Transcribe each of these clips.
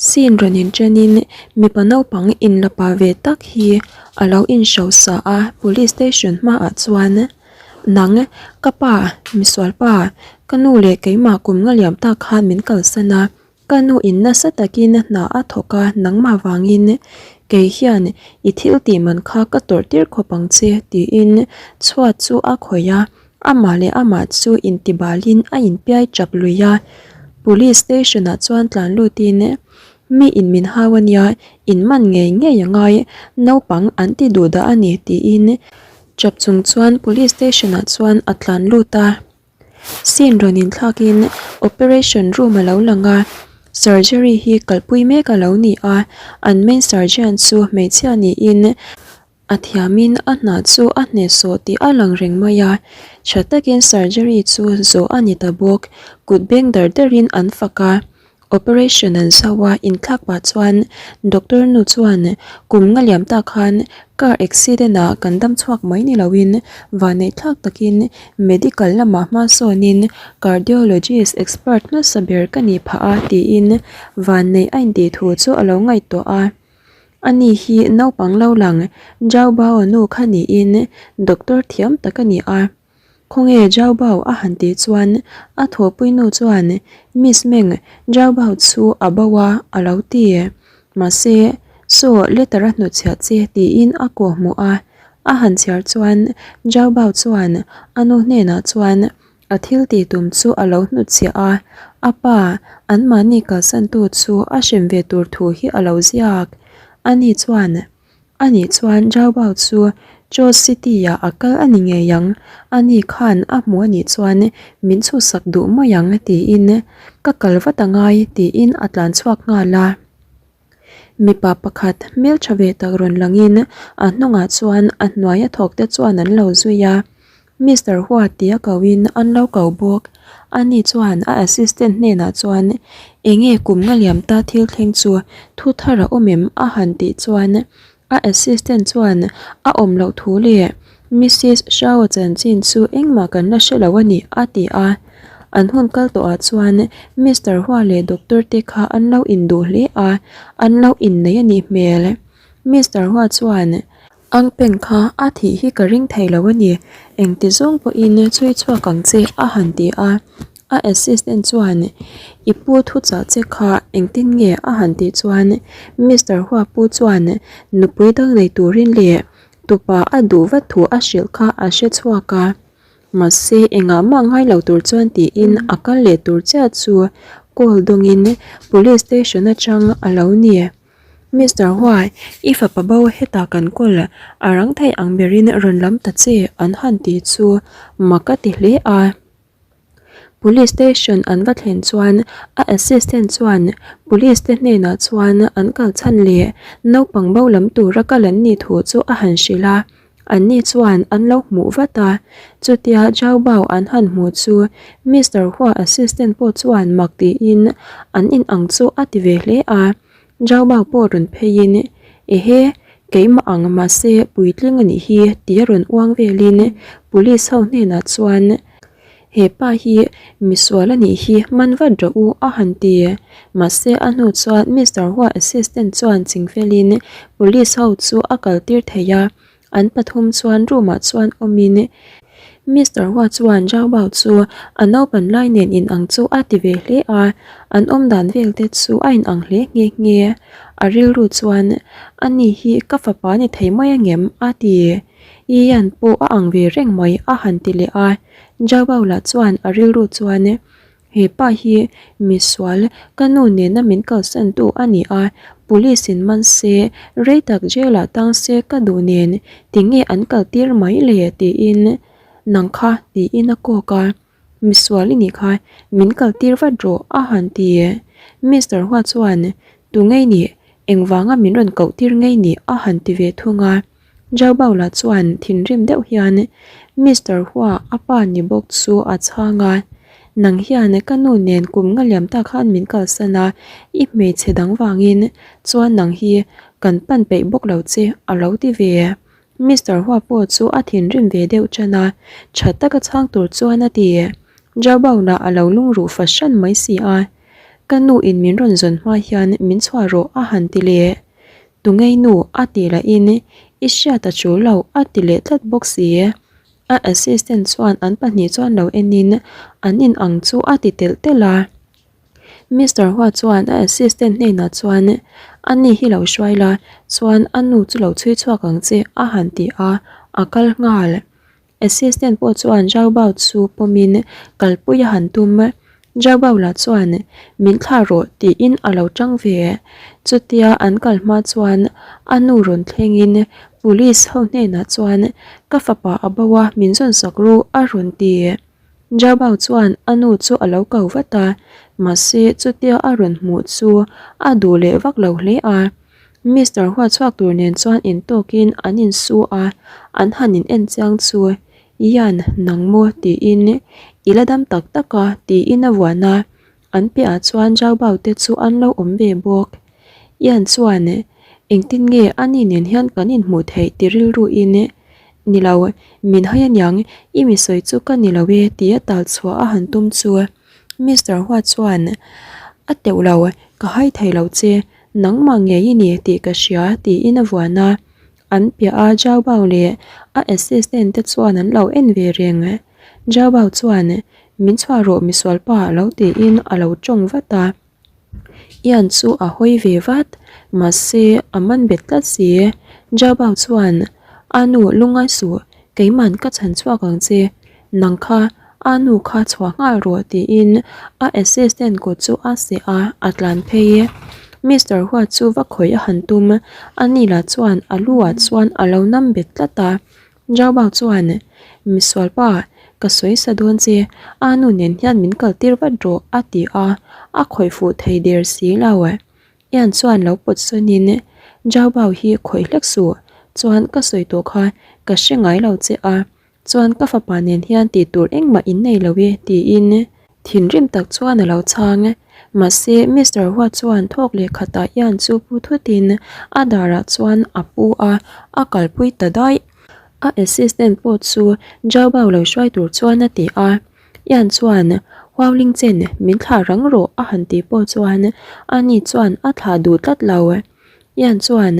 Scene rawn inṭenin mipa naupang inla pa ve tak hi a lo inhrosa a, police station hmaah chuan nang ka pa misual pa ka nu leh keimah kum nga liam tak khan min kalsan a, ka nu in nasa takin hna a thawk a nangmah vangin kei hian i thil tih man kha ka tawrh tir khawp ang che tiin chhuat chu a khawih a. Amah leh amah chu intibalin a inpiai chap lui a, Police station ah chuan tlan lutin mi in min hau a nia, in man ngei ngei a ngai, naupang an ti duh dah a ni tiin chap chung chuan Police station ah chuan a tlan lut a. Scene rawn inthlakin operation room a lo lang a, surgery hi kalpui mek a lo ni a, an main surgeon chu hmeichhia niin A thiamin a hna chu a hnehsawh tih a lang reng mai a, tha takin surgery chu zawh a ni ta bawk. Kut beng dar darin an fak a, operation an zau a, inthlak pah chuan doctor nu chuan kum nga liam tak khan car accident ah kan dam chhuak mai ni loin vanneih thlak takin medical lamah hma sawnin cardiologist expert hmasa ber ka nih phah a tiin vanneih a intih thu chu a lo ngaihtuah a. Ani hi naupang lo lang Zhao Bao nu kha niin doctor thiam tak a ni a. Khawnge Zhao Bao a han tih chuan a thawhpui nu chuan Miss Meng, Zhao Bao chu a bo a a lo ti. Mahse, saw letter a hnutchhiah che tiin a kawh hmuh a. A han chhiar chuan Zhao Bao chuan a nu hnenah chuan A thil tih tum chu a lo hnutchhiah a, a pa, anmahni kalsantu chu a hrem ve tur thu hi a lo ziak. Ani chuan, Ani chuan Zhaobao chu Chaw City-ah a kal a ni ngei ang, ani khan a hmu a nih chuan min chhuhsak duh mai ang tiin ka kal vat a ngai tiin a tlan chhuak nghal a. Mipa pakhat hmeltha ve tak rawn langin a hnungah chuan a hnuaia thawkte chuan an lo zui a. Mister Hua tia koin an lo ko bawk. Ani chuan a assistant hnenah chuan enge kum nga liam ta thil thleng chu thu thar a awm em a han tih chuan a assistant chuan a awm loh thu leh Missis Shao chanchin chu engmah kan la hre lo a ni a ti a. An hun kal tawhah chuan Mister Hua leh doctor te kha an lo induh hle a, an lo innei a nih hmel. Mister Hua chuan. Ang peng kha a thih hi ka ring thei lo a ni, engti zawng pawhin chhui chhuak ang che a han ti a. A assistant chuan I pu thuchah che kha engtin nge a han tih chuan Mister Hua pu chuan nupui dang nei turin leh tupa a duh vat thu a hrilh kha a hre chhuak a. Mahse engah mah ngai lo tur chuan tiin a kal leh tur chiah chu call dawngin police station atang a lo ni. Mister Huai, i fapa bo hetah kan kawl a rang thei ang berin rawn lam ta che an han ti chu mak a ti hle a. Police station an va thlen chuan a assistant chuan police te hnenah chuan an kal chhan leh naupang bo lam tura kal an nih thu chu a han hrilh a. Anni chuan an lo hmuh vat a, chutia Zhao Bao an han hmuh chu Mister Hua assistant pawh chuan mak tiin an in ang chu a ti ve hle a. Zhao Bao pawh rawn pheiin, Ehe, keimah ang mahse puitling a nih hi tia rawn uang velin police ho hnenah chuan He pa hi misual a nih hi man vat rawh u a han ti. Mahse a hnu chuan Mister Hua assistant chuan chingfelin police ho chu a kal tir thei a, an pathum chuan room ah chuan awmin Mister Hua chuan Zhao Bao chu a naupan lai nen in ang chu a ti ve hle a, an awm dan vel te chu a in ang hle nghe nghe. A rilru chuan ani hi ka fapa ni thei mai angem a ti. Ian pawh a ang ve reng mai a han ti leh a, Jabau lah chuan a rilru chuan He pa hi misual ka nu nena min kalsan tu a ni a, police in man se, rei tak jail ah tang se ka duh nen tinge an kal tir mai le tiin nang kha tiin a kawk a, misual i nih kha min kal tir vat rawh a han ti. Mister Hua chuan Tu ngei nih engvanga min rawn koh tir ngei nih a han ti ve thung a. Zhao Baola chuan thinrim deuh hian Mister Hua a pa ni bawk chu a chhang a, Nang hian ka nu nen kum nga liam tak khan min kalsan a, i hmeichhe dang vangin chuan nang hi kan pan peih bawk lo che a lo ti ve. Mister Hua pawh chu a thinrim ve deuh tan a, tha taka chhang tur chuan a ti. Zhao Baola a lo lungruh fahran mai si a. Ka nu in min rawn zawn hma hian min chhuah rawh a han ti leh. Tungei nu a tih lahin i hriat a tul lo a ti leh tlat bawk si. A assistant chuan an pahnih chuan lo enin an in ang chu a ti telh telh a. Mister Hua chuan a assistant hnenah chuan a ni hi lo hruai la chuan a nu chu lo chhui chhuak ang che a han ti a, a kal nghal. Assistant pawh chuan Zhao Bao chu pawmin kalpui a han tum. Zhao Bao lah chuan min thlah rawh tiin a lo tang ve. Chutia an kal hma chuan a nu rawn thlengin police ho hnenah chuan ka fapa a bo a min zawn sak ru a rawn ti. Zhao Bao chuan a nu chu a lo ko vat a, mahse chutia a rawn hmuh chu a duh leh vak lo hle a. Mister Hua chhuak tur nen chuan intawkin an insu a, an han in en chiang chu, Ian, nang maw? tiin i la dam tak tak a, tiin a vuan a. An piahah chuan Zhao Bao te chu an lo awm ve bawk. Ian chuan, Engtin nge ani nen hian kan inhmuh theih ti rilruin, Ni lo, min hai aniang, i mi sawi chu ka ni lo e tia tal chhuah a han tum chu. Mister Hua chuan, A teuh lo, ka hai thei lo che, nangmah ngei i ni tih ka hria tiin a vuan a. An piah a Zhao Bao leh a assistant te chuan an lo en ve reng. Zhao Bao chuan, Min chhuah rawh misualpa a lo tiin a lo tawng vat a. Ian chu a hawi ve vat, mahse a man bet tlat si. Zhao Bao chuan, A nu lungngai suh, keiman ka chhan chhuak ang che. Nang kha a nu kha chhuah nghal rawh tiin a assistant kut chu a seh a, a tlan phei. Mister Hua chu va khawih a han tum, a ni lah chuan a lu ah chuan a lo nam bet tlat a. Zhao Bao chuan, Misual pa, ka sawi sa dawn che, a nu nen hian min kal tir vat rawh a ti a, a khawih fuh thei der si lo. Ian chuan lo pawt sawnin, Zhao Bao hi khawih hlek suh, chuan ka sawi tawh kha ka hre ngai lo che a, Chuan ka fapa nen hian tih tur engmah in nei lo e tiin thinrim tak chuan a lo chhang. Mahse Mister Hua chuan thawk leh khatah hian chu pu thutin a darah chuan a pu a, a kalpui ta daih. A assistant pawh chu Zhao Bao lo hruai tur chuan a ti a. Ian chuan Huau Ling Chen min thlah rang rawh a han tih pawh chuan ani chuan a thlah duh tlat lo. Ian chuan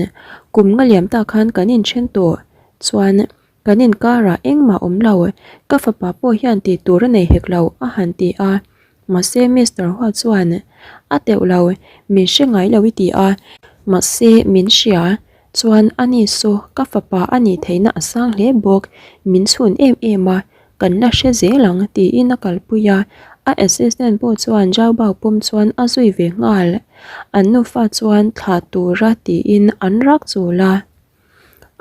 kum nga liam tak khan kan inthen tawh chuan Kan inkarah engmah awm lo, ka fapa pawh hian tih tur a nei hek lo a han ti a. Mahse Mister Hua chuan, A teuh lo, min hre ngai lo i ti a. Mahse min hria, chuan ani saw ka fapa a nih theihna a sang hle bawk, min chhun em em a, kan la hre zel ang tiin a kalpui a. A assistant pawh chuan Zhao Bao pawm chuan a zui ve nghal. An nufa chuan thlah tura tiin an rak chul a.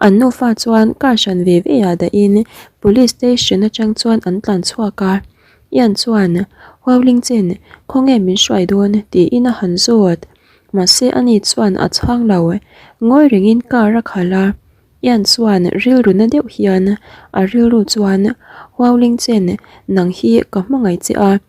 An nufa chuan car hran ve ve ah dahin police station atang chuan an tlan chhuak a, Ian chuan Huauling Chen khawnge min hruai dawn tiin a han zawt, mahse ani chuan a chhang lo, ngawi rengin car a khalh a, Ian chuan rilru na deuh hian a rilru chuan Huauling Chen nang hi ka hmangaih che a,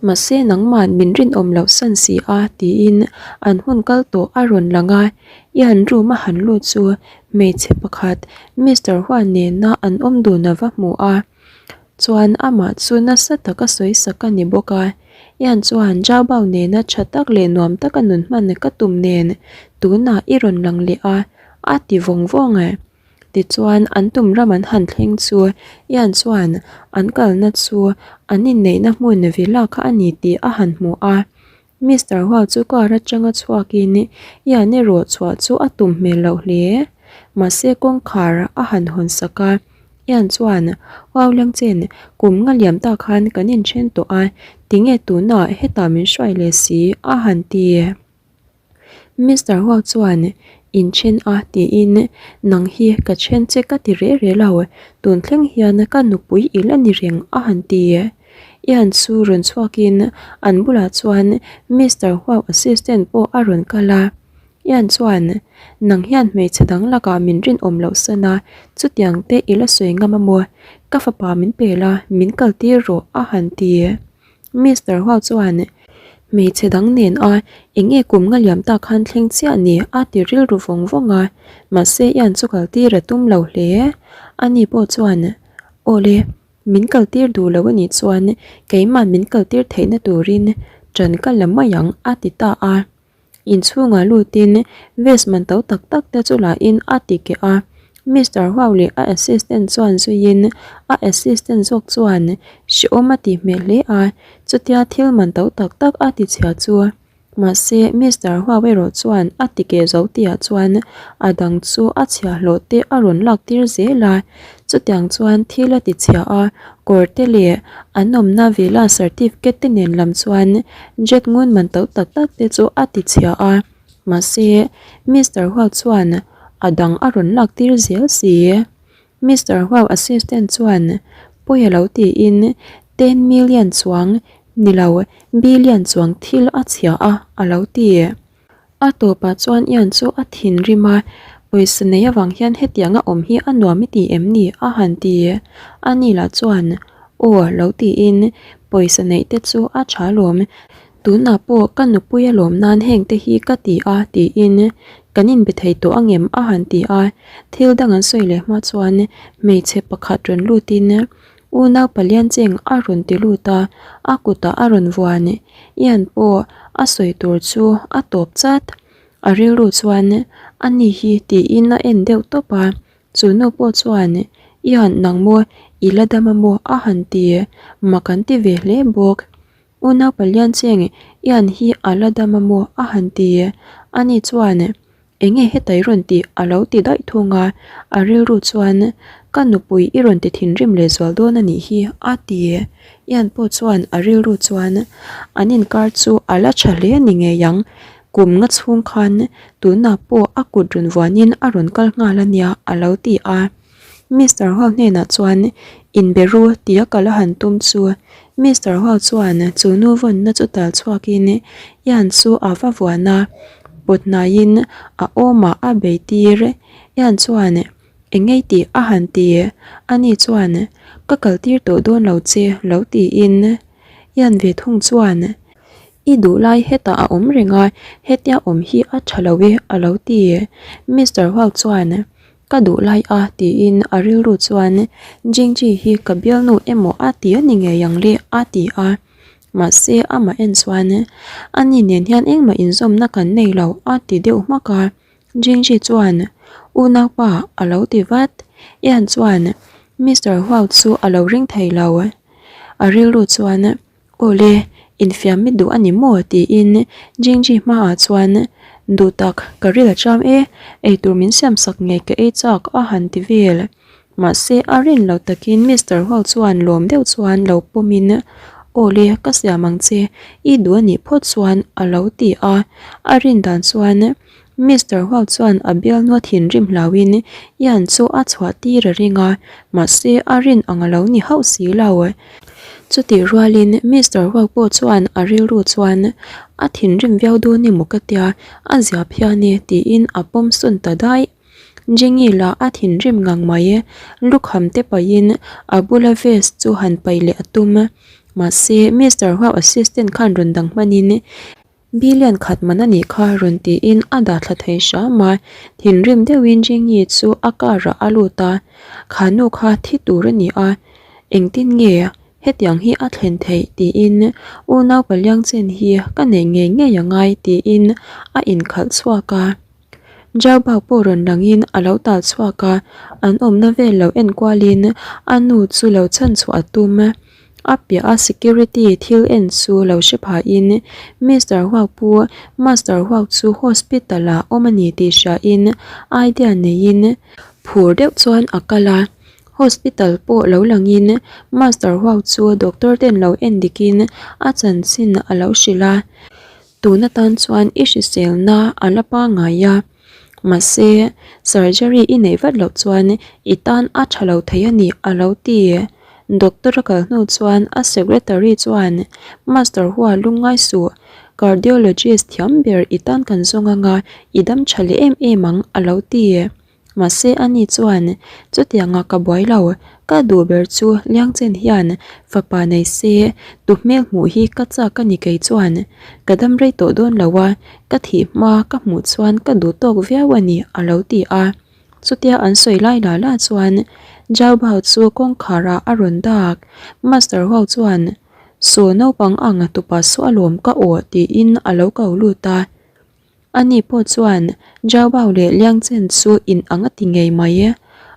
Mahse nangman min rinawm loh san si a tiin an hun kal tawh a rawn lang a, Ian room a han lut chu hmeichhe pakhat Mister Huan nena an awm dun a va hmu a, chuan amah chu nasa taka sawi sak a ni bawk a, Ian chuan Zhao Bao nena tha tak leh nuam taka nun hman ka tum nen tunah i rawn lang leh a a ti vawng vawng. Tichuan, an tum ram an han thleng chu Ian chuan an kalna chu an inneihna hmun villa kha a ni tih a han hmu a. Mister Hua chu car atanga chhuakin Ian erawh chhuah chu a tum hmel loh hle. Mahse kawngkhar a han hawn sak a, Ian chuan, Huau Lengchen, kum nga liam tak khan kan inthen tawh a, tinge tunah hetah min hruai leh si? a han ti. Mister Huau chuan inthen a tiin nang hi ka then che ka ti reh reh lo, tun thleng hian ka nupui i la ni reng a han ti. Ian chu rawn chhuakin an bulah chuan Mister Huau assistant pawh a rawn kal a, Ian chuan nang hian hmeichhe dang lakah min rinawm loh san a, chutiang te i la sawi ngam a maw? Ka fapa min pel a, min kaltir rawh a han ti. Mister Hua chuan hmeichhe dang nen a eng nge kum nga liam tak khan thleng chiah ni a ti rilru vawng vawng a, mahse Ian chu kal tir a tum lo hle. Ani pawh chuan Awle, min kal tir duh lo anih chuan keimah min kal tir theihna turin. Ṭan ka la mai ang a ti ta a. Inchhungah lutin vest man to tak tak te chu lahin a ti keh a. Mister Huau leh a assistant chuan zuiin a assistant zawk chuan hrehawm a tih hmel hle a, chutia thil man to tak tak a ti chhia chu. Mahse Mister Huau erawh chuan a ti keh zo tihah chuan a dang chu a chhiahhlawh te a rawn lak tir zel a, chutiang chuan thil a ti chhia a, kawr te leh an awmna villa certificate te nen lam chuan jet ngun man to tak tak te chu a ti chhia a, mahse Mister Huau chuan a dang a rawn lak tir zel si. Mister Huau assistant chuan pawi a lo tiin ten million chuang ni lo billion chuang thil a chhia a a lo ti. A tawpah chuan Ian chu a thinrim a, pawisa nei avang hian hetianga awm hi a nuam i ti em ni? a han ti. Ani lah chuan aw lo tiin pawisa neih te chu a tha lawm, tunah pawh ka nupui a lawm nan heng te hi ka ti a tiin kan inbe thei tawh angem a han ti a, thil dang an sawi leh hma chuan hmeichhe pakhat rawn lutin Unau palian cheng a rawn ti lut a, a kutah a rawn vuan. Ian pawh a sawi tur chu a tawp chat. A rilru chuan a ni hi tiin a en deuh tawp a, chu nu pawh chuan Ian nang maw i la dam a maw a han ti mak an ti ve hle bawk. Unau palian cheng Ian hi a la dam a maw a han ti. Ani chuan Enge heta i rawn tih a lo ti daih thung a, a rilru chuan ka nupui i rawn ti thinrim leh zual dawn a nih hi a ti. Ian pawh chuan a rilru chuan an inkar chu a la tha hle a ni ngei ang, kum nga chhung khan tunah pawh a kut rawn vuanin a rawn kal nghal a nia a lo ti a. Mister Hall hnenah chuan inbe ru tia kal a han tum chu Mister Hall chuan chu nu vawnna chu tal chhuakin Ian chu a va vuan a, pawt hnaiin a awmah a bei tir. Ian chuan eng ngei tih a han ti, ani chuan ka kal tir tawh dawn lo che lo tiin Ian ve thung chuan I duh lai hetah a awm reng a, hetia awm hi a tha lo e a lo ti. Mister Hall chuan Ka duh lai a tiin a rilru chuan Jingji hi ka bialnu emaw a ti a ni ngei ang le a ti a, mahse amah en chuan ani nen hian engmah inzawmna kan nei lo a ti deuh hmak a, Jingji chuan unaupa a lo ti vat, Ian chuan Mister Huau chu a lo ring thei lo, a rilru chuan Awle, infiam mi duh a ni maw? tiin Jingji hmaah chuan duh tak ka ril a cham e, eitur min siam sak ngei ka ei chak a han ti vel. Mahse a rin lo takin Mister Huau chuan lawm deuh chuan lo pawmin Awle, ka siam ang che, i duh a nih phawt chuan a lo ti a, a rin dan chuan Mister Huau chuan a bialnua thinrim hlauhin Ian chu a chhuah tir a ring a, mahse a rin ang a lo ni hauh si lo. Chutih rualin Mister Huau pawh chuan a rilru chuan a thinrim viau dawn emaw ka tia, a zia phian e tiin a pawm sawn ta daih. Jenny lah a thinrim ngang mai, lukham te paihin a bula vest chu han paih leh a tum. Mahse Mister Huau assistant khan rawn dang hmanin Billion khat man a nih kha rawn tiin a dah thla thei hram a, thinrim deuhin Jenny chu a car ah a lut a, kha nu kha thi tur a ni a, engtin nge hetiang hi a thlen theih tiin unau paliang chen hi ka neih ngei ngei a ngai tiin a inkhalh chhuak a. Jauba pawh rawn langin a lo tal chhuak a, an awmna vel lo en kualin a nu chu lo chhan chhuah a tum. A piah a security thil en chu lo hre phahin Mister Huak pu Master Huak chu hospital ah awm a ni tih hriain idea neiin phur deuh chuan a kal a. Hospital pawh lo langin Master Huak chu doctor ten lo en dikin a chanchin a lo hrilh a. Tun atan chuan i hriselna a la pangngai a, mahse surgery i neih vat loh chuan i tan a tha lo thei a ni a lo ti. Doctor a kal hnu chuan a secretary chuan Master Hua lungngai suh, cardiologist thiam ber i tan kan zawng anga i dam tha leh em em ang a lo ti. Mahse ani chuan, Chutianga ka buai lo, ka duh ber chu Liangchen hian fapa nei se, tu hmel hmuh hi ka chak a ni kei chuan. Ka dam rei tawh dawn lo a, ka thih hma ka hmuh chuan ka duh tawk viau a ni a lo ti a. Chutia an sawi lai la la chuan Zhao Bao chu kawngkhar ah a rawn dak. Master Huo chuan. Saw naupang ang tupa saw alawm ka aw tiin a lo ko lut a. Ani pawh chuan Zhao Bao leh Liang Chen chu in ang a ti ngei mai.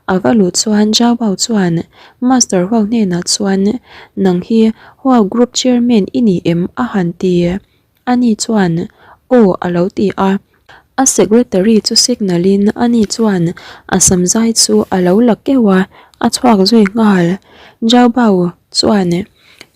A va luh chuan Zhao Bao chuan Master Huau hnenah chuan Nang hi Huau Group Chairman i ni em? a han ti. Ani chuan Aw a lo ti a. A secretary chu signal in ani chuan a sam zai chu a lo la keuh a, a chhuak zui nghal. Zhao Bao chuan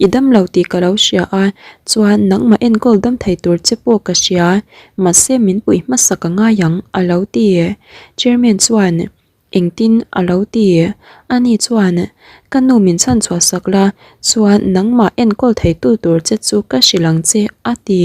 I dam lo tih ka lo hria a, chuan nangmah enkawl dam thei tur che pawh ka hria, mahse min puih hmasa ka ngai ang a lo ti. Chairman chuan Engtin a lo ti? Ani chuan Ka nu min chhan chhuah sak la, chuan nangmah enkawl theitu tur che chu ka hrilh ang che a ti.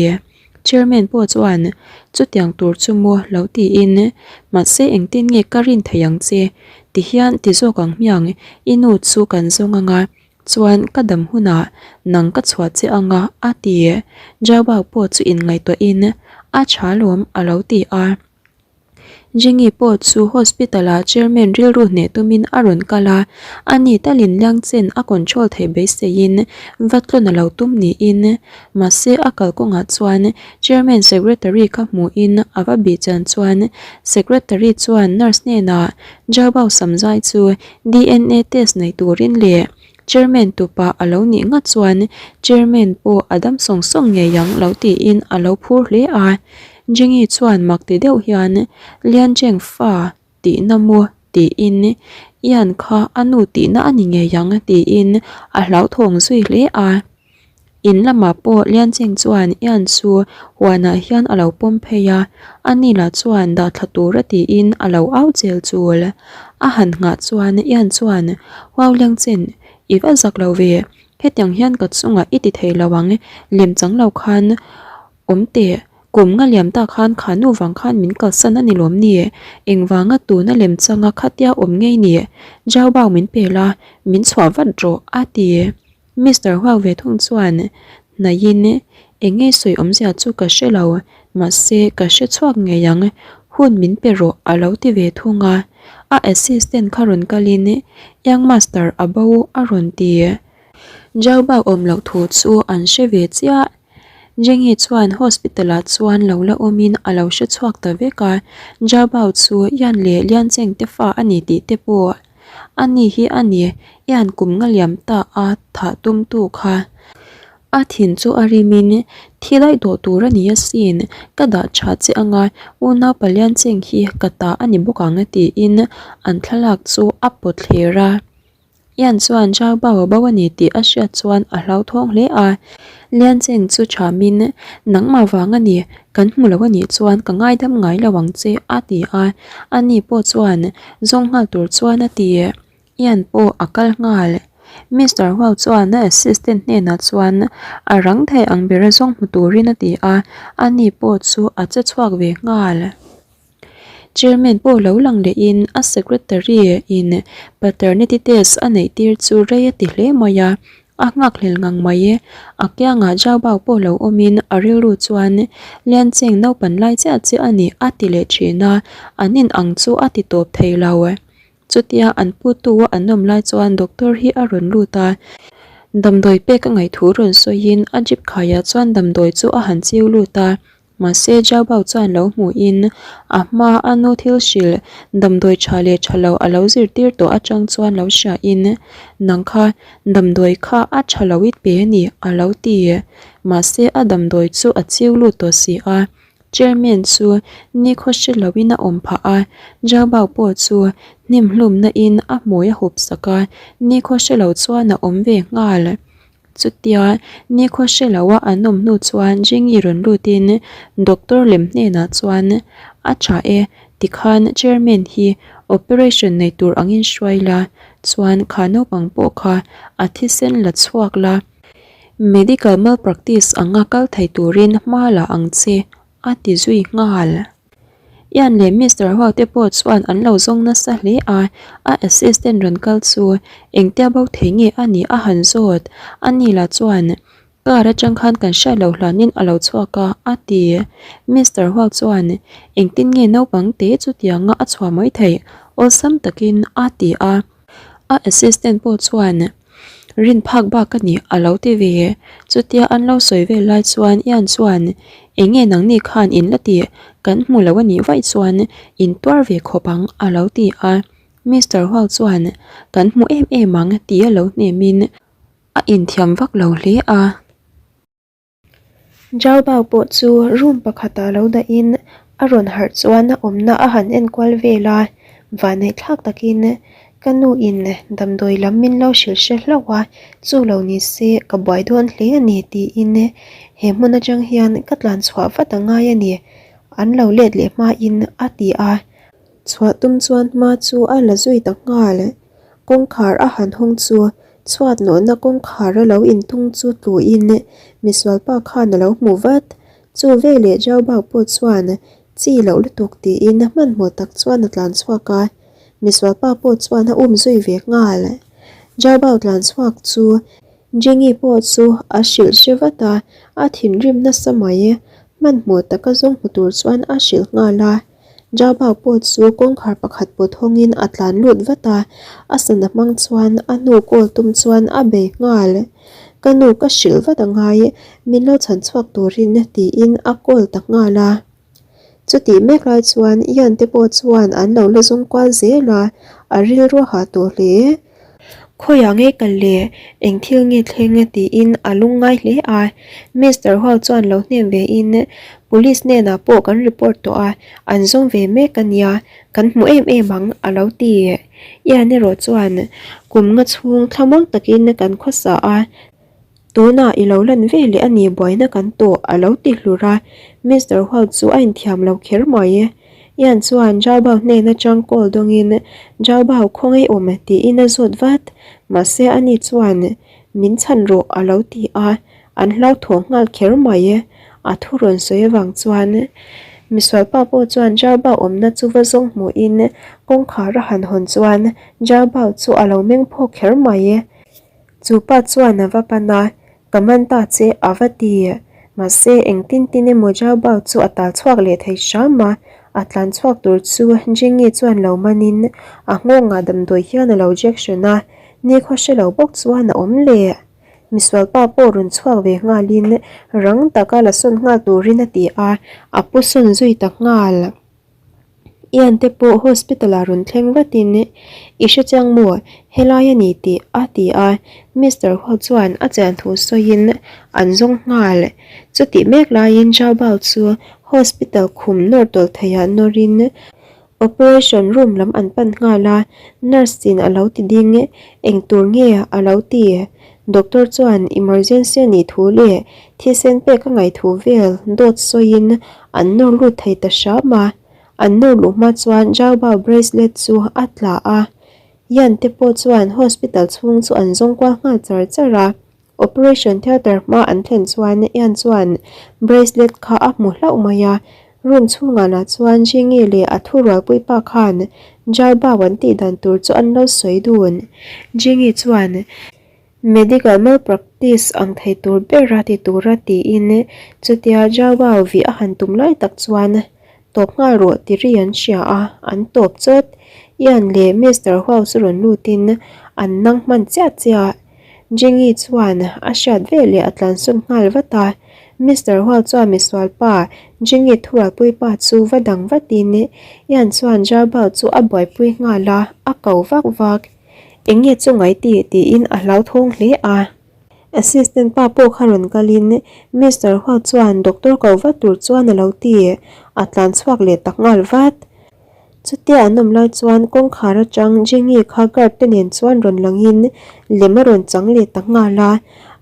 Chairman pawh chuan chutiang tur chu maw lo tiin, Mahse engtin nge ka rin thei ang che? Tihian ti zawk ang hmiang, i nu chu kan zawng ang a, Chuan ka dam hunah nang ka chhuah che anga a ti. Jabau pawh chu inngaihtuahin a tha lawm a lo ti a. Jengi pawh chu hospital ah chairman rilru hneh tumin a rawn kal a, ani talin Liangchen a control theih beiseiin va tlawn a lo tum niin. Mahse a kalkawngah chuan chairman secretary kha hmuhin a va bih chian chuan secretary chuan nurse hnenah Jabau Samzai chu DNA test nei turin leh Chairman tupa a lo nih ngat chuan Chairman pawh a dam sawng sawng ngei ang lo tiin a lo phur hle a. Jengi chuan mak ti deuh hian Liancheng fa tihna maw tiin Ian kha a nu tihna a ni ngei ang tiin a hlauthawng zui hle a. In lamah pawh Liancheng chuan Ian chu huanah hian a lo pawm phei a, ani lah chuan dah thla tura tiin a lo au chel chul. A han nghah chuan Ian chuan, Huau Liangchen, i va zak lo ve, hetiang hian ka chungah i ti thei lo ang, lem chang lo khan awm teh, kum nga liam ta khan kha nu vang khan min kalsan a ni lawm ni, engvanga tuna lem changa khatia awm ngei ni, Zhao Bao min pel a, min chhuah vat rawh, a ti. Mister Huau ve thung chuan hnaihin eng nge sawi awmzia chu ka hre lo, mahse ka hre chhuak ngei ang, hun min pe rawh a lo ti ve thung a. A assistant kha rawn kalin Young Master a bo a rawn ti. Zhao bak awm loh thu chu an hre ve chiah. Jengi chuan hospital ah chuan lo la awmin a lo hre chhuak ta vek a, Zhao Bao chu Yan leh Lian Cheng te fa a ni tih te pawh A ni hi a ni, i han kum nga liam ta a thah tum tu kha. A thin chu a rimin thi daih tawh tur a ni asin, ka dah tha che anga unau palian cheng hi ka ta a ni bawk ang tiin an thlalak chu a pawt thler a. Ian chuan Zhao Bao a bo a ni tih a hriat chuan a hlauthawng hle a. Lian Cheng chu thamin, Nangmah vang a ni, kan hmu lo a nih chuan ka ngaidam ngai lo ang che, a ti a. Ani pawh chuan zawng nghal tur chuan a ti. Ian pawh a kal nghal. Mister Huau chuan a assistant hnenah chuan a rang thei ang bera zawng hmu turin a ti a, ani pawh chu a che chhuak ve nghal. Chairman pawh lo lang lehin a secretary in paternity test a neih tir chu rei a ti hle mai a, a nghakhlel ngang mai e. A kiangah Zhao Bao pawh lo awmin a rilru chuan Lian Cheng naupan lai chiah chiah a ni a ti leh thin a, an in ang chu a ti tawp thei lo. Chutia an putu a an awm lai chuan doctor hi a rawn lut a, damdawi pek a ngaih thu rawn sawiin a jeep khaiah chuan damdawi chu a han chiu lut a. Mahse Zhao Bao chuan lo hmuhin a hma a nu thil hrilh damdawi tha leh tha lo a lo zirtir tawh atang chuan lo hriain nang kha damdawi kha a tha lo i pe a ni a lo ti. Mahse a damdawi chu a chiu lut tawh si a, Chairman chu nikhaw hre loin a awm phah a, Zhao Bao pawh chu hnim hlumna in a hmui a hup sak a, nikhaw hre lo chuan a awm ve nghal. Chutia nikhaw hre loa an awm hnu chuan Jengi rawn lutin doctor lem hnenah chuan a tha e tikhan chairman hi operation nei tur angin hruai la chuan kha naupang pawh kha a thisen la chhuak la medical malpractice anga kal thei turin hma la ang che a ti zui nghal. Ian leh Mister Huau te pawh chuan an lo zawng nasa hle a, a assistant rawn kal chu engtia bo thei nge a nih a han zawt. Ani lah chuan car atang khan kan hriat loh hlanin a lo chhuak a, a ti. Mister Huau chuan engtin nge naupang te chutianga a chhuah mai theih awlsam takin a ti a. A assistant pawh chuan. Rin phak bak a ni a lo ti ve. Chutia an lo sawi vel lai chuan Ian chuan eng nge nangni khan in la tih kan hmu lo a nih vaih chuan in tuar ve khawp ang a lo ti a. Mister Hual chuan kan hmu em em ang tia lo hnemin a inthiam vak lo hle a. Zhao Bao pawh chu room pakhatah lo dahin a rawn harh chuan a awmna a han enkual vel a, vanneihthlak takin ka nu in damdawi lam min lo hrilh hre hlauh a, chu lo ni se ka buai dawn hle a ni tiin he hmun atang hian ka tlan chhuah vat a ngai a ni, an lo let leh hmain a ti a. Chhuah tum chuan hma chu a la zui ta nghal. Kawngkhar a han hawng chu chhuat nawhna kawngkhar a lo intung chu tluin misualpa khan a lo hmu vat. Chu veleh Jaubak pawh chuan chi loh lutuk tiin hmanhmawh tak chuan a tlan chhuak a, misualpa pawh chuan a um zui ve nghal. Jaubak tlan chhuak chu Jenny pawh chu a hrilh hre vat a, a thinrim nasa mai. Hmanhmawh taka zawng hmu tur chuan a hrilh nghal a. Jabau pawh chu kawngkhar pakhat pawt hawngin a tlan lut vat a, a sana hmang chuan a hnu kawl tum chuan a bei nghal. Ka nu ka hrilh vat a ngai, min lo chhan chhuak turin tiin a kawl ta nghal a. Chutih mek lai chuan Ian te pawh chuan an lo la zawng kual zel a, a rilru a hah tawh hle. Khawiah nge kal le? Eng thil nge thleng? tiin a lungngai hle a. Mister Huau chuan lo hnem ve in, Police hnenah pawh kan report tawh a, an zawng ve mek a nia, kan hmu em em ang, a lo ti. Ian erawh chuan, Kum nga chhung thlamuang takin kan khawsa a, Tunah i lo lan ve leh a ni buaina kan tawh a lo ti hlur a, Mister Hual chu a inthiam lo kher mai. Ian chuan Zhao Bao hnen atang call dawngin Zhao Bao khawngaih awm tiin a zawt vat, mahse ani chuan min chhan rawh a lo ti a, an hlauthawng nghal kher mai. A thu rawn sawi avang chuan misualpa pawh chuan Zhao Bao awmna chu va zawng hmuhin kawngkhar a han hawn chuan Zhao Bao chu a lo meng phawk kher mai. Chu pa chuan a va pan a, Ka man ta che a va ti. Mahse, engtin tin emaw Zhao Bao chu a tal chhuak leh thei hram a, a tlan chhuak tur chu Jingyi chuan lo manin a nghawngah damdawi hian a lo jection a, nikhaw hre lo bawk chuan a awm leh. Misualpa pawh rawn chhuak ve nghalin rang taka la sawn nghal turin a ti a, a pu sawn zui ta nghal. Ian te pawh hospital ah rawn thleng vatin I hre chiang maw helai a ni tih a ti a, Mister Ho chuan a chian thu sawiin an zawng nghal. Chutih mek laiin Zhao Bao chu hospital khum nawr tawlh theiah nawrin operation room lam an pan nghal a, nurse in a lo ti ding eng tur nge a lo ti. Doctor chuan emergency a nih thu leh thisen pek a ngaih thu vel dawt sawiin An nawr lut thei ta hram a, an nawr luh hma chuan Zhao Bao bracelet chu a tla a. Yan te pawh chuan hospital chhung chu an zawng kual nghal char char a. Operation theatre hma an thlen chuan Yan chuan bracelet kha a hmu hlauh mai a. Room chhungah lah chuan Jingi leh a thurualpui pa khan Zhao Bao an tih dan tur chu an lo sawi dun. Jingi chuan. Medical malpractice ang thei tur bera ti tura tiin chutia Jawao vih a han tum lai tak chuan tawp nghal rawh ti ri an hria a, an tawp chawt. Ian leh Mister Huau chu rawn lutin an nang hman chiah chiah. Jingi chuan a hriat veleh a tlansawn nghal vat a, Mister Huau chuan misual pa Jingi thurualpui pa chu va dang vatin Ian chuan Jawbao chu a buaipui nghal a, a ko vak vak. Eng nge chu ngai ti? tiin a hlauthawng hle a. Assistant pa pawh kha rawn kalin Mister Hua chuan doctor ko vat tur chuan a lo ti. A tlan chhuak leh tak nghal vat. Chutia an awm lai chuan kawngkhar atang Jenny kha guard te nen chuan rawn langin lem a rawn chang leh ta nghal a.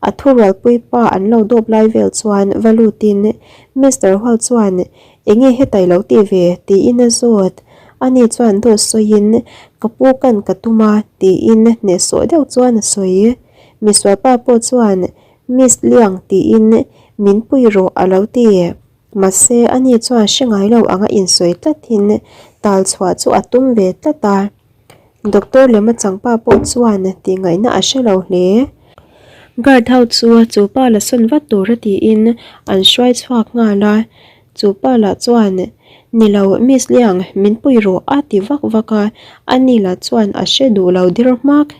A thurualpui pa an lo dawp lai vel chuan va lutin Mister Hua chuan Eng nge hetai lo ti ve? tiin a zawt. Ani chuan dawt sawiin, Ka pu kan ka tum a, tiin hnehsawh deuh chuan a sawi. Misualpa pawh chuan, Miss Liang tiin min pui rawh a lo ti. Mahse, ani chuan hre ngai lo anga insawi tlatin tal chhuah chu a tum ve tlat a. Doctor lema changpa pawh chuan tih ngaihna a hre lo hle. Guard ho chu chu pa la sawn vat tur a tiin an hruai chhuak nghal a, chu pa lah chuan Ni lo Miss Liang min pui rawh a ti vak vak a, ani lah chuan a hre duh lo dir hmak.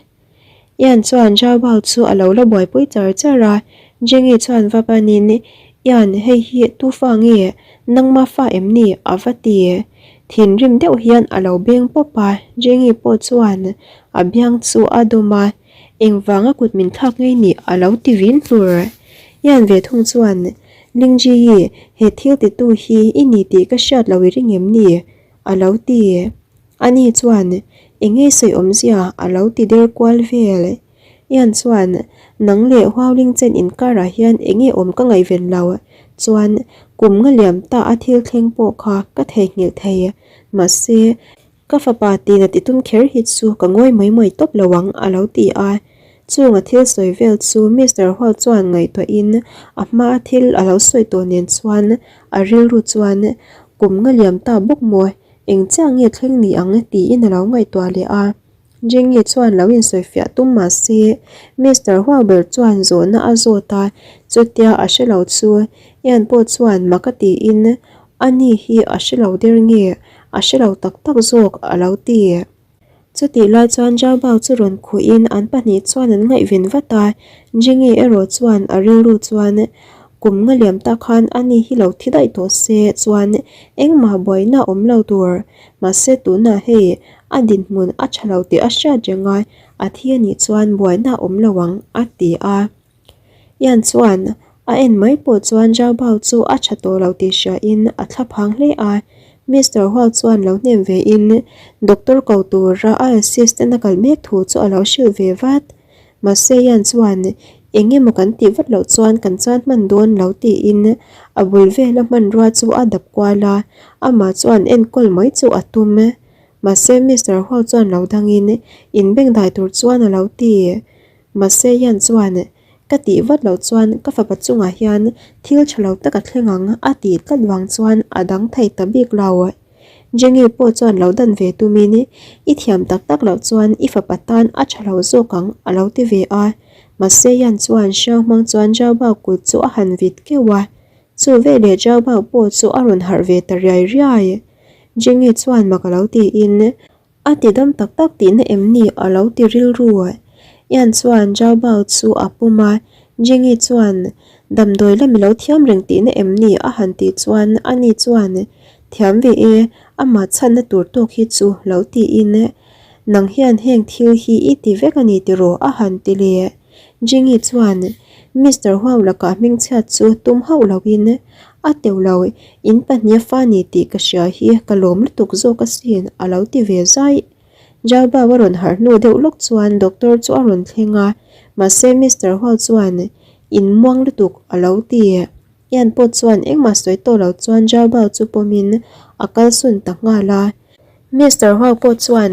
Ian chuan Zhao Bao chu a lo la buaipui char char a, Jengi chuan va panin, Ian, hei hi tu fa nge? Nangma fa em ni? a va ti. Thinrim deuh hian a lo beng pawp a, Jengi pawh chuan a biang chu a dawm a, Engvanga kut min thlak ngei ni? a lo ti vin hlur. Ian ve thung chuan, Lingji hi, he thil titu hi i ni tih ka hriat lo i ring em ni? a lo ti. Ani chuan, Enge sawi awmzia? a lo ti der kual vel. Ian chuan, Nang leh Huauling chen inkarah hian enge awm ka ngaihven lo. Chuan, kum nga liam ta a thil thleng pawh kha ka theihnghilh thei. Mahse, ka fapa tina ti tum kher hi chu ka ngawi mai mai tawp lo ang, a lo ti a. Chunga thil sawi vel chu Mister Huau chuan ngaihtuahin a hmaa thil a lo sawi tawh nen chuan a rilru chuan kum nga liam ta bawk maw, eng chiah nge thleng ni ang tiin a lo ngaihtuah leh a. Jengi chuan lo insawifiah tum mah se Mister Huau ber chuan zawhna a zawt a, chutia a hre lo chu Ian pawh chuan mak a tiin ani hi a hre lo der nge a hre lo tak tak zawk a lo ti. Chutih lai chuan Zhao Bao chu rawn khuhin an pahnih chuan an ngaihven vat a, Jingyi erawh chuan a rilru chuan kum nga liam tak khan ani hi lo thi daih tawh se chuan engmah buaina a awm lo tur, mahse tunah hei a dinhmun a tha lo tih a hriat reng a, a thi anih chuan buaina a awm lo ang a ti a. Ian chuan a en mai pawh chuan Zhao Bao chu a tha tawh lo tih hriain a thla phang hle a. Mister Huang chuan lo hnem vein doctor ko tura a assistant a kal mek thu chu a lo hrilh ve vat. Mahse Ian chuan eng emaw kan tih vat loh chuan kan chuan hman dawn lo tiin a bul vela hmanrua chu a dap kual a, amah chuan enkawl mai chu a tum. Mahse Mister Huang chuan lo dangin inbengdai tur chuan a lo ti. Mahse hian chuan, Ka tih vat loh chuan ka fapa chungah hian thil tha lo tak a thleng ang a tih tlat vang chuan a dang thei ta bik lo. Jengi pawh chuan lo dan ve tumin, I thiam tak tak loh chuan i fapa tan a tha lo zawk ang a lo ti ve a. Mahse hian chuan hriau hmang chuan Zhao kut chu a han vit keuh a. Chu veleh Zhao pawh chu a rawn harh ve ta riai riai. Jengi chuan mak a lo tiin, A ti dam tak tak tihna em ni a lo ti rilru a. Ian chuan Zhao Bao chu a pawm a, Jingyi chuan damdawi lam i lo thiam reng tihna em ni a han tih chuan ani chuan thiam ve e, amah chhanna tur tawk hi chu lo tiin nang hian heng thil hi i ti vek a ni tiraw a han ti leh. Jingyi chuan Mister Huang lakah hmingchhiat chu tum hauh loin a teuh lo, in pahnih a fa ni tih ka hria hi ka lawm lutuk zawk asin a lo ti ve zai. Zhao Bao a rawn harh hnu deuh lawk chuan doctor chu a rawn thleng a, mahse Mister Huang chuan in muang lutuk a lo ti. Ian pawh chuan engmah sawi tawh lo chuan Zhao Bao chu pawmin a kalsawn ta nghal a. Mister Huang pawh chuan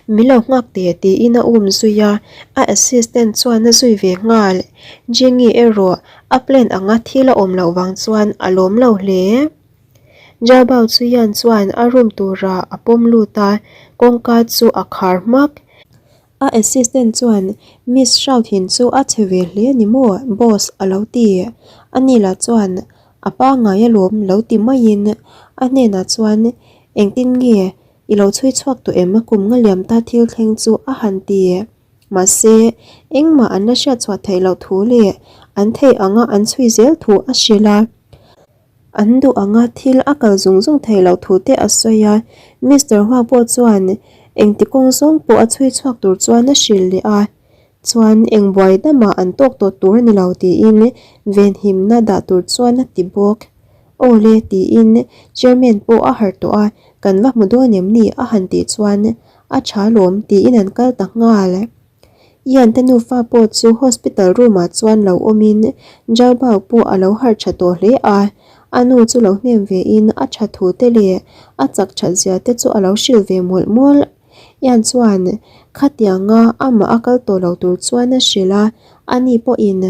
min lo nghak teh tiin a um zui a, a assistant chuan a zui ve nghal. Jengi erawh a plan anga thil a awm loh vang chuan a lawm lo hle. Zhao Bao chu Yan chuan a room turah a pawm lut a, kawngka chu a khar hmak. A assistant chuan Miss Shroud hin chu a chhe ve hle a ni maw boss a lo ti. Ani lah chuan a pangngai alawm lo ti maiin a hnenah chuan engtin nge i lo chhui chhuak tawh em kum nga liam ta thil thleng chu a han ti. Mahse engmah an la hriat chhuah theih loh thu leh an theih anga an chhui zel thu a hrilh a. An duh anga thil a kal zung zung thei loh thu te a sawi a, Mister Hua pawh chuan engti kawng zawng pawh a chhui chhuak tur chuan a hrilh leh a, chuan eng buai damah an tawk tawh tur a ni lo tiin venhimna dah tur chuan a ti bawk. Aw le tiin Chairman pawh a harh tawh a, kan va hmu dawn em ni a han tih chuan a tha lawm tiin an kal ta nghal. Ian te nufa pawh chu hospital room ah chuan lo awmin Zhao Bao pawh a lo harh tha tawh hle a, a nu chu lo hnem ve in a tha thu te leh a chak that zia te chu a lo hrilh ve mawlh mawlh. Ian chuan khatianga amah a kal tawh lo tur chuan a hrilh a, ani pawhin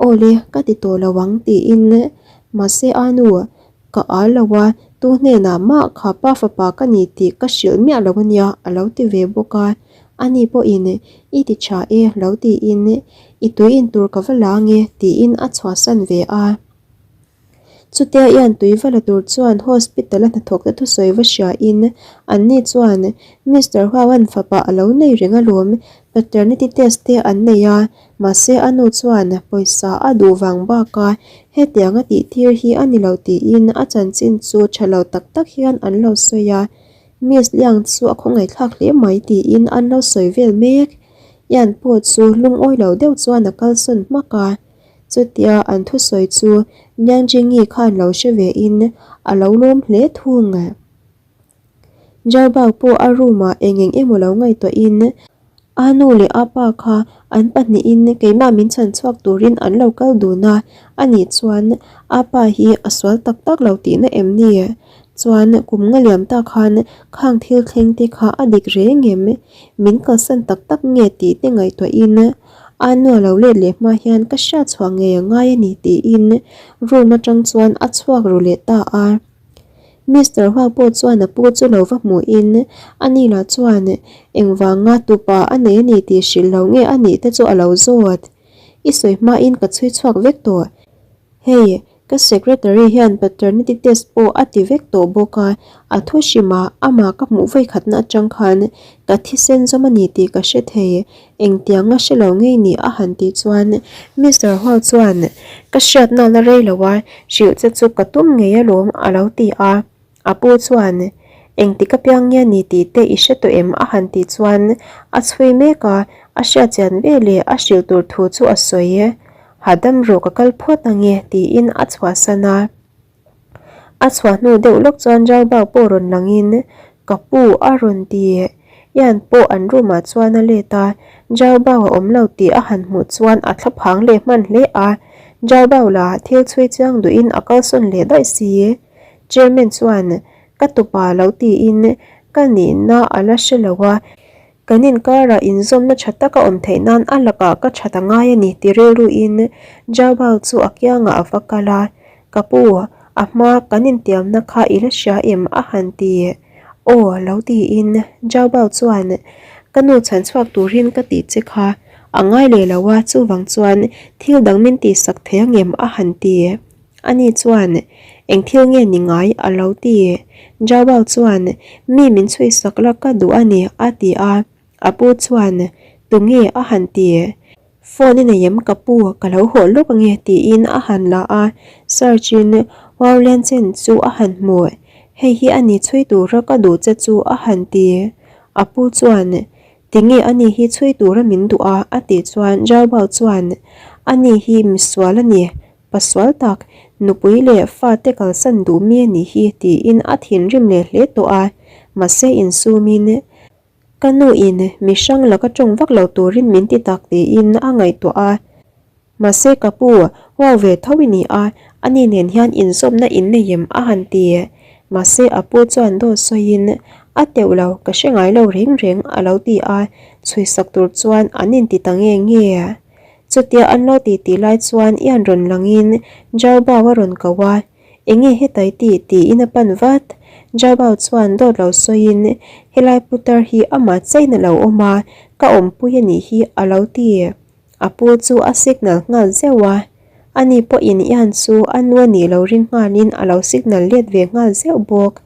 Aw le ka ti tawh lo ang tiin mahse a nu Ka al lo a, tu hnenah mah kha pa fapa ka ni tih ka hrilh miah lo ania a lo ti ve bawk a. Ani pawhin i ti tha e lo tiin i tui in tur ka va la ange tiin a chhuahsan ve a. Chutia Ian tui va la tur chuan hospital a hnathawk te thusawi va hriain anni chuan Mister Huawan fapa a lo nei reng alawm. Paternity test te an nei a, mahse a nu chuan pawisa a duh vang baka hetiang a tih tir hi a ni lo tiin a chanchin chu tha lo tak tak hian an lo sawi a. Miss Liang chu a khawngaihthlak hle mai tiin an lo sawi vel mek. Ian pawh chu lungawi lo deuh chuan a kalsawn hmak a. Chutia an thusawi chu Liang Jingyi khan lo hre ve in a lo lawm hle thung. Jarbau pawh a room ah eng eng emaw lo ngaihtuah in a nu leh a pa kha an pahnihin keimah min chhan chhuak turin an lo kal dun a, anih chuan a pa hi a sual tak tak lo tihna em ni? Chuan kum nga liam tak khan khang thil thleng te kha a dik reng em? Min kalsan tak tak nge tih te ngaihtuah in a nu a lo let leh hma hian ka hriat chhuah ngei a ngai a ni tiin room atang chuan a chhuak ru leh ta a. Mister Hua pawh chuan a pu chu lo va hmuhin a ni lah chuan engvanga tupa a nei a ni tih hrilh lo nge a nih te chu a lo zawt. I sawi hmain ka chhui chhuak vek tawh. Hei, ka secretary hian paternity test pawh a ti vek tawh bawk a, a thu hrimah amah ka hmuh vawikhatna atang khan ka thisen zawm a ni tih ka hre thei. Engtianga hre lo ngei ni a han tih chuan Mister Hall chuan ka hriatna la rei lo a, hrilh che chu ka tum ngei alawm a lo ti a. A pu chuan engtik apiang nge ni tih te i hre tawh em a han tih chuan a chhui mek a, a hriatchian ve leh a hrilh tur thu chu a sawi e. Hahdam rawh ka kal phawt ange tiin a chhuahsan a. A chhuah hnu deuh lawk chuan Ralbak pawh rawn langin ka pu a rawn ti. Ian pawh an room ah chuan a let a, Ralbau a awm lo tih a han hmuh chuan a thla phang leh hman hle a. Ralbau lah thil chhui chiang duhin a kalsawn leh daih si. Chairman chuan ka tupa lo tiin ka nihna a la hre lo a, Kan inkarah inzawmna tha taka awm theih nan a lakah ka that a ngai a ni ti rilruin Jabal chu a kiangah a va kal a, Ka pu, a hma kan intiamna kha i la hria em? a han ti. Aw, lo tiin Jabal chuan ka nu chhan chhuak turin ka tih che kha a ngai leh lo a, chuvang chuan thil dang min tihsak thei angem? a han ti. Ani chuan, Eng thil nge ni ngai? a lo ti. Jawao chuan, Mi min chhuisak la ka duh a ni, a ti a. A pu chuan, Tunge? a han ti. Phone i nei em ka pu, ka lo hawh lawk ange, tiin a han la a. Search-in Wow Lianchen chu a han hmu. Hei hi a ni chhui tura ka duh che chu, a han ti. A pu chuan, Tinge ani hi chhui tura min duh a? a tih chuan Jawao chuan, Ani hi misual a ni, Pasual tak, nupui leh fate kalsan duh mi a nih hi tiin a thinrim leh hle tawh a, mahse insumin, Ka nu in mi hrang laka tawng vak lo turin min ti tak tiin a ngaihtuah a. Mahse ka pu, huau ve tho i ni a, ani nen hian inzawmna in nei em a han ti. Mahse a pu chuan dawt sawiin, A teuh lo, ka hre ngai lo reng reng a lo ti a, chhuisak tur chuan an inti ta nge nge. Chutia an lo ti tih lai chuan Ian rawn langin Jarbao a rawn ko a, Enge hetai tih? tiin a pan vat. Jarbao chuan dawt lo sawiin, Helai putar hi amah chain a lo awm a, ka awmpui a nih hi a lo ti. A pu chu a signal nghal zeuh a, ani pawhin Ian chu a nu a nih lo ring nghalin a lo signal let ve nghal zeuh bawk.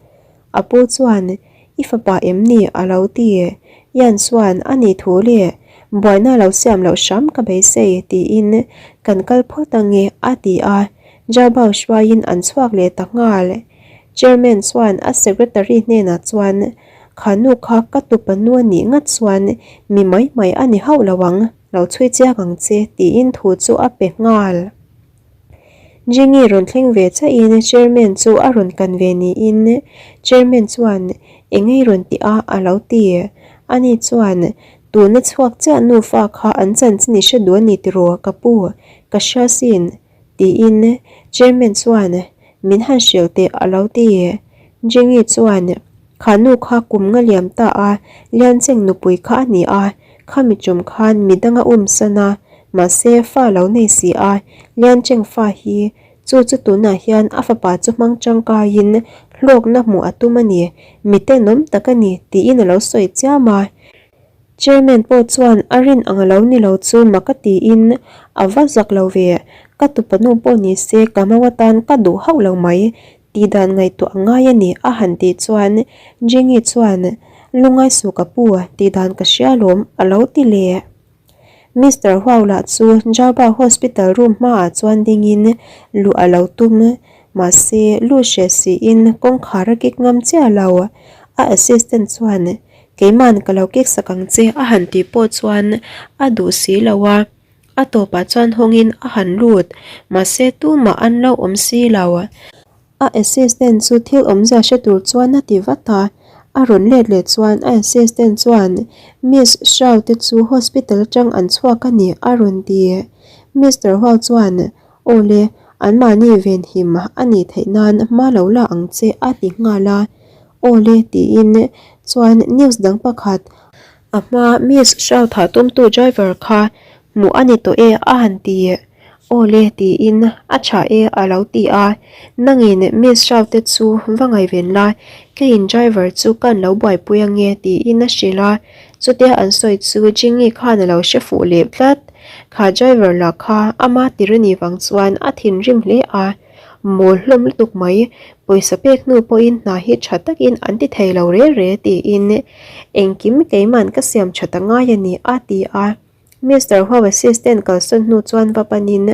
A pu chuan, I fapa em ni? a lo ti. Ian chuan, A nih thu le, buaina lo siam loh hram ka beisei, tiin kan kal phawt ange, a ti a. Jabao hruaiin an chhuak leh ta nghal. Chairman chuan a secretary hnenah chuan, Kha nu kha ka tupa nu a nih ngat chuan mi mai mai a ni hauh lo ang, lo chhui chiang ang che, tiin thu chu a pe nghal. Jimmy rawn thleng ve chiahin chairman chu a rawn kan ve niin chairman chuan eng ei rawn tih a a lo ti. Ani chuan tuna chhuak chiah nufa kha an chanchin i hre duh a ni tiraw ka pu ka hria sin tiin chairman chuan min han hrilh teh a lo ti. Jimmy chuan Kha nu kha kum nga liam ta a, Liancheng nupui kha a ni a, khami tum khan midang a um san a, mahse fa lo nei si a, Liancheng fa hi chu chu tunah hian a fapa chu hmang tangkaiin hlawkna hmuh a tum a ni, mi tenawm tak a ni tiin a lo sawi chiam a. Chairman pawh chuan a rin ang a lo ni lo chu mak a tiin a va zak lo ve, ka tupa nu pawh ni se ka mau atan ka duh hauh lo mai, Tih dan ngaihtuah a ngai a ni a han tih chuan Jenny chuan Lungai suh ka pu, tih dan ka hria alawm, a lo ti leh. Mister Huau lah chu Jauba Hospital room hmaah chuan dingin luh a lo tum, mahse lu hreh siin kawngkhar a kik ngam chiah lo. A assistant chuan, Keiman ka lo kik sak ang che a han tih pawh chuan a duh si lo a. A tawpah chuan hawngin a han lut, mahse tumah an lo awm si lo. A assistant chu thil awmzia hre tur chuan a ti vat a, a rawn let leh chuan a assistant chuan Miss Shao te chu hospital atang an chhuak a ni a rawn ti. Mister Huang chuan Aw le, anmahni venhim a nih theih nan hma lo la ang che a ti nghal a. Aw le tiin chuan news dang pakhat a hma Miss Shao thah tumtu driver kha hmuh a ni tawh e a han ti. Aw le tiin a tha e a lo ti a, nangin Miss Shao te chu va ngaiven la, keiin driver chu kan lo buaipui ange tiin a hrilh a, chutia an sawi chu Jingi khan a lo hre fuh leh tlat. Kha driver lah kha ama tir a nih vang chuan a thinrim hle a, mawl hlawm lutuk mai, pawisa pek hnu pawhin hna hi tha takin an ti thei lo re re tiin engkim keiman ka siam tha ta ngai a ni a ti a. Mister Huau assistant kalsawn hnu chuan va panin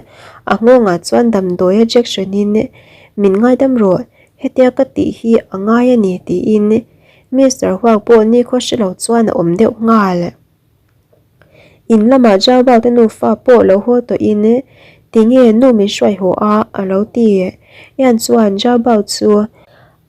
a nghawngah chuan damdawi a jection in min ngaidam rawh, hetia ka tih hi a ngai a ni tiin Mister Huau pawh nikhaw hre lo chuan a awm deuh nghal. In lamah Jao Bao te nufa pawh lo haw tawhin tinge nu min hruai haw a a lo ti. Ian chuan Jao Bao chu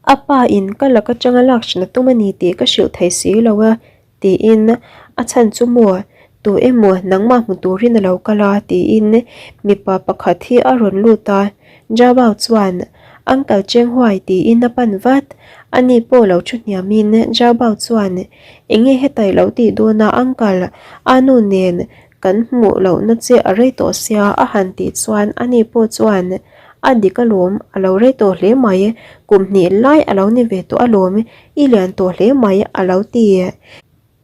a pa in ka lak atanga lak hran a tum a ni tih ka hrilh thei si lo a Tiin, A chhan chu maw? Tu emaw nangmah hmu turin a lo kal a? tiin mipa pakhat hi a rawn lut a. Jabao chuan, Uncle Cheng Huai tiin a pan vat. Ani pawh lo thu hniamin Jabao chuan, Enge heta i lo tih dawn a Uncle? A nu nen kan hmuh lohna che a rei tawh sia a han tih chuan ani pawh chuan, A dik alawm, a lo rei tawh hle mai. Kum hnih lai a lo ni ve tawh alawm. I lian tawh hle mai a lo ti.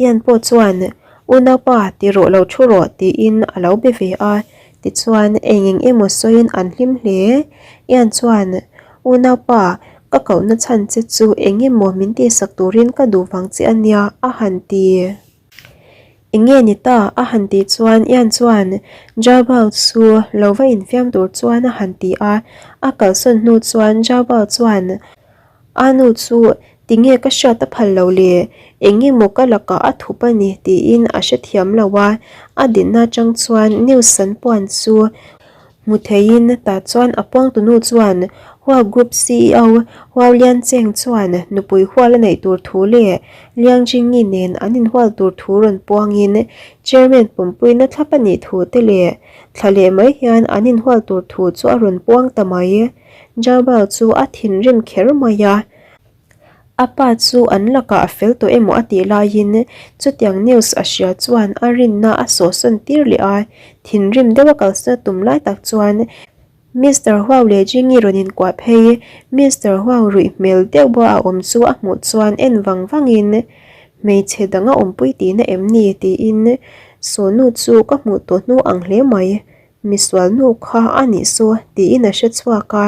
Ian pawh chuan, Unaupa, ti rawh lo thu rawh tiin a lo be ve a. Tichuan, eng eng emaw sawiin an hlim hle. Ian chuan, Unaupa, ka kohna chhan che chu eng emaw min tihsak turin ka duh vang che a nia a han ti. Eng nge ni ta? a han tih chuan Ian chuan Jabal chu lo va infiam tur chuan a han ti a. A kalsawn hnu chuan Jabal chuan, A nu chu tinge ka hriat a phal lo le? Eng nge maw ka lakah a thup a ni tiin a hrethiam lo a, a dinna atang chuan news an puan chu hmu theiin tah chuan a puangtunu chuan Hua Group CEO Huau Lian Cheng chuan nupui hual a neih tur thu leh Liang Jingyi nen an inhual tur thu rawn puangin Chairman pumpuina thlap a nih thu te leh thla leh mai hian an inhual tur thu chu a rawn puang ta mai. Jabal chu a thinrim kher mai a, a pa chu an lakah a fel tawh emaw a tih laiin chutiang news a hria chuan a rinna a sawhsawn tir leh a, thinrim deuh a kalsan a tum lai tak chuan Mister Huau leh Jingi rawn inkuah phei, Mister Huau ruih hmel deuh bawh a awm chu a hmuh chuan en vang vangin hmeichhe dang a awmpui tihna em ni tiin Sawnu chu ka hmuh tawh hnu ang hle mai. Misual nu kha a nih saw tiin a hre chhuak a,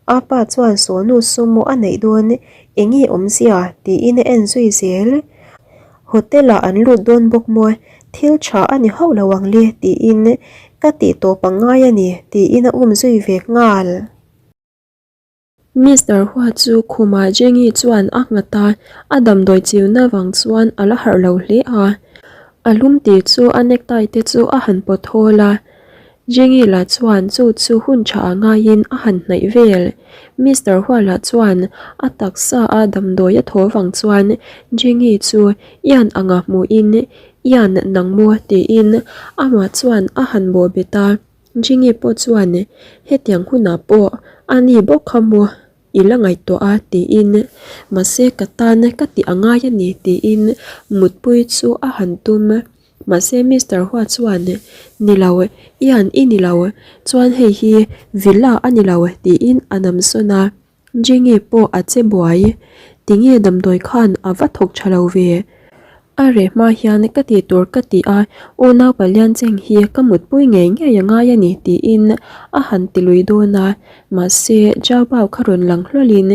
a pa chuan saw nu sumo a neih dawn eng nge awmzia tiin a en zui zel. Hotel ah an lut dawn bawk maw, thil tha a ni hauh lo ang le tiin ka tih tawp a ngai a ni tiin a um zui ve nghal. Mister Hua chu khumah Jengi chuan a nghat a, a damdawi chiuna vang chuan a la harh lo hle a. A lum tih chu a necktie te chu a han pawt hawl a. Jengi lah chuan chu chu hun tha ah ngaiin a han hnaih vel. Mister Hua lah chuan a taksa a damdawi a thaw vang chuan Jengi chu Ian anga hmuhin Ian nang maw tiin amah chuan a han bawh bet a. Jingi pawh chuan hetiang hunah pawh a ni bawk kha maw i la ngaihtuah a tiin mahse ka tan ka tih a ngai a ni tiin mutpui chu a han tum. Mahse Mister Hua chuan ni lo Ian i ni lo chuan hei hi villa a ni lo tiin a nam sawn a. Jingi pawh a che buai. Tinge damdawi khan a va thawk tha lo ve. A reh hma hian ka tih tur ka ti a, unau palian cheng hi ka mutpui ngei ngei a ngai a ni tiin a han ti lui dawn a, mahse Jao Bao kha rawn lang hlawlhin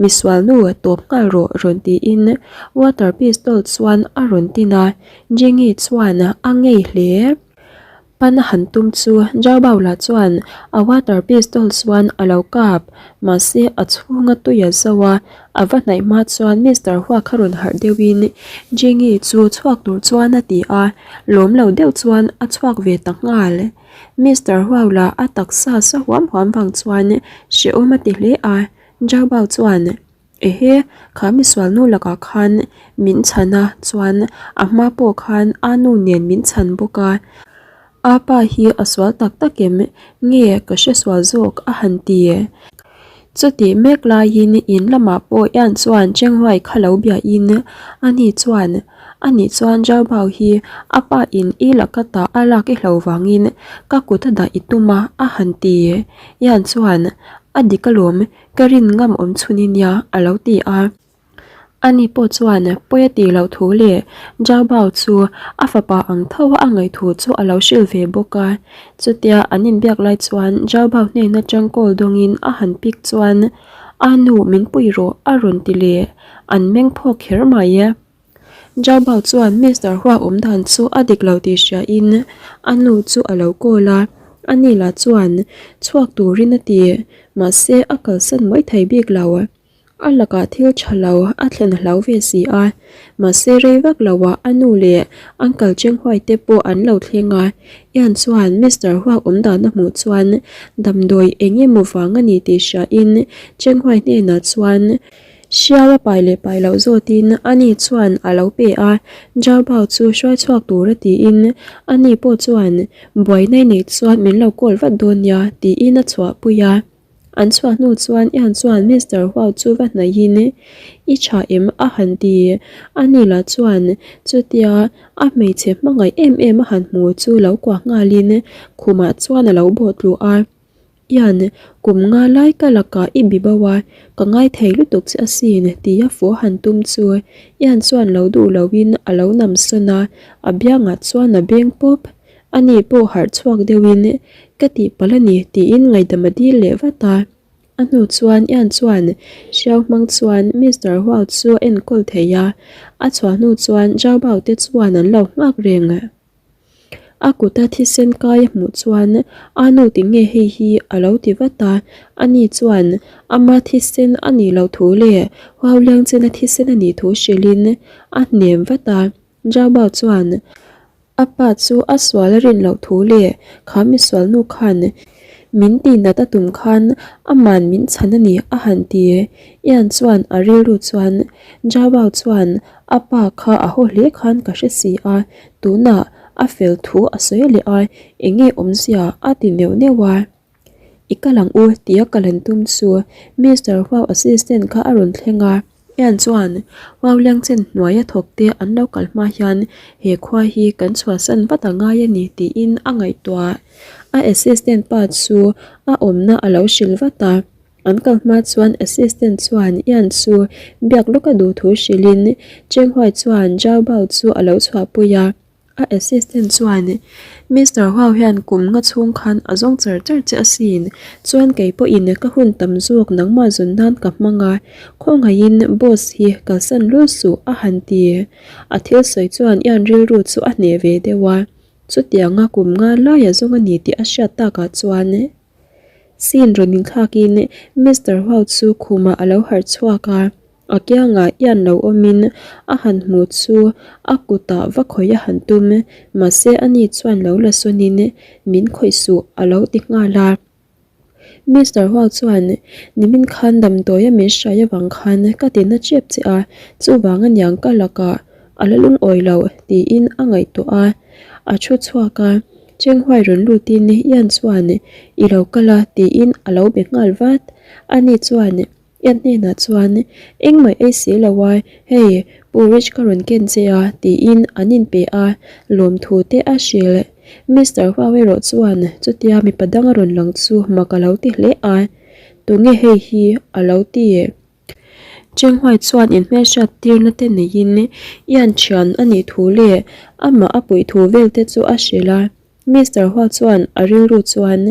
misual nu tawp nghal rawh rawn tiin water pistol chuan a rawn tin a, Jingi chuan a ngei hle. Pan a han tum chu Jao Bao lah chuan a water pistol chuan a lo kap, mahse a chhunga tui a zo a, a va hnaih hma chuan Mister Hua kha rawn harh deuhin Jingi chu chhuak tur chuan a ti a, lawm lo deuh chuan a chhuak ve ta nghal. Mister Hua lah a taksa sa huam huam vang chuan hrehawm a ti hle a, Jao Bao chuan Ehe, kha misual nu lakah khan min chhan a, chuan a hma pawh khan a nu nen min chhan bawk a. A pa hi a sual tak tak em? Nge ka hre sual zawk a han ti. Chutih mek laiin in lamah pawh Ian chuan Chenghuai kha lo biahin ani chuan, Ani chuan Zhao Bao hi a pa in i laka tah a lak i hlo vangin ka kut a dah i tum a a han ti. Ian chuan, A dik alawm, Ka rin ngam awm chhun i nia, a lo ti a. Ani pawh chuan pawi a tih loh thu leh Zhao Bao chu a fapa ang tho a ngaih thu chu a lo hrilh ve bawk a. Chutia an inbiak lai chuan Zhao Bao hnen atang call dawngin a han pick chuan, A nu min pui rawh a rawn ti leh, an meng phawk kher mai. Zhao Bao chuan Mister Hua awm dan chu a dik lo tih hria in a nu chu a lo call a, ani lah chuan chhuak turin a ti, mahse a kalsan mai thei bik lo. A lakah thil tha lo a thlen a hlau ve si a, mahse rei vak lo ah a nu leh Uncle Cheng Huai te pawh an lo thleng a, Ian chuan Mister Hua awm dan a hmuh chuan damdawi eng emaw vang a ni tih hria in Cheng Huai hnenah chuan Hriau a pai leh pai loh zawtin ani chuan a lo pe a, Zhao Bao chu hruai chhuak tur a tiin ani pawh chuan buaina i neih chuan min lo call vat dawn nia tiin a chhuahpui a. An chhuah hnu chuan Ian chuan Mister Huau chu va hnaihin I tha em a han ti. Ani lah chuan chutia a hmeichhe hmangaih em em a han hmu chu lo kuah nghalin khumah chuan a lo bawh tluh a. Ian, kum nga lai ka lakah i bi bo a, ka ngai thei lutuk che asin, tia fua han tum chu Ian chuan lo duh loin a lo nam sawn a, a biangah chuan a beng pawp. Ani pawh harh chhuak deuhin, Ka tihpalh a ni, tiin ngaihdam a dil leh vat a. A hnu chuan Ian chuan hriau hmang chuan Mister Huau chu a enkawl thei a, a chhuah hnu chuan Zhao Bao te chuan an lo nghak reng. A kuta thisen kai a hmuh chuan a nu ti nge hei hi a lo ti vat a, ani chuan ama thisen a nih loh thu leh Huauliang chena thisen a nih thu hrilhin a hnem vat a. Zhao Bao chuan a pa chu a sual a rin loh thu leh kha misual nu khan min tihnat a tum khan aman min chhan a ni a han ti. Ian chuan a rilru chuan Zhao Bao chuan a pa kha a haw hle khan ka hre si a, Tunah a fel thu a sawi leh a, eng nge awmzia a ti neuh neuh a. I kal ang u tia ka lan tum chu Mister Huau assistant kha a rawn thleng a. Ian chuan Huau Liangchen hnuaia thawk te an lo kal hma hian he khua hi kan chhuahsan vat a ngai a ni tiin a ngaihtuah. A assistant pa chu a awmna a lo hrilh vat a. An kal hma chuan assistant chuan Ian chu biak lawk a duh thu hrilhin Cheng Huai chuan Zhao Bao chu a lo chhuahpui a. A assistant chuan, Mister Huau hian kum nga chhung khan a zawng char char che asin, chuan kei pawhin ka hun tam zawk nangmah zawn nan ka hmang a, khawngaihin boss hi kalsan lul suh a han ti. A thil sawi chuan Ian rilru chu a hneh ve deuh a, chutianga kum nga laia zawng a ni tih a hriat takah chuan, Scene rawn inthlakin Mister Huau chu khumah a lo harh chhuak a, a kiangah Ian lo awmin a han hmu chu a kutah va khawih a han tum, mahse ani chuan lo la sawnin min khawih suh a lo ti nghal a. Mister Huau chuan nimin khan damdawi a min hrai avang khan ka ti na chep che a, chuvang aniang ka lakah a la lungawi lo tiin a ngaihtuah a, a thu chhuak a. Chenghuai rawn lutin Ian chuan I lo kal a tiin a lo be nghal vat. Ani chuan Ian hnenah chuan Engmah ei si lo a, hei porridge ka rawn ken che a tiin an inpe a, lawmthu te a hrilh. Mister Huau erawh chuan chutia mipa dang a rawn lang chu mak a lo ti hle a, Tunge hei hi a lo ti. Chenghuai chuan inhmelhriat tirna te neiin Ian thian a nih thu leh amah a puih thu vel te chu a hrilh a. Mister Hua chuan a rilru chuan,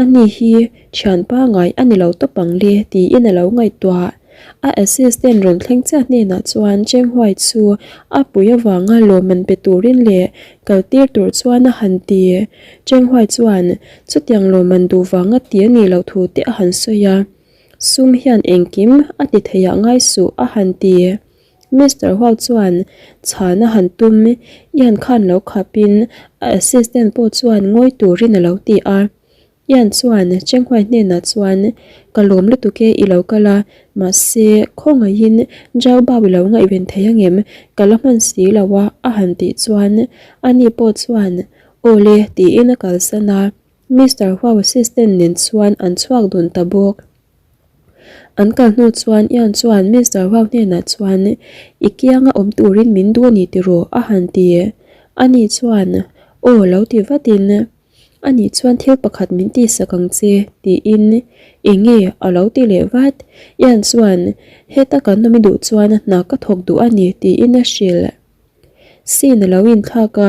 Ani hi thian pangai a ni lo tawp ang le tiin a lo ngaihtuah. A assistant rawn thleng chiah hnenah chuan Chenghuai chu a pui avanga lawmman pe turin leh kal tir tur chuan a han ti. Chenghuai chuan chutiang lawmman duh vanga ti a nih loh thu te a han sawi a. Sum hian engkim a ti theiah ngai suh a han ti. Mister Huau chuan chhan a han tum Ian khan lo khapin a assistant pawh chuan ngawi turin a lo ti a. Ian chuan Chenghuai hnenah chuan Ka lawm lutuk e i lo kal a, mahse khawngaihin Zhao Bao i lo ngaihven thei angem ka la hman si lo a a han tih chuan ani pawh chuan Aw le tiin a kalsan a. Mister Huau assistant nen chuan an chhuak dun ta bawk. An kal hnu chuan Ian chuan Mister Huau hnenah chuan I kianga awm turin min duh a ni tiraw? a han ti. Ani chuan Aw lo ti vatin Ani chuan thil pakhat min tihsak ang che tiin Enge a lo ti leh vat. Ian chuan Heta kan awm i duh chuan hna ka thawk duh a ni tiin a hrilh. Scene a lo inthlak a,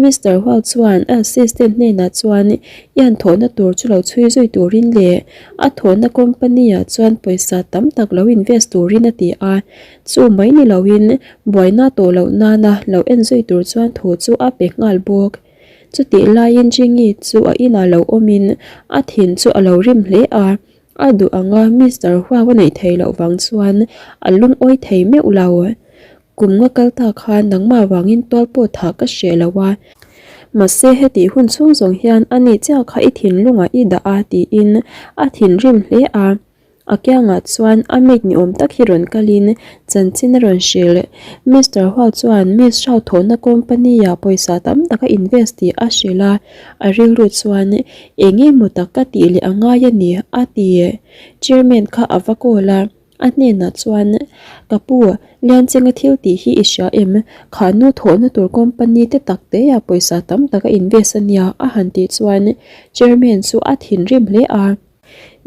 Mister Huau chuan a assistant hnenah chuan Ian thawhna tur chu lo chhui zui turin leh a thawhna company ah chuan pawisa tam tak lo invest turin a ti a, chu mai ni loin buaina tawh loh nana lo en zui tur chuan thu chu a pe nghal bawk. Chutih laiin Jingi chu a inah lo awmin a thin chu a lo rim hle a, A duh anga Mister Huau a neih theih loh vang chuan a lungawi thei meuh lo. Kum nga kal ta khan nangmah vangin tual pawh thah ka hreh lo a. Mahse hetih hun chhung zawng hian a ni chiah kha i thinlungah i dah a tiin a thinrim hle a. A kiangah chuan a maid ni awm tak hi rawn kalin chanchin a rawn hrilh. Mister Huau chuan Miss Shao thawhna company-ah pawisa tam tak a invest tih a hrilh a. A rilru chuan Eng emaw tak ka tih leh a ngai a ni, a ti. Chairman kha a va call a, a hnenah chuan, Ka pu, Lianchenga thil tih hi i hria em? Kha nu thawhna tur company te tak teah pawisa tam tak a invest a nia, a han tih chuan Chairman chu a thinrim hle a.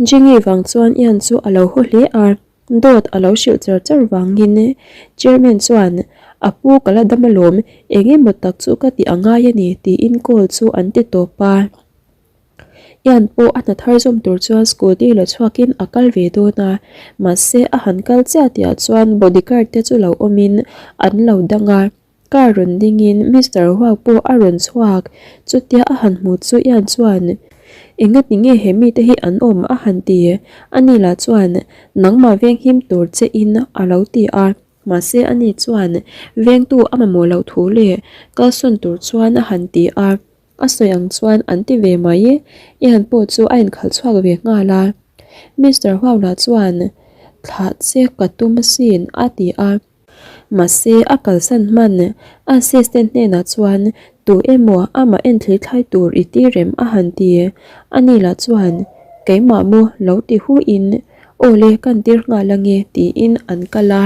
Jenny vang chuan Ian chu a lo haw hle a. Dawt a lo hrilh char char vangin Chairman chuan, A pu ka la dam alawm, eng emaw tak chu ka tih a ngai a ni tiin call chu an ti tawp a. Ian pawh a hna thar zawm tur chuan scooty la chhuakin a kal ve dawn a, mahse a han kal chiah tihah chuan bodyguard te chu lo awmin an lo dang a. Car rawn dingin Mister Huau pawh a rawn chhuak, chutia a han hmu chu Ian chuan, Engati nge he mite hi an awm? a han ti. Ani lah chuan, Nangmah venghim tur che in a lo ti a, mahse ani chuan vengtu a mamawh loh thu leh kalsawn tur chuan a han ti a, a sawi ang chuan an ti ve mai. Ian pawh chu a inkhalh chhuak ve nghal a. Mister Huau lah chuan, Thlah che ka tum asin a ti a. Mahse, a kalsan hman a assistant hnenah chuan tu emaw amah enthli thlai tur i ti rem a han ti. Ani lah chuan, Keimah maw lo ti hu in, aw le kan tir nghal ange tiin an kal a.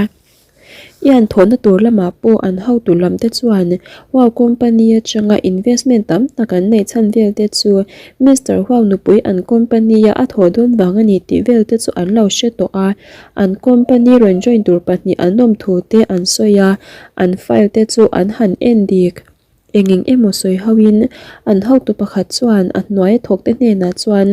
Ian thawhna tur lamah pawh an hotu lam te chuan Huau company atanga investment tam tak an neih chhan vel te chu Mister Huau nupui an company a a thawh dawn vang a ni tih vel te chu an lo hre tawh a. An company rawn join tur pahnih an awm thu te an sawi a, an file te chu an han en dik. Eng eng emaw sawi ho in an hotu pakhat chuan a hnuai a thawk te hnenah chuan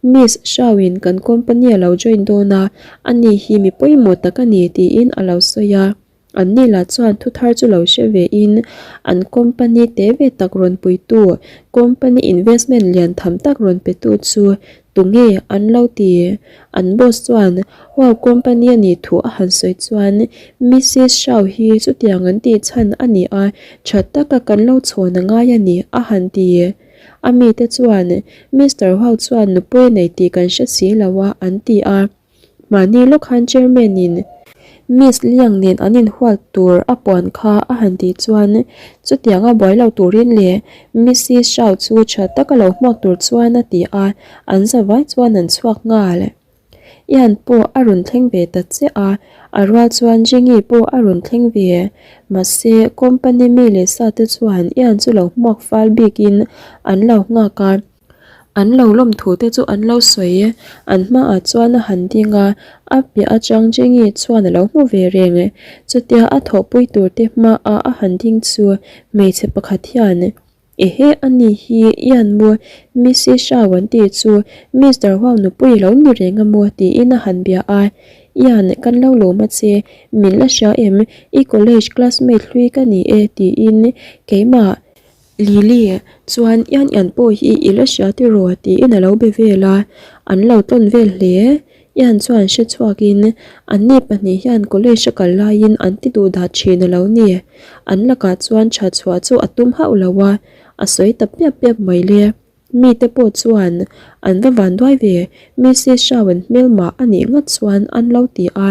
Miss Shao in kan company a lo join dawn a, ani hi mi pawimawh tak a ni tiin a lo sawi a. An ni lah chuan thu thar chu lo hre ve in an company te ve tak rawn puitu, company investment lian tham tak rawn petu chu tunge an lo ti? An boss chuan wow company a nih thu a han sawi chuan Missis Shao hi chutiang an tih chhan a ni a, tha taka kan lo chhawn a ngai a ni a han ti. A mite chuan Mister Huau chuan nupui a nei tih kan hre si lo a an ti a. Mahni lawk khan Chairman in Miss Liang nen an inhual tur a puan kha a han tih chuan chutiang a buai lo turin leh Missy Shao chu tha taka lo hmuak tur chuan a ti a, an zavai chuan an chhuak nghal. Ian pawh a rawn thleng ve ta chiah a, a rual chuan Jingi pawh a rawn thleng ve. Mahse company mi leh sa te chuan Ian chu lo hmuak fal bikin an lo nghak a. An lo lawm thu te chu an lo sawi. An hmaah chuan a han ding a, a piah atang Jengi chuan a lo hmu ve reng. Chutia a thawhpui tur te hmaah a han ding chu hmeichhe pakhat hian, Ehe a ni hi Ian maw Missy Shao an tih chu Mister Huang nupui a lo ni reng a maw tiin a han bia a. Ian kan lo lawm a che, min la hria em? I college classmate hlui ka ni e tiin keimah Lily chuan Ian Ian pawh hi i la hria tiraw tiin a lo be vel a, an lo tawn vel hle. Ian chuan hre chhuakin anni pahnih hian college a kal laiin an ti duh dah thin a lo ni. An lakah chuan tha chhuah chu a tum hauh lo a, a sawi ta piap piap mai le. Mite pawh chuan an va van duai ve, Mrs Shawn hmelmah a nih ngat chuan an lo ti a.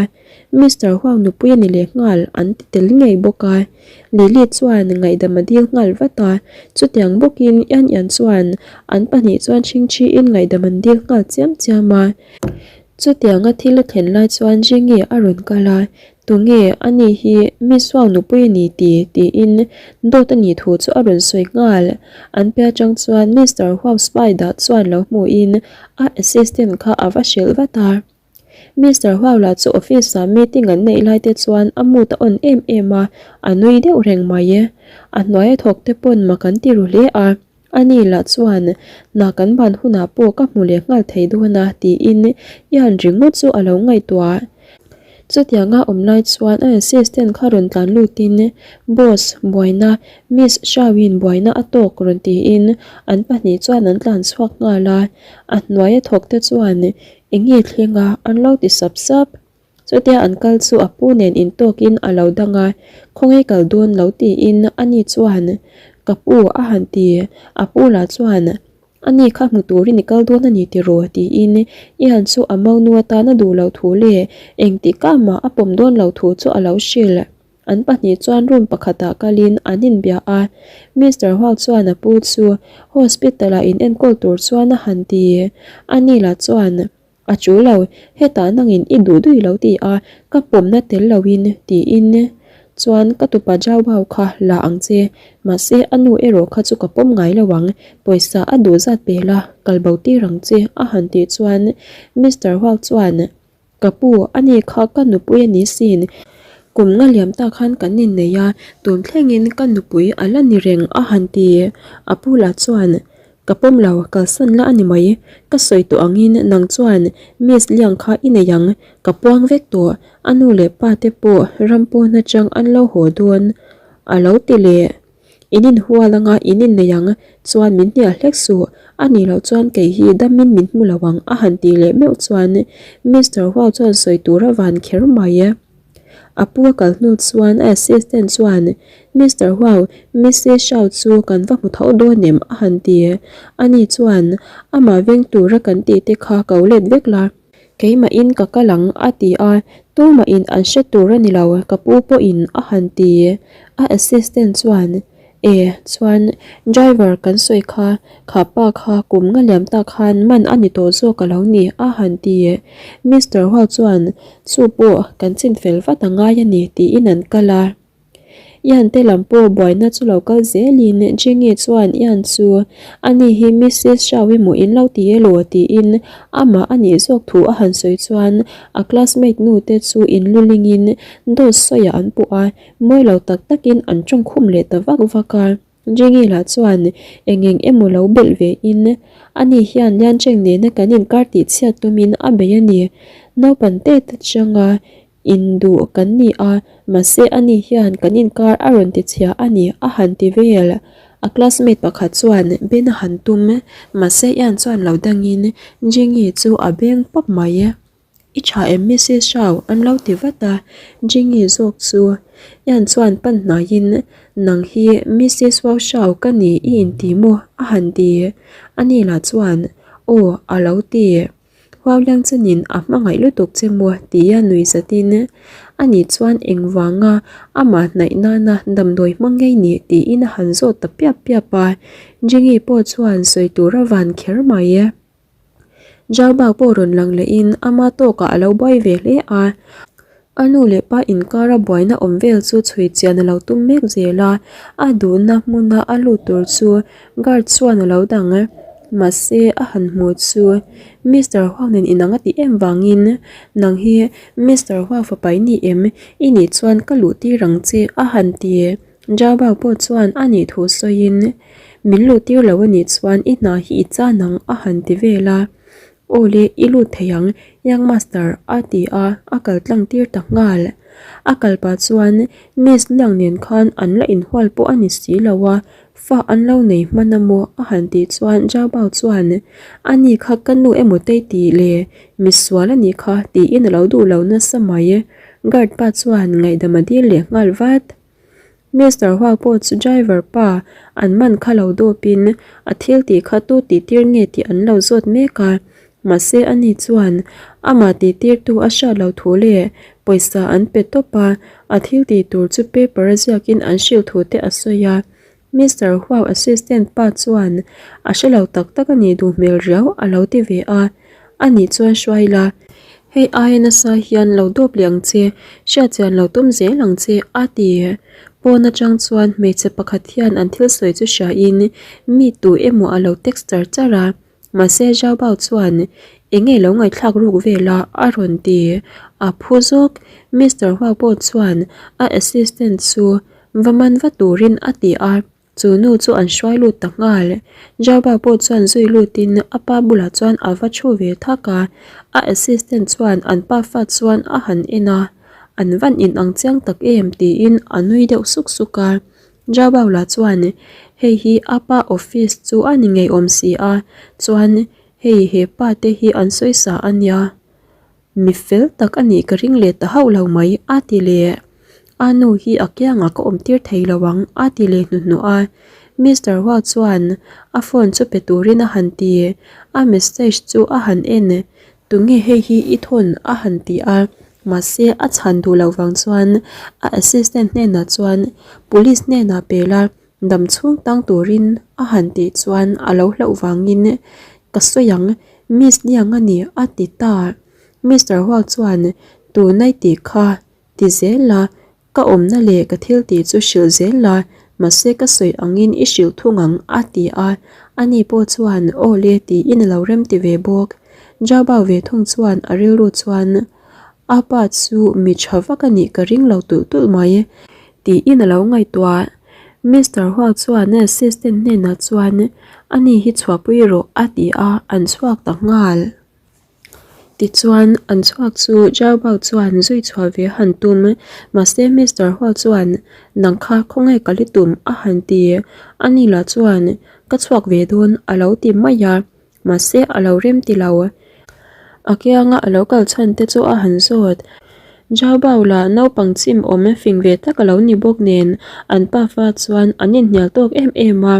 Mister Huang nupui a ni leh nghal an ti tel ngei bawk a. Lily chuan ngaihdam a dil nghal vat a, chutiang bawkin Ian Ian chuan an pahnih chuan chhingchhiin ngaihdam an dil nghal chiam chiam a. Chutianga thil a thlen lai chuan Jengi a rawn kal a, Tunge ani hi Miss Huang nupui a ni ti? tiin dawt a nih thu chu a rawn sawi nghal. An piah atang chuan Mister Huang spy dah chuan lo hmuhin a assistant kha a va hrilh vat a. Mister Huaula chu office ah meeting an neih lai te chuan a mood a on em em a, a nui deuh reng mai. A hnuai a thawk te pawn mak an ti ru hle a, ani lah chuan hna kan ban hunah pawh ka hmu leh nghal thei dawn a tiin Ian ringawt chu a lo ngaihtuah. Chutianga awm lai chuan a assistant kha rawn tlan lutin Boss, buaina, Miss Shawin buaina a tawk rawn tiin an pahnih chuan an tlan chhuak nghal a, a hnuai a thawk te chuan Enge thleng a, an lo ti sap sap. Chutia an kal chu a pu nen intawkin a lo dang a, khawngaih kal dawn lo tiin ani chuan ka pu a han ti. A pu lah chuan ani kha hmu turin i kal dawn a ni tiraw tiin Ian chu a monu atan a duh loh thu leh engtikah mah a pawm dawn loh thu chu a lo hrilh. An pahnih chuan room pakhatah kalin an inbia a, Mister Huang chuan a pu chu hospital-ah in enkawl tur chuan a han ti. Ani lah chuan, A chu lo, hetah nangin i duh duih lo ti a, ka pawmna tel loin tiin chuan ka tupa Jao Bao kha la ang che, mahse a nu erawh kha chu ka pawm ngai lo ang, pawisa a duh zat pe la, kal bo tir ang che a han tih chuan Mister Huang chuan, Ka pu, ani kha ka nupui a ni sin. Kum nga liam tak khan kan innei a, tun thlengin ka nupui a la ni reng a han ti. A pu lah chuan, Ka pawm lo, kalsan la a ni mai. Ka sawi tawh angin nang chuan Miss Liang kha i nei ang, ka puang vek tawh. A nu leh pa te pawh ram pawn atang an lo haw dawn a lo ti leh. In inhual anga in innei ang chuan min hnial hlek suh, a nih loh chuan kei hi damin min hmu lo ang a han tih leh meuh chuan Mister Huau chuan sawi tur a van kher mai. A pu a kal hnu chuan a assistant chuan Mister Huau, Missy Shao chu kan va hmu tho dawn em a han ti. Ani chuan amah veng tura kan tih te kha ko let vek la. Keimahin ka kal ang a ti a, tumahin an hre tur a ni lo ka pu pawhin a han ti. A assistant chuan, E, chuan driver kan sawi kha, kha pa kha kum nga liam tak khan man a ni tawh zawk a lo ni a han ti. Mister Hual chuan, Chu pawh kan chin fel vat a ngai a ni tiin an kal a. Ian te lam pawh buaina chu lo kal zelin Jengi chuan Ian chu ani hi Mrs Shao emaw in lo ti elaw tiin amah a nih zawk thu a han sawi chuan a classmate nu te chu in lulingin dawt sawiah an puh a, mawi lo tak takin an tawngkhum leh ta vak vak a. Jengi lah chuan eng eng emaw lo belh ve in ani hian Liancheng nena kan inkar tih chhiat tumin a bei a ni. Naupan te ta changa induh kan ni a, mahse ani hian kan inkar a rawn ti chhia a ni a han ti vel. A classmate pakhat chuan Ben a han tum, mahse Ian chuan lo dangin Jengi chu a beng pawp mai. I tha em Mrs Shao an lo ti vat a, Jingy zawk chu Ian chuan pan hnaiin nang hi Mrs Wow Shao ka ni i inti maw a han ti. Ani lah chuan aw a lo ti. Wow Liang Chenin a hmangaih lutuk che maw tia nui zatin ani chuan engvanga amah hnaih nana damdawi hmang ngei ni tiin a han zawt ta piap piap a, Jingy pawh chuan sawi tur a van kher mai. Jauba pawh rawn lang lehin ama tawkah a lo buai ve hle a, a nu leh pa inkara buaina awm vel chu chhui chian a lo tum mek zel a, a duhna hmuna a lut tur chu guard chuan a lo dang. Mahse a han hmu chu Mister Huang nen inang a tih em vangin nang hi Mister Huang fapa i ni em? I nih chuan ka luh tir ang che a han ti. Zhao Bao pawh chuan a nih thu sawiin min luh tir lo a nih chuan i hna hi i chan ang a han ti vel a. Aw le, i lut thei ang, Young Master, a ti a, a kal tlang tir ta nghal. A kal pah chuan Miss Liang nen khan an la inhual pawh a ni si lo a, fa an lo nei hman a maw? a han tih chuan Zhao Bao chuan, A ni kha ka nu emaw tei tih le, misual a nih kha, tiin a lo duh lo nasa mai. Guard pa chuan ngaihdam a dil leh nghal vat. Mister Hua pawh chu driver pa an man kha lo dawpin a thil tih kha tu tih tir nge tih an lo zawt mek a, mahse ani chuan amah tih tirtu a hriat lo thu leh pawisa an pe tawp a, a thil tih tur chu paper a ziakin an hrilh thu te a sawi a. Mister Huau assistant pa chuan a hre lo tak tak a nih duh hmel riau a lo ti ve a, a nih chuan hruai la, hei aia nasa hian lo dawp leh ang che, hriatchian lo tum zel ang che a ti. Pawn atang chuan hmeichhe pakhat hian an thil sawi chu hriain mi tu emaw a lo text char char a, mahse Zhao Bao chuan eng nge lo ngaihthlak ruk vel a a rawn ti. A phu zawk, Mister Huau pawh chuan a assistant chu Va man va turin a ti a, chu nu chu an hruai lut ta nghal. Jauba pawh chuan zui lutin a pa bulah chuan a va thu ve thak a, a assistant chuan an pa fa chuan a han en a, an van inang chiang tak em tiin a nui deuh suk suk a. Jauba lah chuan hei hi a pa office chu a ni ngei awm si a, chuan hei he pa te hi an sawi sa a nia. Mi fel tak a nih ka ring leh ta hauh lo mai, a ti leh. A nu hi a kiangah ka awm tir thei lo ang, a ti leh hnuhnuh a. Mister Hua chuan a phone chu pe turin a han ti. A message chu a han en, Tunge hei hi i thawn? a han ti a. Mahse, a chhan duh loh vang chuan a assistant hnenah chuan police hnenah pe la, Dam chhung tang turin a han tih chuan a lo hlauh vangin ka sawi ang, Miss Liang a ni a ti ta. Mister Hua chuan tunai tih kha ti zel a, ka awmna leh ka thil tih chu hrilh zel a, mahse ka sawi angin i hrilh thung ang a ti a, ani pawh chuan aw le tiin a lo rem ti ve bawk. Jabao ve thung chuan a rilru chuan a pa chu mi tha vak a nih ka ring lo tulh tulh mai. Tiin a lo ngaihtuah. Mister Hua chuan a assistant hnenah chuan ani hi chhuahpui rawh a ti a, an chhuak ta nghal. Tichuan an chhuak chu Zhao Bao chuan zui chhuah ve a han tum. Mahse Mister Hua chuan nang kha khawngaih ka li tum a han ti. Ani lah chuan ka chhuak ve dawn a lo ti mai a. Mahse a lo rem ti lo. A kianga a lo kal chhan te chu a han zawt. Zhao Bao lah naupang chim awm fing ve tak a lo ni bawk nen an pafa chuan an inhnial tawk em em a.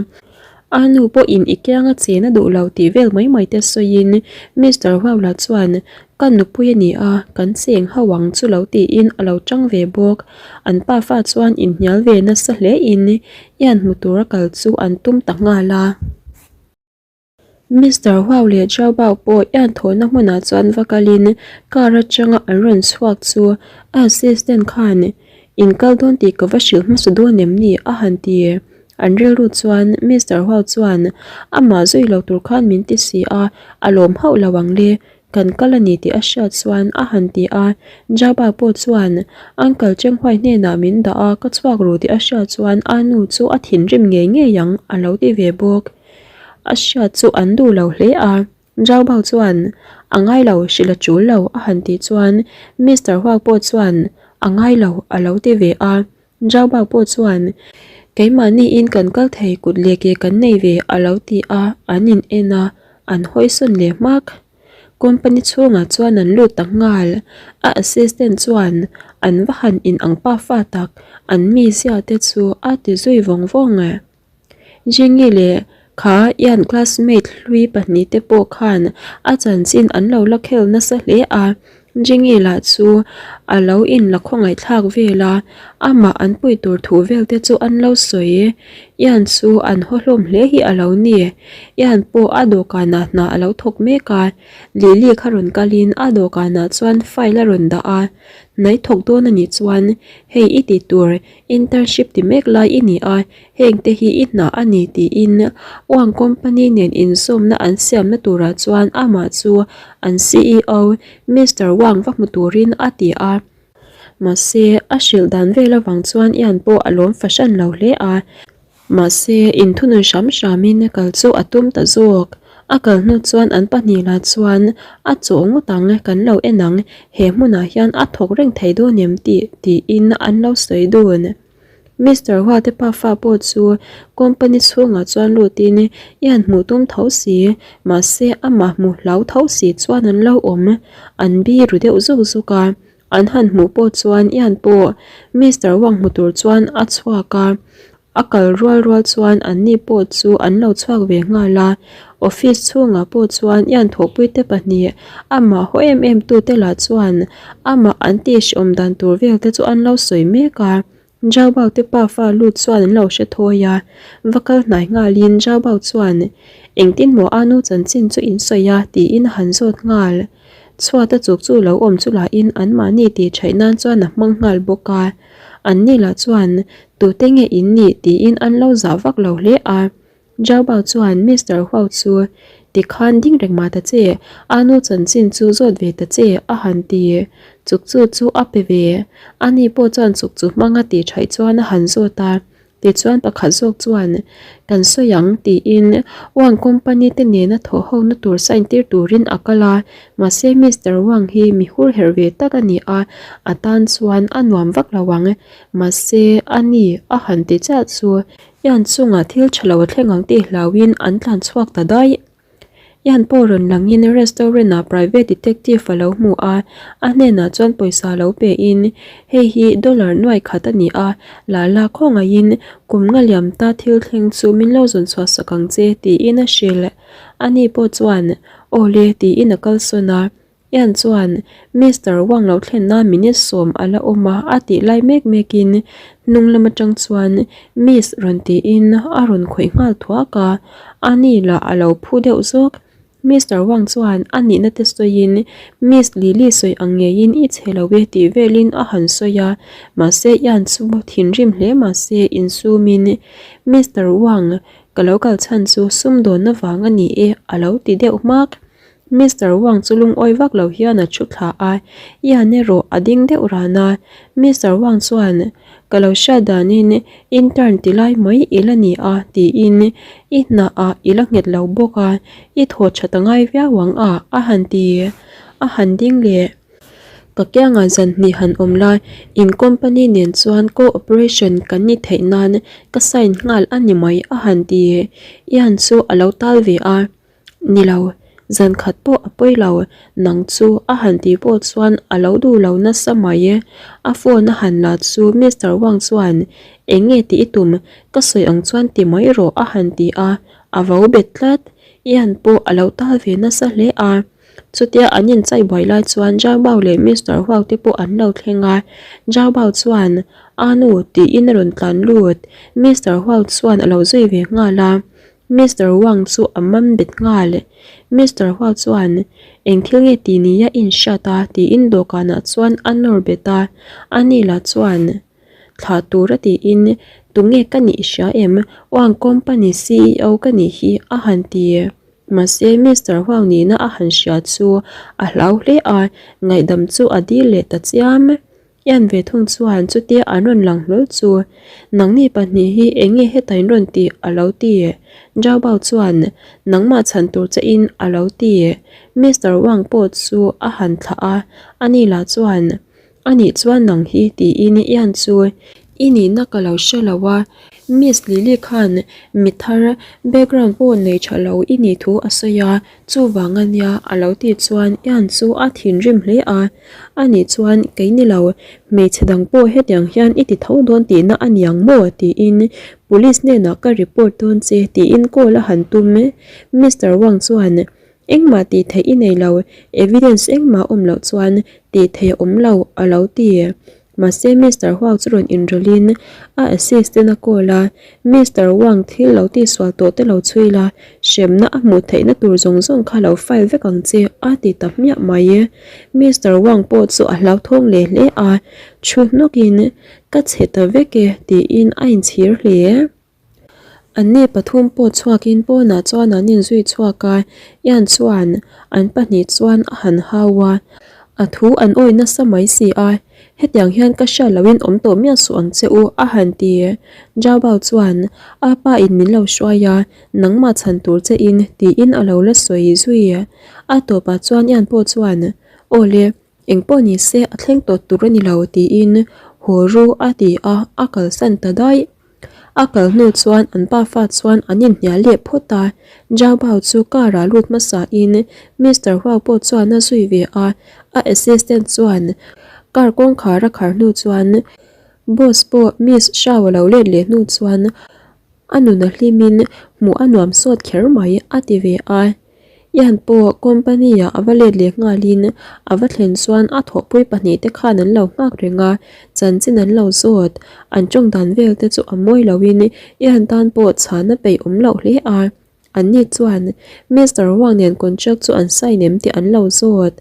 A nu pawhin i kianga chen a duh lo tih vel mai mai te sawiin Mister Huau lah chuan ka nupui a ni a, kan cheng ho ang chu lo tiin a lo tang ve bawk. An pafa chuan inhnial ve nasa hle in Ian hmu tura kal chu an tum ta nghal a. Mister Huau leh Zhao Bao pawh ian thawhna hmunah chuan va kalin car atanga an rawn chhuak chu a assistant khan in kal dawn tih ka va hrilh hmasa dawn em ni a han ti. An rilru chuan Mister Huau chuan amah zui lo tur khan min ti si a, a lawm hauh lo ang le. Kan kal a ni tih a hriat chuan a han ti a, Jaba pawh chuan Uncle Chenghuai hnenah min dah a, ka chhuak ru tih a hriat chuan a nu chu a thinrim ngei ngei ang a lo ti ve bawk. A hriat chu an duh lo hle a, Zhao Bao chuan A ngai lo, hrilh a tul lo a han tih chuan Mister Huang pawh chuan A ngai lo a lo ti ve a, Zhao Bao pawh chuan Keimahniin kan kal thei kut leh ke kan nei ve a lo ti a, an in en a, an hawisawn leh hmak. Company chhungah chuan an lut ta nghal. A assistant chuan an va han in ang pa fa tak, an mizia te chu a ti zui vawng vawng. Jenny leh kha Ian classmate hlui pahnih te pawh khan a chanchin an lo la khel nasa hle a, Jenny lah chu A lo inla khawngaihthlak vel a, amah an pui tur thu vel te chu an lo sawi. Ian chu an haw hlawm hle hi a lo ni. Ian pawh a dawhkanah hna a lo thawk mek a, Lily kha rawn kalin a dawhkanah chuan file a rawn dah a, Hnai thawk dawn a nih chuan hei i ti tur internship ti mek lai i ni a, heng te hi i hna a ni tiin Wang company nen inzawmna an siamna turah chuan amah chu an ceo Mister Wang va hmu turin a ti a. Mahse, a hrilh dan vel avang chuan Ian pawh a lawm fahran lo hle a. Mahse, inthunun hram hramin kal chu a tum ta zawk. A kal hnu chuan an pahnihlah chuan a chawh ngawt ang, kan lo en ang, he hmunah hian a thawk reng thei dawn em tih tiin an lo sawi dun. Mister Hua te pafa pawh chu company chhungah chuan lutin i han hmuh tum tho si, mahse amah hmu hlau tho si chuan an lo awm, an biru deuh zuk zuk a. An han hmuh pawh chuan Ian pawh Mister Wang hmu tur chuan a chhuak a, a kal rual rual chuan an ni pawh chu an lo chhuak ve nghal a. Office chhungah pawh chuan Ian thawhpuite pahnih amah haw em em tute lah chuan amah an tihhrehawm dan tur vel te chu an lo sawi mek a. Jabao te pafa lut chuan an lo hre thawi a, va kal hnai nghalin Jabao chuan, Engtin maw a nu chanchin chu in sawi a? tiin a han zawt nghal. Chhuat a chuk chu lo awm chu lahin anmahni tih theih nan chuan a hmang nghal bawk a. Anni lah chuan, Tute nge in nih? tiin an lo zah vak lo hle a. Jabao chuan Mister Huau chu tikhan ding reng mah ta che, a nu chanchin chu zawt ve ta che a han ti. Chuk chu chu a pe ve. Ani pawh chuan chuk chu hmanga tih thaih chuan a han zawt a. Tichuan pakhat zawk chuan, Kan sawi ang tiin Wang company te nena thawh ho na tur sign tir turin a kal a. Mahse Mister Wang hi mi hur herh ve tak a ni a, a tan chuan a nuam vak lo ang. Mahse ani a han ti chiah chu Ian chungah thil tha lo a thleng ang tih hlauhin an tlan chhuak ta daih. Ian pawh rawn langin restaurant ah private detective a lo hmu a, a hnenah chuan pawisa lo pein, Hei hi dollar nuai khat a ni a, Lala khawngaihin kum nga liam ta thil thleng chu min lo zawn chhuah sak ang che tiin a hrilh. Ani pawh chuan, Aw le tiin a kalsawn a. Ian chuan Mister Wang lo thlenna minute sawm a la awm a a tih lai mek mekin hnung lam atang chuan Miss rawn tiin a rawn khawih nghal thuak a, a ni lah a lo phu deuh zawk. Mister Wang chuan a nihna te sawiin Miss Lily sawi ang ngeiin i chhe lo e tih velin a han sawi a, mahse Ian chu thinrim hle mahse insumin Mister Wang ka lo kal chhan chu sumdawnna vang a ni e a lo ti deuh hmak. Mister Wang chu lungawi vak lo hian a thu thla a, Ian erawh a ding deuh ran a. Mister Wang chuan, Ka lo hriat danin intern ti lai mai i la ni a, tiin i hnaah i la nghet lo bawk a, i thaw tha ta ngai viau ang a, a han ti. A han ding leh. Ka kiangah zan hnih han awm la, in company nen chuan co-operation kan ni theih nan ka sign nghal a ni mai, a han ti. Ian chu a lo tal ve a. Ni lo, zan khat pawh a pawi lo, nang chu a han tih pawh chuan a lo duh lo nasa mai e. A phone a han la chu Mister Wang chuan, Eng nge tih i tum? Ka sawi ang chuan ti mai rawh a han ti a, a vo bet tlat. Ian pawh a lo tal ve nasa hle a. Chutia an inchai buai lai chuan Zhao Bao leh Mister Huang te pawh an lo thleng a, Zhao Bao chuan, A nu tiin a rawn tlan lut. Mister Huang chuan a lo zui ve nghal a. Mister Wang chu a man bet nghal. Mister Hua chuan, Eng thil nge ti nia i inhriat a? tiin dawhkanah chuan a nawr bet a. Ani lah chuan, Thlah tur a tiin, Tunge ka nih i hria em? Wang Company ceo ka nih hi a han ti. Mahse Mister Huang nihna a han hria chu a hlau hle a, ngaihdam chu a dil leh ta chiam. Ian ve thung chuan chutia an rawn lang hlawl chu, Nangni pahnih hi eng nge heta in rawn tih? a lo ti. Zhao Bao chuan, Nangmah chhan tur che in a lo ti. Mister Wang pawh chu a han thlah a, ani lah chuan, A nih chuan nang hi tiin Ian chu i nihna ka lo hre lo a, Miss Lily khan mi thar background pawh nei tha lo i nih thu a sawi a, Chuvang a nia a lo tih chuan Ian chu a thinrim hle a, A nih chuan kei ni lo, hmeichhe dang pawh hetiang hian i ti tho dawn tihna a niang maw? tiin Police hnenah ka report dawn che tiin call a han tum. Mister Wang chuan. Engmah tih theih i nei lo, evidence engmah awm loh chuan tih theih a awm lo, a lo ti. Mahse Mister Huang chu rawn inrawlhin a assistant a call a, Mister Wang thil lo tihsual tawh te lo chhui la, hremna a hmuh theihna tur zawng zawng kha lo file vek ang che, a ti ta hmiah mai. Mister Wang pawh chu a hlauthawng leh hle a, thu hnawkin, Ka chhe ta vek e, tiin a inchhir hle. Anni pathum pawh chhuakin pawnah chuan an inzui chhuak a, Ian chuan an pahnih chuan a han hau a, a thu an awi nasa mai si a, hetiang hian ka hriat lohin awm tawh miah suh ang che u a han ti. Jabao chuan a pa in min lo hruai a, nangmah chhan tur che in tiin a lo la sawi zui. A tawpah chuan Ian pawh chuan, Aw le, Engpawh ni se a thleng tawh tur a ni lo tiin haw ru a ti a, a kalsan ta daih. A kal hnu chuan an pafa chuan an inhnial leh phawt a, Zhao Bao chu car ah lut hmasa in Mister Huo pawh chuan a zui ve a, a assistant chuan car kawngkhar a khar hnu chuan boss pawh Miss Shao a lo let leh hnu chuan a nun a hlim in hmuh a nuam sawt kher mai a ti ve a. Ian pawh company ah a va let leh nghalin a va thlen chuan a thawhpui pahnihte khan an lo nghak reng a, chanchin an lo zawt. An tawng dan vel te chu a mawi loin Ian tan pawh chhana peih awm loh hle a. Anni chuan Mister Wang nen contract chu an sign em tih an lo zawt.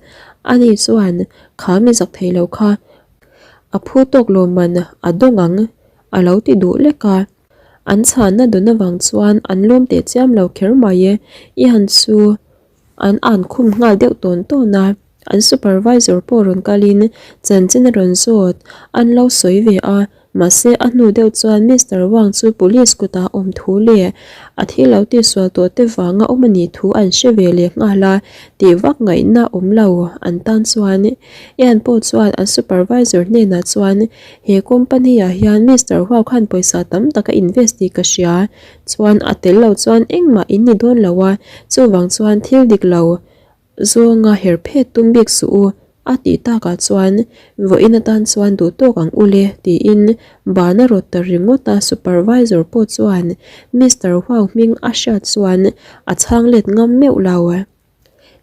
Ani chuan kha mi zak thei lo kha a phu tawk lawmman a dawng ang a lo ti duh lek a. An chhanna dawn avang chuan an lawm teh chiam lo kher mai e, i han chu an an khum nghal deuh tawn tawn a, an supervisor pawh rawn kalin chanchin a rawn zawt, an lo sawi ve a, mahse a hnu deuh chuan Mister Wang chu police kutah awm thu leh a thil lo tihsual tawh te vanga awm a nih thu an hre ve leh nghal a, tih vak ngaihna awm lo an tan chuan Ian pawh chuan an supervisor hnenah chuan He company ah hian Mister Huau khan pawisa tam tak a invest tih ka hria, chuan a tel lo chuan engmah in ni dawn lo a, chuvang chuan thil dik lo zawnga her phet tum bik suh u a tih takah chuan vawiin atan chuan duh tawk ang u le tiin ban a rawt ta ringawt a, supervisor pawh chuan Mister Huau hming a hriat chuan a chhang let ngam meuh lo.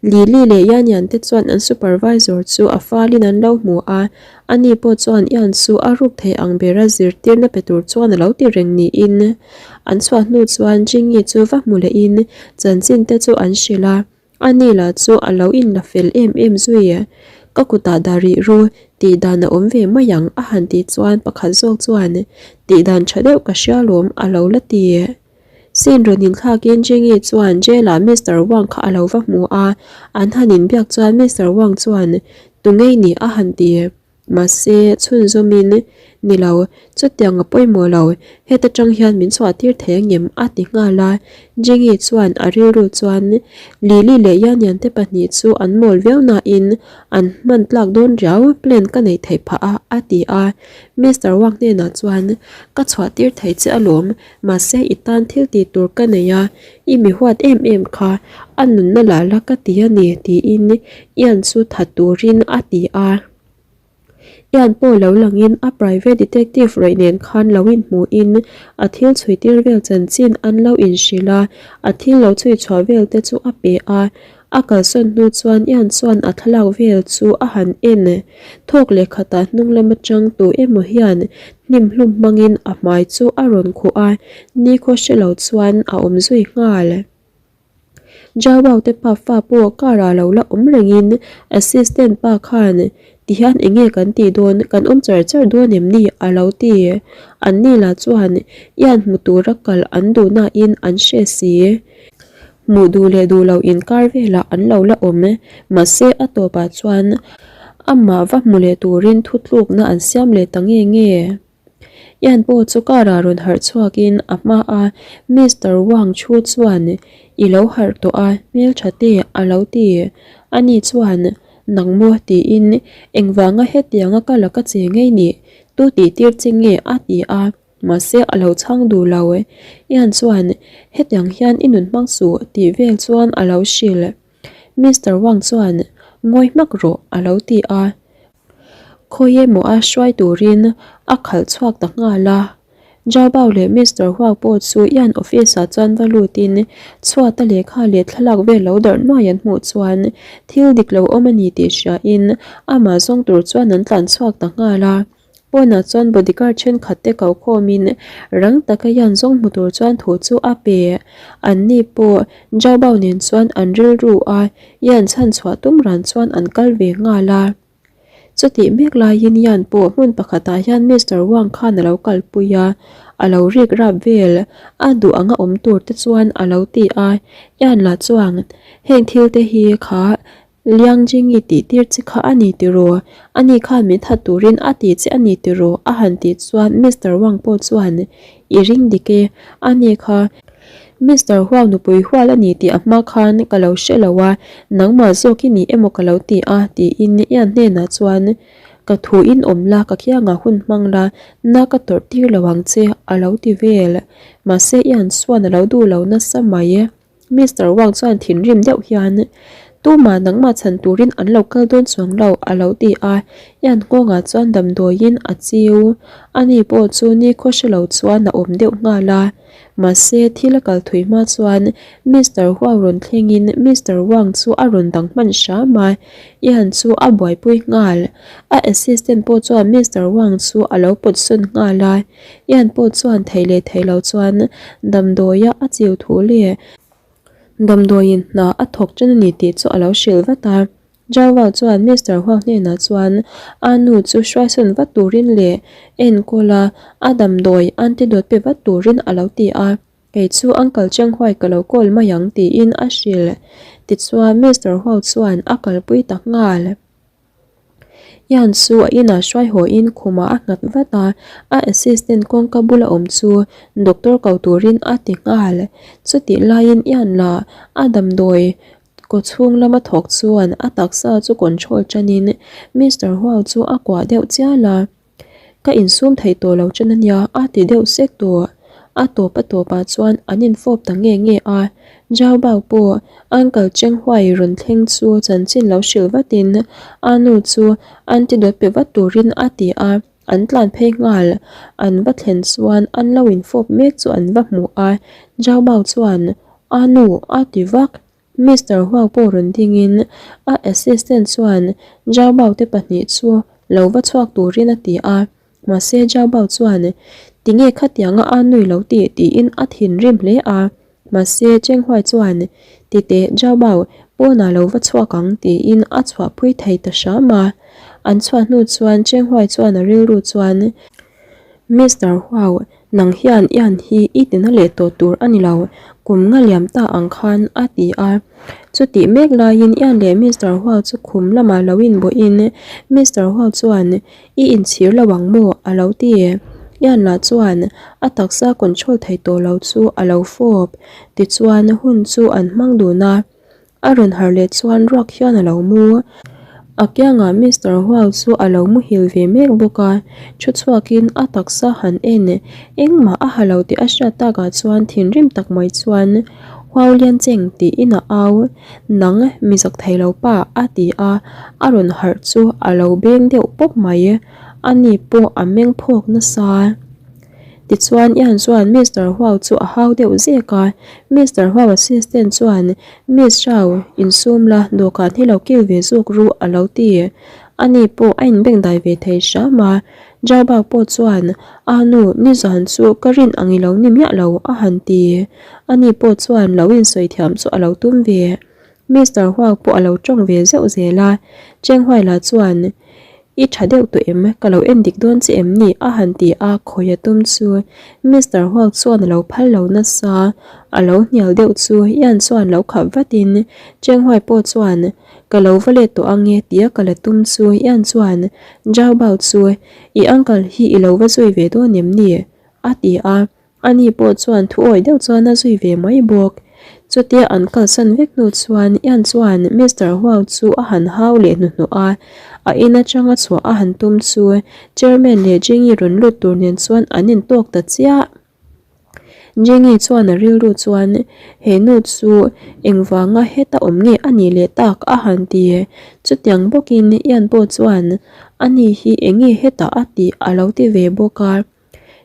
Lily leh Yan Yan te chuan an supervisor chu a falin an lo hmu a, ani pawh chuan Yan chu a ruk thei ang bera zirtirna pe tur chuan a lo ti reng niin an chhuah hnu chuan Jingi chu va hmu lehin chanchin te chu an hrilh a, ani lah chu a lo inla fel em em zui. Ka kutah dah rih ru, tih dan a awm ve mai ang a han tih chuan pakhat zawk chuan tih dan tha deuh ka hria lawm a lo la ti. Sin rawn inthlakin Jengi chuan jail-ah Mister Wang kha a lo va hmu a, an han inbiak chuan Mister Wang chuan tu ngei ni a han ti. Mahse, chhunzawmin, Ni lo, chutiang a pawimawh lo, heta tang hian min chhuah tir thei angem a ti nghal a. Jengi chuan a rilru chuan Lily leh Yan Yan te pahnih chu an mawl viau nain an hman tlak dawn riau, plan ka neih theih phah a, a ti a. Mister Wang hnenah chuan, Ka chhuah tir thei che alawm, Mahse i tan thil tih tur ka nei a, i mi huat em em kha, a nunna lah la ka ti a ni tiin Ian chu that turin a ti a. Ian pawh lo langin a private detective rawih nen khan lo inhmuhin a thil chhui tir vel chanchin an lo inhrilh a, a thil lo chhui chhuah vel te chu a pe a. A kalsawn hnu chuan Ian chuan a thlalak vel chu a han en. Thawk leh khatah hnung lam atang tu emaw hian hnim hlum hmangin a hmai chu a rawn khuh a, nikhaw hre lo chuan a awm zui nghal. Jawau te pa fa pawh car ah lo la awm rengin assistant pa khan tihian enge kan tih dawn, kan awm char char dawn em ni a lo ti. Anni lah chuan Ian hmu tura kal an duh nain an hre si. Hmuh duh leh duh loh inkar velah an lo la awm e. Mahse a tawpah chuan amah va hmu leh turin thutlukna an siam leh ta nge nge. Ian pawh chu car ah rawn harh chhuakin a hma a Mister Wang thu chuan I lo harh tawh a hmeltha te a lo ti. Ani chuan Nang maw tiin engvanga hetianga ka la ka che ngei nih tu tih tir che nge a ti a. Mahse a lo chhang duh lo e. Ian chuan, Hetiang hian i nun hmang suh tih vel chuan a lo hrilh. Mister Wang chuan, Ngawi hmak rawh a lo ti a. Khawi emaw a hruai turin a khalh chhuak ta nghal a. Jabao leh Mister Huang pawh chu Ian office ah chuan va lutin chhuata lehkha leh thlalak vel lo darh nuai an hmuh chuan thil dik lo awm a ni tih hriain amah zawng tur chuan an tlan chhuak ta nghal a. Pawnah chuan bodyguard thenkhat te ko khawmin rang taka Ian zawng hmu tur chuan thu chu a pe. Anni pawh Jabao nen chuan an rilru a, Ian chhan chhuah tum ran chuan an kal ve nghal a. Chutih mek laiin Yan pawh hmun pakhatah hian Mister Wang khan a lo kalpui a, a lo rik rap vel a duh anga awm tur te chuan a lo ti a, Yan lah chuan heng thil te hi kha Liang Jingi tih tir che kha a ni tiraw, ani khan min that turin a ti che a ni tiraw a han tih chuan Mister Wang pawh chuan i ring dik e, ani kha Mister Huau nupui hual a ni tih a hma khan ka lo hre lo a, nangmah zawk i ni emaw ka lo ti a tiin Ian hnenah chuan Ka thu in awm la, ka kiangah hun hmang la, na ka tawrh tir lo ang che a lo ti vel. Mahse Ian chuan a lo duh lo nasa mai. Mister Wang chuan thinrim deuh hian Tumah nangmah chhan turin an lo kal dawn chuang lo a lo ti a, Ian nghawngah chuan damdawiin a chiu. Ani pawh chu nikhaw hre lo chuan a awm deuh nghal a. Mahse, thil a kal thui hma chuan Mister Huang rawn thlengin Mister Wang chu a rawn dang hman hram a, Ian chu a buaipui nghal. A assistant pawh chuan Mister Wang chu a lo pawt sawn nghal a, Ian pawh chuan thei leh thei lo chuan damdawia a chiu thu leh damdawiin hna a thawk ṭan a ni tih chu a lo hrilh vat a. Jarwal chuan Mister Huang hnenah chuan a nu chu hruaisawn vat turin leh enkawl a, a damdawi antidote pe vat turin a lo ti a, kei chu Uncle Chenghuai ka lo call mai ang tiin a hrilh. Tichuan Mister Huang chuan a kalpui ta nghal. Ian chu a inah hruai hawiin khumah a nghat vat a, a assistant kawngka bula awm chu doctor ko turin a ti nghal. Chutih laiin Ian lah a damdawi Kaw chhung lama thawk chuan a taksa chu control tanin Mister Huau chu a kuah deuh chial a, Ka insum thei tawh lo chen ania a ti deuh sek tawh. A tawp a tawpah chuan an infawp ta nge nge a, Zhao Bao pawh Uncle Cheng Huai rawn thleng chu chanchin lo hrilh vatin a nu chu antidote pe vat turin a ti a, an tlan phei nghal. An va thlen chuan an lo infawp mek chu an va hmu a, Zhao Bao chuan A nu, a ti vak. Mister Huang pawh rawn dingin a assistant chuan Zhao Bao te pahnih chu lo va chhuak turin a ti a. Mahse Zhao Bao chuan, Tinge khatianga a nui lo tih? tiin a thinrim hle a. Mahse Cheng Huai chuan, Titeh Zhao Bao, pawnah lo va chhuak ang tiin a chhuahpui thei ta hram a. An chhuah hnu chuan Cheng Huai chuan a rilru chuan, Mister Huau, nang hian Ian hi i tina leh tawh tur a ni lo, kum nga liam ta ang khan a ti a. Chutih mek laiin Ian leh Mister Huau chu khum lamah lo inbawhin Mister Huau chuan I inchhir lo ang maw? a lo ti. Ian lah chuan a taksa control thei tawh lo chu a lo fawp. Tichuan hun chu an hmang dun a. A rawn harh leh chuan ruak hian a lo mu. A kiangah Mister Huang chu a lo muhil ve mek bawk a, thu chhuakin a taksa han en engmah a ha lo tih a hriat takah chuan thinrim tak mai chuan Huau Lian Cheng tiin a au, Nang mi zak thei lo pa a ti a, a rawn harh chu a lo beng deuh pawp mai, ani pawh a meng phawk nasa. Tichuan Ian chuan Mister Huau chu a hau deuh zek a, Mister Huau assistant chuan Miss Zhao, insum la, dawhkan hi lo kil ve zawk ru a lo ti. Ani pawh a inbengdai ve thei hram a, Zhao Bao pawh chuan A nu, nizan chu ka rin ang i lo ni miah lo a han ti. Ani pawh chuan lo insawi thiam chu a lo tum ve. Mister Huau pawh a lo tawng ve zeuh zel a, Cheng Huai lah chuan I tha deuh tawh em? Ka lo en dik dawn che em ni? a han ti a, khawi a tum chu Mister Huau chuan a lo phal lo nasa, a lo hnial deuh chu Ian chuan lo khap vatin Cheng Huai pawh chuan Ka lo va let tawh ange tia ka la tum chu Ian chuan Zhao Bao chu I uncle hi i lo va zui ve dawn em ni? a ti a. Ani pawh chuan thu awih deuh chuan a zui ve mai bawk. Chutia an kalsan vek hnu chuan Ian chuan Mister Huang chu a han hau leh hnuhnawh a, a in atanga chhuah a han tum chu Chairman leh Jingy rawn lut tur nen chuan an intawk ta chiah. Jingy chuan a rilru chuan he nu chu engvanga heta awm nge a nih leh tak a han ti. Chutiang bawkin Ian pawh chuan ani hi enge hetah a tih a lo ti ve bawk a.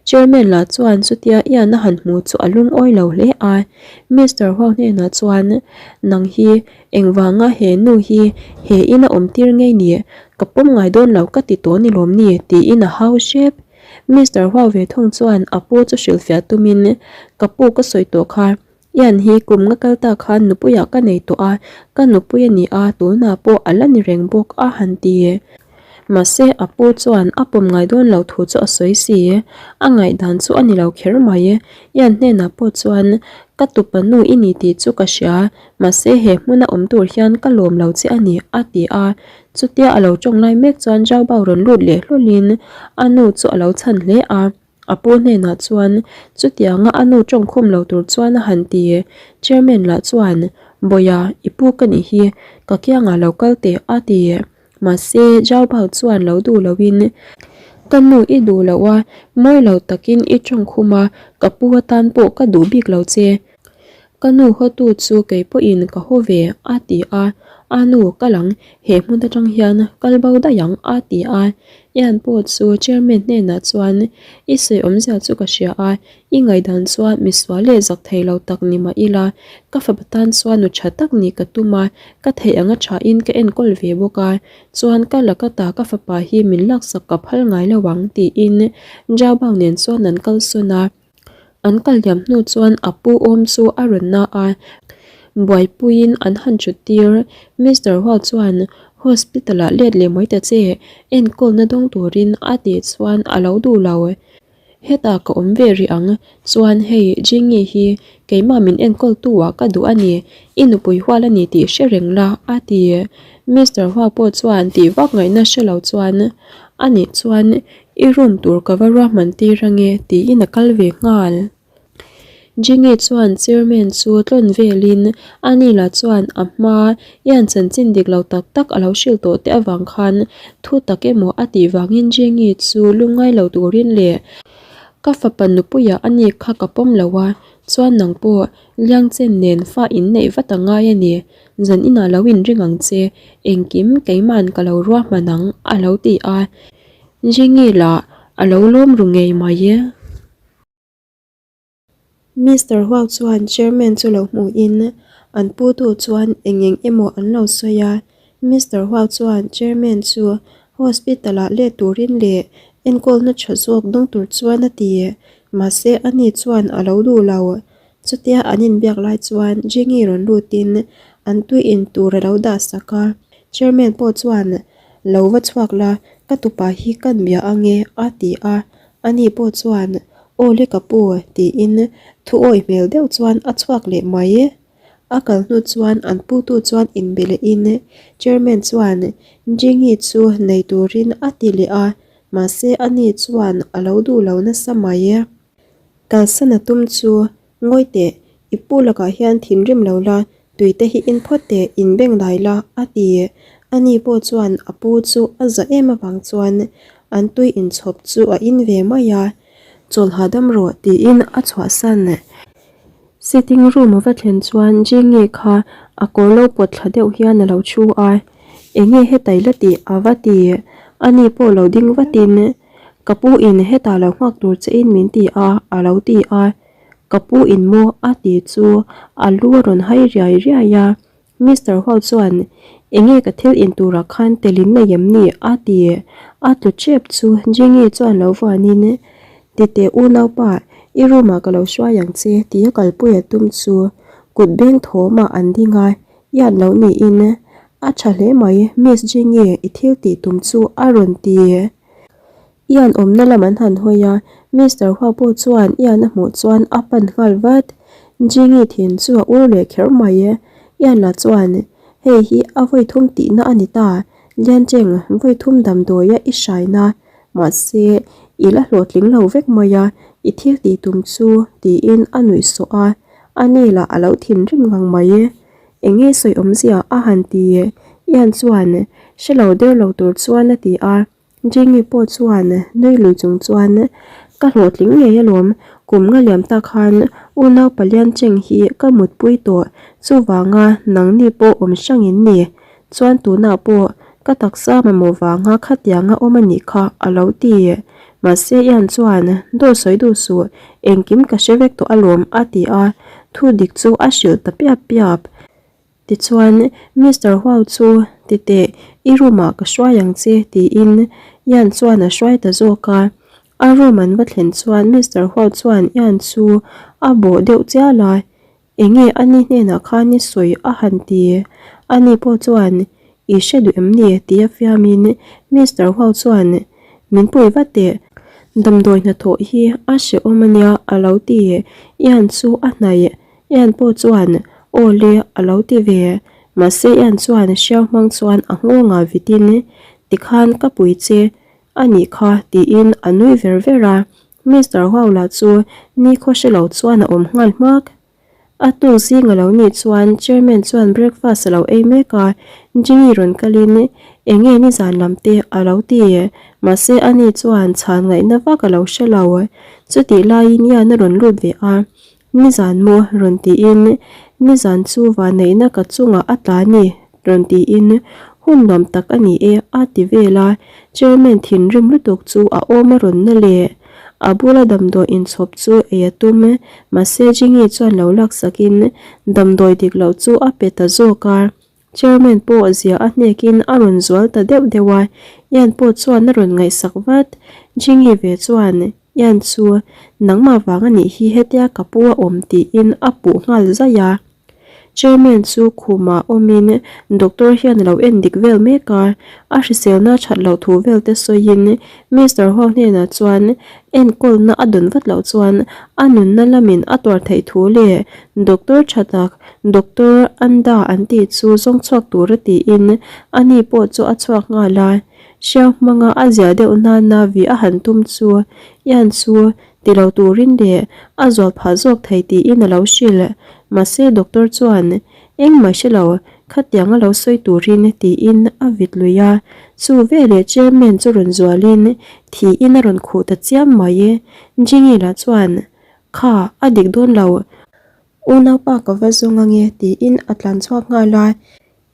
Chairman lah chuan chutia Ian a han hmu chu a lungawi lo hle a. Mister Huang hnenah chuan, Nang hi engvanga he nu hi he ina awm tir ngei ni? Ka pawm ngai dawn lo ka ti tawh ni lawm ni? tiin a hau hrep. Mister Huang ve thung chuan a pu chu hrilhfiah tumin, Ka pu ka sawi tawh kha, Ian hi kum nga kal ta khan nupuiah ka nei tawh a, ka nupui a ni a, tunah pawh a la ni reng bawk a han ti. Mahse a pu chuan a pawm ngai dawn lo thu chu a sawi si. A ngaihdan chu a ni lo kher mai. Ian hnenah pawh chuan, Ka tupa nu i ni tih chu ka hria, mahse he hmuna awm tur hian ka lawm lo che a ni, a ti a. Chutia a lo tawng lai mek chuan Zhao Bao rawn lut leh hlawlhin a nu chu a lo chhan hle a. A pu hnenah chuan chutianga a nu tawngkhum lo tur chuan a han ti. Chairman lah chuan, Bawiha, i pu ka nih hi, ka kiangah lo kal teh, a ti. Mahse, Zhao Bao chuan lo duh loin, Ka nu i duh loh a, mawi lo takin i tawngkhum a, ka pu atan pawh ka duh bik lo che. Ka nu hawtu chu kei pawhin ka haw ve, a ti a. A nu, kal ang, he hmun atang hian kal bo daih ang, a ti a. Ian pawh chu chairman hnenah chuan, I sawi awmzia chu ka hria a, i ngaihdan chuan misual leh zak thei lo tak ni mah ila, ka fapa tan chuan nu tha tak nih ka tum a, ka theih anga thain ka enkawl ve bawk a, chuan ka laka ta ka fapa hi min laksak ka phal ngai lo ang, tiin Zhao Bao nen chuan an kalsawn a. An kal liam hnu chuan a pu awm chu a rawn na a, buaipuiin an han thut tir. Mister Hua chuan hospital ah let leh mai ta che, enkawlna dawng turin a tih chuan a lo duh lo. Hetah ka awm ve rih ang, chuan hei Jingi hi keimah min enkawl tu ah ka duh a ni, i nupui hual a ni tih hre reng la a ti. Mister Hua pawh chuan tih vak ngaihna hre lo chuan a nih chuan I room tur ka va ruahman tir ange tiin a kal ve nghal. Jingi chuan chairman chu tlawn velin Anila chuan a hma hian chanchin dik lo tak tak a lo hrilh tawh te avang khan thu tak emaw a tih vangin Jingi chu lungngai lo turin leh ka fapa nupuiah a ni kha ka pawm lo a, chuan nang pawh Liangchen nen fa inneih vat a ngai a ni, zan inah lo inring ang che, engkim keima'n ka lo ruahman ang a lo ti a. Jingi lah a lo lawm ru ngei mai e. Mister Huau chuan Chairman chu lo hmuhin an putu chuan eng eng emaw an lo sawi a. Mister Huau chuan Chairman chu hospital ah let turin leh enkawlna tha zawk dawng tur chuan a ti. Mahse ani chuan a lo duh lo. Chutia an inbiak lai chuan Jingi rawn lutin an tui in tur a lo dah sak a. Chairman pawh chuan Lo va chhuak la, ka tupa hi kan bia ange a ti a. Ani pawh chuan Aw le ka pu tiin thu awi hmel deuh chuan a chhuak leh mai. A kal hnu chuan an putu chuan inbe lehin Chairman chuan Jingi chu nei turin a ti leh a, mahse ani chuan a lo duh lo nasa mai. Kalsan a tum chu Ngawi teh, i pu lakah hian thinrim lo la, tui te hi in phawt teh, in beng dai la, a ti. Ani pawh chuan a pu chu a za em avang chuan an tui inchhawp chu a in ve mai a, Chawl hahdam rawh tiin a chhuahsan. Sitting room a va thlen chuan Jingi kha a kawr lo pawt thla deuh hian a lo thu a, Enge hetai la tih a va ti. Ani pawh lo ding vatin Ka pu in hetah lo nghak tur che in min ti a, a lo ti a. Ka pu in maw a ti chu a lu a rawn hai riai riai a. Mister Hall chuan, Enge ka thil in turah khan tel in nei em ni? a ti. A tlu tep chu Jingi chuan lo vuanin, Titeh unaupa, i room ah ka lo hruai ang che tia kalpui a tum chu kut beng thawmah an ding a, Ian lo niin, A tha hle mai, Miss Jingi i thil tih tum chu a rawn ti. Ian awmna lam an han hawi a, Mister Hua pawh chuan Ian a hmuh chuan a pan nghal vat. Jingi thin chu a ur leh kher mai. Ian lah chuan, Hei hi a vawi thum tihna a ni ta, Liancheng vawi thum damdawia i hraina, mahse i la hlawhtling lo vek mai a, i thil tih tum chu, tiin a nuih sawh a. A ni lah a lo thinrim ngang mai. Enge sawi awmzia a han ti? Ian chuan hre lo der lo tur chuan a ti a. Jingi pawh chuan nui lui chung chuan, Ka hlawhtling ngei alawm, kum nga liam tak khan unau palian cheng hi ka mutpui tawh, chuvanga nangni pawh awm hrang in ni. Chuan tunah pawh ka taksa mamawh vanga khatianga awm a nih kha a lo ti. Mahse Ian chuan, Dawt sawi duh suh, engkim ka hre vek tawh alawm a ti a, thu dik chu a hrilh ta piap piap. Tichuan, Mister Huau chu ti teh, i room ah ka hruai ang che tiin Ian chuan a hruai ta zawk a. A room an va thlen chuan Mister Huau chuan Ian chu a bawh deuh chial a, Enge ani hnenah khan i sawi a han ti? Ani pawh chuan, I hre duh em ni? tia fiamin Mister Huau chuan, Min pui vat teh, damdawi hnathawh hi a hrehawm ania a lo ti. Ian chu a hnaih. Ian pawh chuan, Aw le a lo ti ve. Mahse Ian chuan hriau hmang chuan a nghawngah vitin, Tikhan ka pui che a nih kha tiin a nui ver ver a. Mister Huaula chu nikhaw hre lo chuan a awm nghal hmak. A tuk zing a lo nih chuan Chairman chuan breakfast a lo ei mek a, Jimmy rawn kalin eng nge nizan lam te a lo ti. Mahse ani chuan chhan ngaihna vak a lo hre lo. Chutih laiin Ian a rawn lut ve a, Nizan maw? rawn tiin Nizan chu vanneihna ka chungah a tla ni rawn tiin hun nuam tak a ni e a ti vel a, Chairman thinrim lutuk chu a awm a rawn na leh. A bula damdawi inchhawp chu ei a tum, mahse Jingi chuan lo laksakin damdawi dik loh chu a pe ta zawk a. Chairman pawh zia a hnekin a rawn zual ta deuh deuh a, Ian pawh chuan a rawn ngaihsak vat. Jingi ve chuan Ian chu nangmah vang a nih hi hetia ka pu a awm tiin a puh nghal zaih a. Chairman chu khumah awmin doctor hian a lo en dik vel mek a, a hriselna that loh thu vel te sawiin Mister Huang hnenah chuan enkawlna a dawn vat loh chuan a nunna lamin a tuar theih thu leh doctor tha tak Doctor Anda an tih chu zawng chhuak tur a tiin ani pawh chu a chhuak nghal a, hriau hmanga a ziah deuh nana vi a han tum chu Ian chu Ti lo turin leh a zual phah zawk thei tiin a lo hrilh. Mahse doctor chuan, Engmah hre lo, khatiang a lo sawi turin tiin a vit lui a. Chu veleh chairman chu rawn zualin thiin a rawn khuh ta chiam mai. Jingi lah chuan, Kha, a dik dawn lo. Unaupa ka va zawng ange tiin a tlan chhuak nghal a.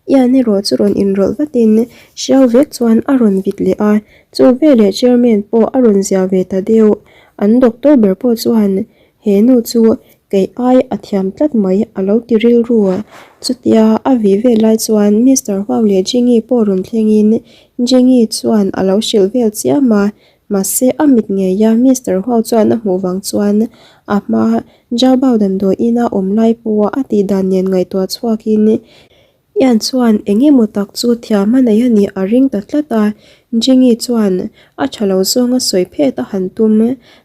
Ian erawh chu rawn inrawlh vatin hriau vek chuan a rawn vit leh a, chu veleh chairman pawh a rawn zia ve ta deuh. An doctor ber pawh chuan he nu chu kei ai a thiam tlat mai a lo ti rilru. Chutia a vih vel lai chuan Mister Huang leh Jingi pawh rawn thlengin Jingi chuan a lo hrilh vel chiam a, mahse a mit ngeia Mister Huang chuan a hmuh vang chuan a hma Jabao damdawi ina awm lai pawha a tih dan nen ngaihtuah chhuakin Ian chuan eng emaw tak chu thiam a nei a nih a ring ta tlat a, Jingi chuan a tha lo zawnga sawi phet a han tum.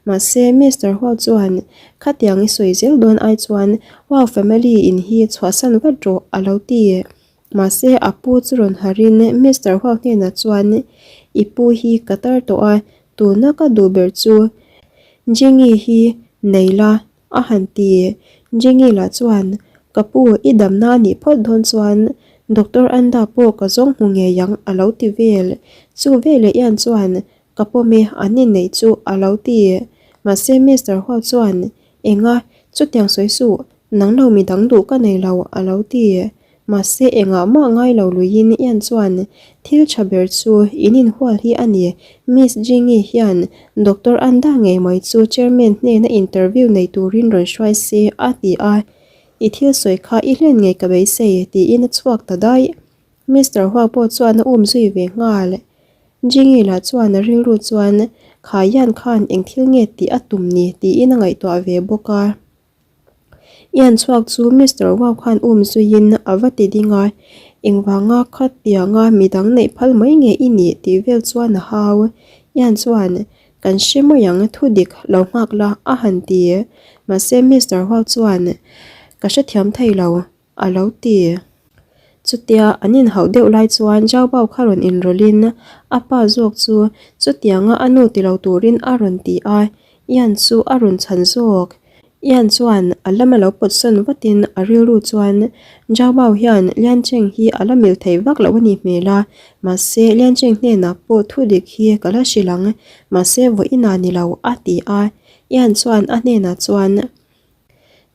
Mahse, Mister Hua chuan khatiang i sawi zel dawn ai chuan Hua family in hi chhuahsan vat rawh a lo ti. Mahse, a pu chu rawn harin Mister Hua hnenah chuan I pu hi ka tar tawh a, tuna ka duh ber chu Jingi hi nei la a han ti. Jingi lah chuan, Ka pu, i damna a nih phawt dawn chuan Doctor Anda pawh ka zawng hmu ngei ang a lo ti vel. Chu veleh Ian chuan, Ka pawm e, an inneih chu a lo ti. Mahse Mister Hua chuan, Enga, chutiang sawi suh, nang lo midang duh ka nei lo a lo ti. Mahse engah mah ngai lo luiin Ian chuan thil tha ber chu in inhual hi a ni. Miss Jingi hian Doctor Anda ngei mai chu Chairman hnena interview nei turin rawn hruai se a ti a, I thil sawi kha i hlen ngei ka beisei tiin a chhuak ta daih. Mister Hua pawh chuan a um zui ve nghal. Jingi lah chuan a rilru chuan kha Ian khan eng thil nge tih a tum ni tiin a ngaihtuah ve bawk a. Ian chhuak chu Mister Wow khan um zuiin a va ti ding a, engvanga khatianga midang neih phal mai nge i nih tih vel chuan a hau. Ian chuan, Kan hre mai ang, thu dik lo nghak la a han ti. Mahse Mister Wow chuan, Ka hrethiam thei lo. A lo ti. Chutia an inhauh deuh lai chuan Zhao Bao kha rawn inrawlhin a pa zawk chu chutianga a nu ti lo turin a rawn ti a, Ian chu a rawn chhan zawk. Ian chuan a lam a lo pawtsawn vatin a rilru chuan Zhao Bao hian Lian Cheng hi a la mil thei vak loh a nih hmel a, mahse Lian Cheng hnenah pawh thu dik hi ka la hrilh ang, mahse vawiinah ni lo a ti a. Ian chuan a hnenah chuan.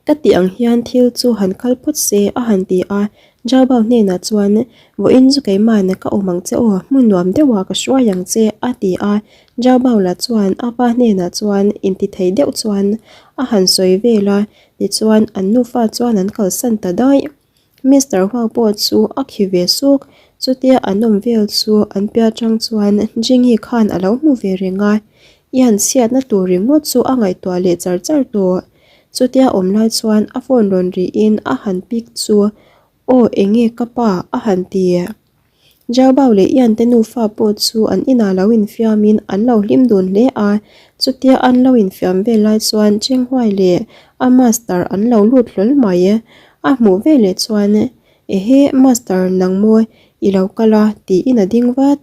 Ka tih ang hian thil chu han kal phawt se a han ti a. Jabao hnenah chuan, Vawiin chu keimahna ka awm ang che aw, hmun nuam deuhah ka hruai ang che, a ti a. Jabao lah chuan a pa hnenah chuan intithei deuh chuan a han sawi vel a, tichuan an nufa chuan an kalsan ta daih. Mister Huang pawh chu a khi ve suk, chutia an awm vel chu an piah atang chuan Jingi khan a lo hmu ve reng a, i han chhiatna tur ringawt chu a ngaihtuah leh char char tawh. Chutia awm lai chuan a phone rawn rihin a han pick chu Aw enge ka pa a han ti. Jaobao leh Ian te nufa pawh chu an inah lo infiamin an lo hlim dun hle a, chutia an lo infiam vel lai chuan Chenghuai leh a master an lo lut hlawl mai. A hmuh veleh chuan, Ehe master nang maw i lo kal a tiin a ding vat.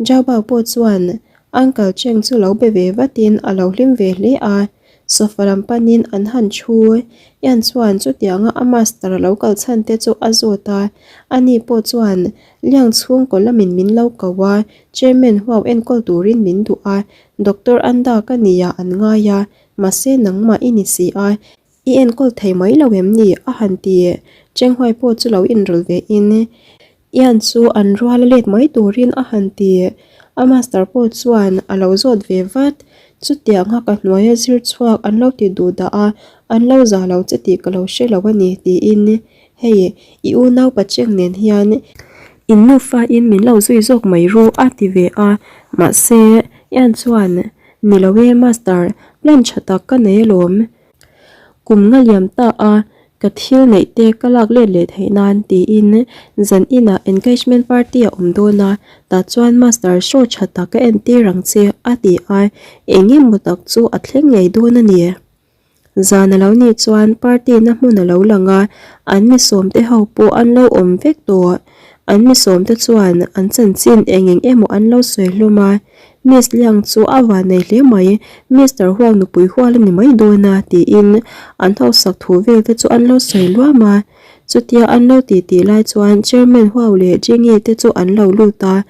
Jaobao pawh chuan Uncle Cheng chu lo be ve vatin a lo hlim ve hle a. Sofa lam panin an han thu. Ian chuan chutianga a master a lo kal chhan te chu a zawt a, ani pawh chuan Liang chhungkaw lamin min lo ko a, chairman huau enkawl turin min duh a, Doctor Anda ka nia an ngai a, mahse nangmah i ni si a, i enkawl thei mai lo em ni? a han ti. Chenghuai pawh chu lo inrawlh ve in Ian chu an rual a let mai turin a han ti. A master pawh chuan a lo zawt ve vat. Chutianga ka hnuaia zir chhuak an lo ti duh dah a, an lo za lo che tih ka lo hre lo a ni tiin, Hei, i unau Pacheng nen hian in nufain min lo zui zawk mai ru a ti ve a. Mahse, Ian chuan, Ni lo e master, plan tha tak ka nei alawm. Kum nga liam ta a, ka thil neih te ka lak let leh theih nan tiin zan inah engagement party a awm dawn a, tah chuan master show tha tak ka entir ang che a ti a, eng emaw tak chu a thleng ngei dawn a ni. Zan a lo nih chuan party na hmun a lo lang a, an mi sawmte ho pawh an lo awm vek tawh. An mi sawmte chuan an chanchin eng eng emaw an lo sawi hlawm a, Miss Liang chu a van nei hle mai, Mister Huang nupui hual a ni mai dawn a, tiin an hausak thu vel te chu an lo sawi luam a. Chutia an lo tih tih lai chuan Chairman Huau leh Jingi te chu an lo lut a,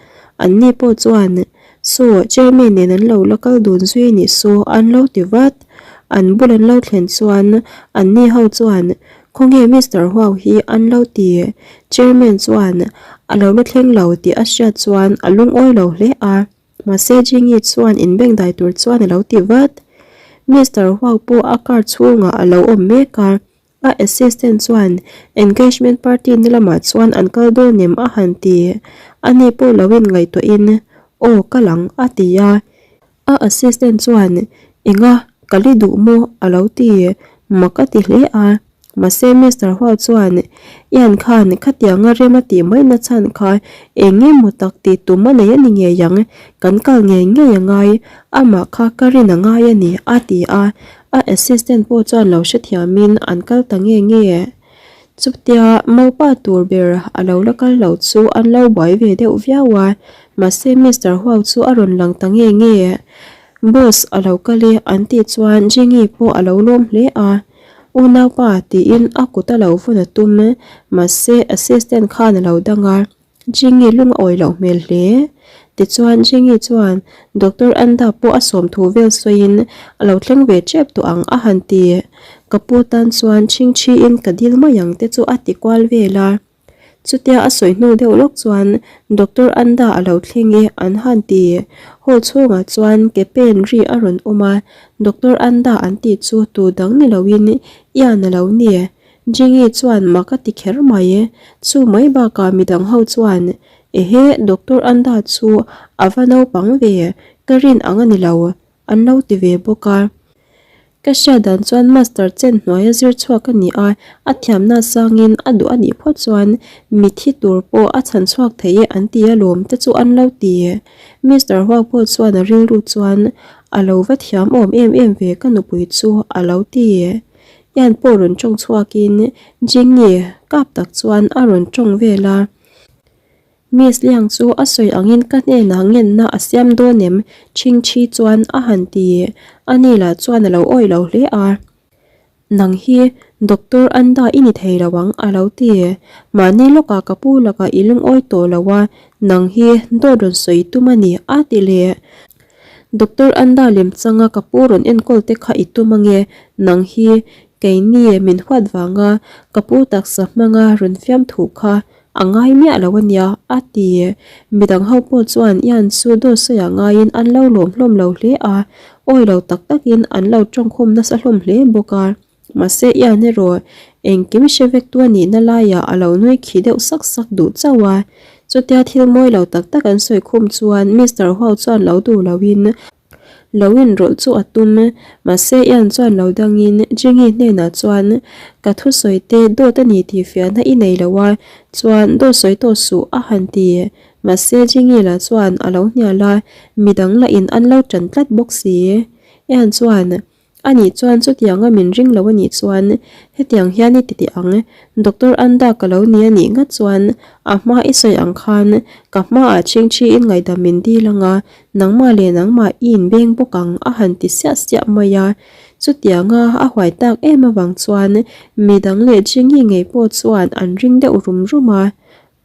anni pawh chuan, Saw, Chairman nen an lo la kal dun zui a nih saw, an lo ti vat. An bul an lo thlen chuan anni ho chuan, Khawnge Mister Huau hi an lo ti? Chairman chuan a lo la thleng lo tih a hriat chuan a lungawi lo hle a, mahse Jingi chuan inbengdai tur chuan a lo ti vat. Mister Huau pawh a car chhungah a lo awm mek a, a assistant chuan engagement party na lamah chuan an kal dawn em a han ti. Ani pawh lo inngaihtuahin, Aw kal ang a ti a. A assistant chuan, Enga, ka li duh maw? a lo ti. Mak a ti hle a. Mahse Mister Hua chuan, Ian khan khatianga rem a tih mai na chhan kha eng emaw tak tih tum a nei a ni ngei ang, kan kal ngei ngei a ngai, amah kha ka rin a ngai a ni, a ti a. A assistant pawh chuan lo hrethiamin an kal ta nge nge. Chutia Maupa tur ber a lo la kal lo chu an lo buai ve deuh viau a, mahse Mister Huau chu a rawn lang ta nge nge. Boss a lo kal e an tih chuan Jingi pawh a lo lawm hle a, Unaupa tiin a kut a lo vawn a tum, mahse assistant khan a lo dang a. Jingi lung a awi loh hmel hle. Tichuan Jingi chuan Doctor Anda pawh a sawm thu vel sawiin a lo thleng ve tep tawh ang a han ti. Ka pu tan chuan chhingchhiin ka dil mai ang te chu a ti kual vel a. Chutia a sawi hnu deuh lawk chuan Doctor Anda a lo thleng e an han ti. Hall chhungah chuan ke pen ri a rawn awm a, Doctor Anda an tih chu tu dang ni loin Ian a lo ni. Jingi chuan mak a ti kher mai. Chu mai bakah midang ho chuan, Ehe, Doctor Anda chu a va naupang ve, ka rin ang a ni lo, an lo ti ve bawk a. Ka hriat dan chuan Master Chen hnuaia zir chhuak a ni a, a thiamna sangin a duh a nih phawt chuan mithi tur pawh a chhan chhuak thei e an ti alawm te chu an lo ti. Mister Huang pawh chuan a rilru chuan, A lo va thiam awm em em ve ka nupui chu a lo ti. Ian pawh rawn tawng chhuakin Jingi kap tak chuan a rawn tawng vel a. Miss Liang chu a sawi angin ka hnenah ngenna a siam dawn em? Chhingchhi chuan a han ti. Ani lah chuan a lo awih lo hle a. Nang hi Doctor Anda i ni thei lo ang a lo ti. Mahni lawkah ka pu lakah i lungawi tawh lo a, nang hi dawt rawn sawi tum a ni a ti leh. Doctor Anda lemchanga ka pu rawn enkawl te kha i tum ange, nang hi keini min huat vanga ka pu taksa hmanga rawn fiam thuh kha A ngai miah lo a nia, a ti. Midang ho pawh chuan Ian chu dawt sawiah ngaiin an lo lawm hlawm lo hle a, awi lo tak takin an lo tawngkhum nasa hlawm hle bawk a. Mahse Ian erawh engkim hre vek tu a nihna laiah a lo nui khi deuh sak sak duh chauh a. Chutia thil mawi lo tak tak an sawi khum chuan Mister Huau chuan lo duh loin lo inrawlh chu a tum. Mahse Ian chuan lo dangin Jingi hnenah chuan ka thusawi te dawt a ni tih fiahna i nei lo a, chuan dawt sawi tawh suh a han ti. Mahse Jingi lah chuan a lo hnial a, midang lah in an lo tan tlat bawk si. Ian chuan A nih chuan chutianga min ring lo a nih chuan hetiang hian i ti teh ang, Doctor Anda ka lo ni a nih ngat chuan a hma i sawi ang khan ka hmaah chhingchhiin ngaihdam min dil ang a, nangmah leh nangmah i inbeng bawk ang a han ti siah siah mai a. Chutianga a huai tak em avang chuan midang leh Jingi ngei pawh chuan an ring deuh rum rum a.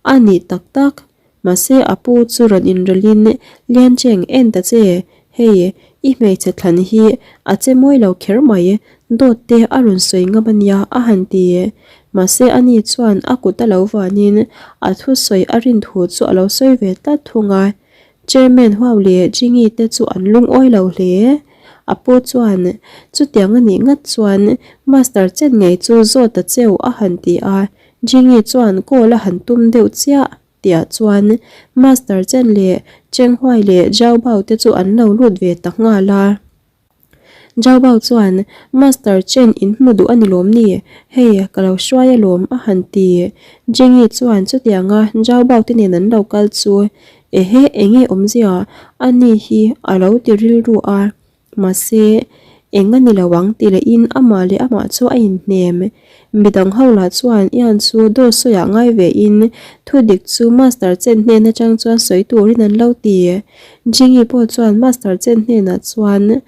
A ni tak tak. Mahse a pu chu rawn inrawlhin Liancheng en ta che, hei i hmeichhe thlan hi a che mawi lo kher mai, dawt te a rawn sawi ngam a nia a han ti. Mahse ani chuan a kut a lo vanin a thusawi a rin thu chu a lo sawi ve tlat thung a. Chairman Huau leh Jingi te chu an lungawi lo hle. A pu chuan chutiang a nih ngat chuan Master Chen ngei chu zawt ta cheu a han ti a. Jingi chuan call a han tum deuh chiah tihah chuan Master Chen leh Cheng Huai leh Zhao Bao te chu an lo lut ve ta nghal a. Zhao Bao chuan Master Chen in hmu duh a ni lawm ni? Hei ka lo hruai alawm a han ti. Jingi chuan chutianga Zhao Bao te nen an lo kal chu ehe enge awmzia a ni hi a lo ti rilru a. Mahse, eng a ni lo ang ti lehin amah leh amah chu a inhnem. Midang ho lah chuan Ian chu dawt sawiah ngai vein thu dik chu Master Chen hnen atang chuan sawi turin an lo ti. Jingi pawh chuan Master Chen hnenah chuan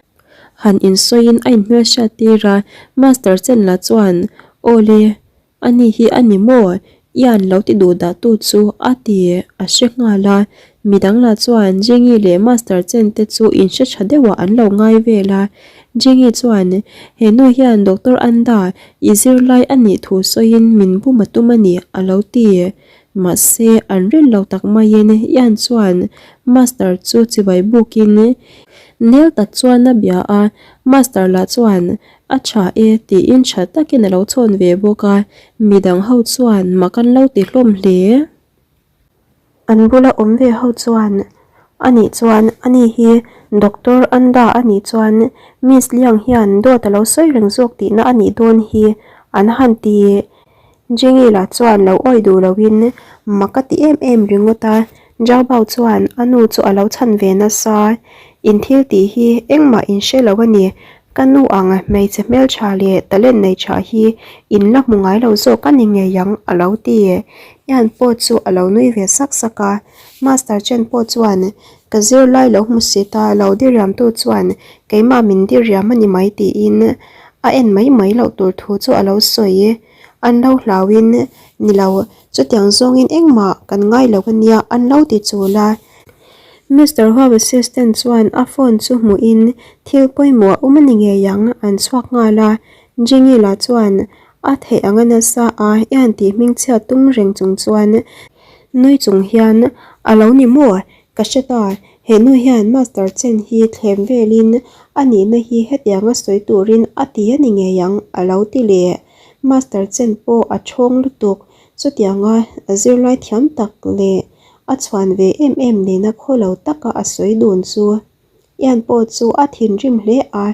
han insawiin a inhmelhriat tir a, Master Chen lah chuan, Awle, A ni hi a ni maw? Ian lo ti duh dah tu chu a ti a hre nghal a, midang lah chuan Jingi leh Master Chen te chu in hre tha deuh ah an lo ngai vel a. Jingi chuan he nu hian Doctor Anda i zirlai a nih thu sawiin min bum a tum a ni a lo ti. Mahse an rin lo tak maiin Ian chuan Master chu chibai bukin nel tak chuan a bia a, Master lah chuan A tha e tiin tha takin a lo chhawn ve bawk a, midang ho chuan mak an lo ti hlawm hle. An bula awm ve ho chuan a nih chuan ani hi Doctor Anda a nih chuan Miss Liang hian dawt a lo sawi reng zawk tihna a nih dawn hi an han ti. Jengi lah chuan lo awi duh loin mak a ti em em ringawt a, Zhao Bao chuan a nu chu a lo chhan ve nasa. In thil tih hi engmah in hre lo a ni, ka nu ang hmeichhe hmeltha leh talent nei tha hi in la hmu ngai lo zawk a ni ngei ang a lo ti. Ian pawh chu a lo nui ve sak sak a, Master Chen pawh chuan ka zirlai lo hmu si ta lo diriamtu chuan keimah min diriam a ni mai tiin a en mai mai loh tur thu chu a lo sawi. An lo hlauin, Ni lo, chutiang zawngin engmah kan ngai lo a nia an lo ti chul a. Mister Huau assistant chuan a phone chu hmuhin thil pawimawh a awm a ni ngei ang an chhuak nghal a. Jingi lah chuan a theih ang a nasa a ian tih hmingchhiat tum reng chung chuan nui chung hian a lo ni maw? Ka hre ta, he nu hian Master Chen hi thlem velin a nihna hi hetianga sawi turin a ti a ni ngei ang a lo ti leh. Master Chen pawh a thawng lutuk, chutianga zirlai thiam tak leh a chhuan ve em em nena khaw lo taka a sawi dun chu. Ian pawh chu a thinrim hle a,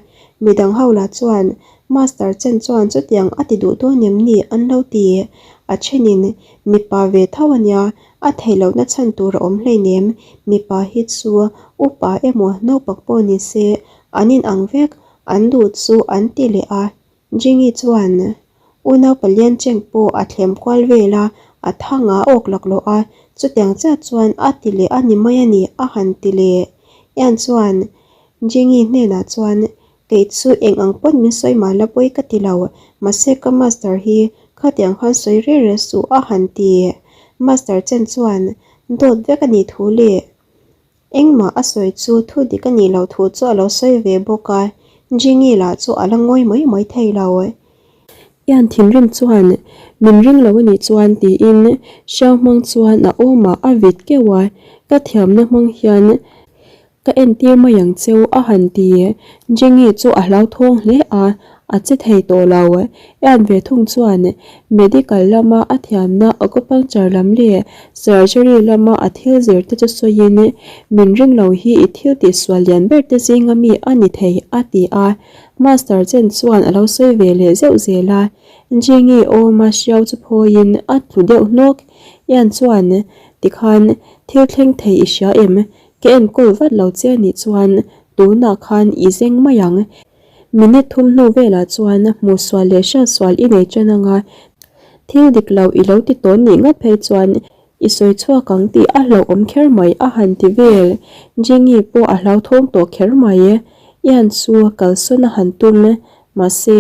midang ho lah chuan Master Chen chuan chutiang a ti duh dawn em ni an lo ti. A thenin mipa ve tho a nia, a theih lohna chhan tur a awm hleinem, mipa hi chu upa emaw naupang pawh ni se an inang vek, an duh chu an ti leh a. Jingi chuan unau palian cheng pawh a thlem kual vel a, a thang a awk laklawh a, chutiang chiah chuan a ti leh a ni mai a ni a han ti leh. Ian chuan Jingi hnenah chuan Kei chu eng ang pawn min sawi mah la pawi ka ti lo, mahse ka master hi khatiang khan sawi reng reng suh a han ti. Master Chen chuan dawt vek a nih thu leh Engmah a sawi chu thu dik a nih loh thu chu a lo sawi ve bawk a, Jingi lah chu a la ngawi mai mai thei lo. Ian thinrim chuan, Min ring lo a nih chuan tiin hriau hmang chuan a awmah a vit keuh a, ka thiamna hmang hian ka entir mai ang cheu a han ti. Jengi chu a hlauthawng hle a, a che thei tawh lo. Ian ve thung chuan medical lama a thiamna acupuncture lam leh surgery lama a thil zir te chu sawiin, Min ring lo hi i thil tihsual lian ber te zinga mi a ni thei a ti a. Master Chen chuan a lo sawi ve leh zeuh zel a, Jingi awma hriau chu phawiin a tlu deuh hnawk. Ian chuan, Tikhan, thil thleng thei i hria em? Ka enkawl vat lo che anih chuan tunah khan i zeng mai ang. Minute thum hnu velah chuan hmuhsual leh hriatsual i nei ṭan anga thil dik lo i lo ti tawn nih ngat phei chuan I sawi chhuak ang tih a hlauhawm kher mai a han ti vel. Jengi pawh a hlauthawng tawh kher mai. Ian chu kalsawn a han tum. Mahse,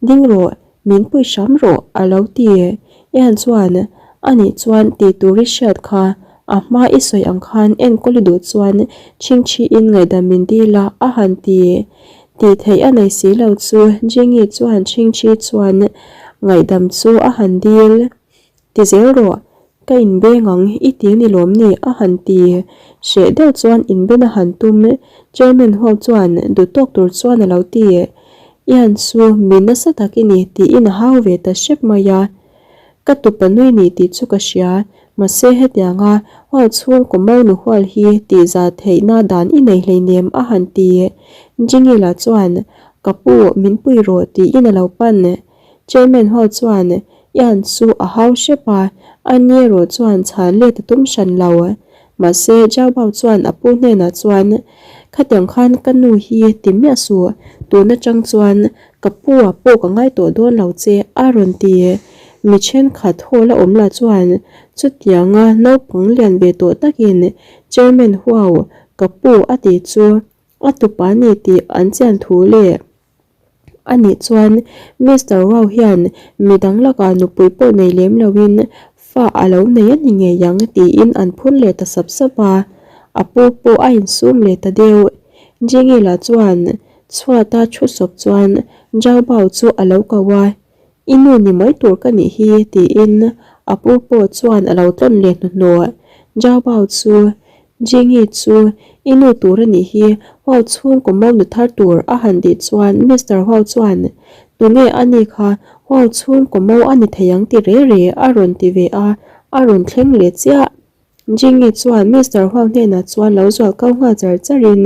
ding rawh, min pui hram rawh a lo ti. Ian chuan, Anih chuan tih tur i hriat kha, a hma i sawi ang khan enkawl i duh chuan chhingchhiin ngaihdam min dil a a han ti. Tih theih a nei si lo chu Jengi chuan chhingchhi chuan ngaihdam chu a han dil. Ti zel rawh, ka inbeng ang i ti ni lawm ni a han ti. Hreh deuh chuan inben a han tum. Chairman ho chuan duh tawk tur chuan a lo ti. Ian chu mi nasa tak i ni tiin a hau ve ta hrep mai a. Ka tupa nui ni tih chu ka hria, mahse hetianga hual chhungkaw mo nu hual hi tih za theihna dan i nei hleinem a han ti. Jingila chuan ka pu min pui rawh tiin a lo pan. Chairman ho chuan Ian chu a hau hrep a, a ni erawh chuan chhan let a tum hran lo. Mahse, Zhao Bao chuan a pu hnenah chuan, Khatiang khan ka nu hi ti miah suh, tun atang chuan ka pu ah pawh ka ngai tawh dawn lo che a rawn ti. Mi thenkhat hall a awm lah chuan chutianga naupang lian ve tawh takin Chairman Huau ka pu a tih chu a tupa ni tih an chian thu leh Anih chuan Mister Rao hian midang lakah nupui pawh nei lem loin fa a lo nei a ni ngei ang tiin an phun leh ta sap sap a, a pu pawh a insum leh ta deuh. Jingila chuan chhuata thu sawp chuan Zhao Bao chu a lo ko a, I nu ni mai tur ka nih hi tiin a pu pawh chuan a lo tlawn leh hnuhnawh. Zhao Bao chu Jingi chu i nu tur a nih hi Huau chhungkaw mo nu thar tur a han tih chuan Mister Huau chuan Tunge a ni kha Huau chhungkaw mo a ni thei ang ti re re a rawn ti ve a, a rawn thleng leh chiah. Jingi chuan Mister Huau hnenah chuan lo zual kau nghal char char in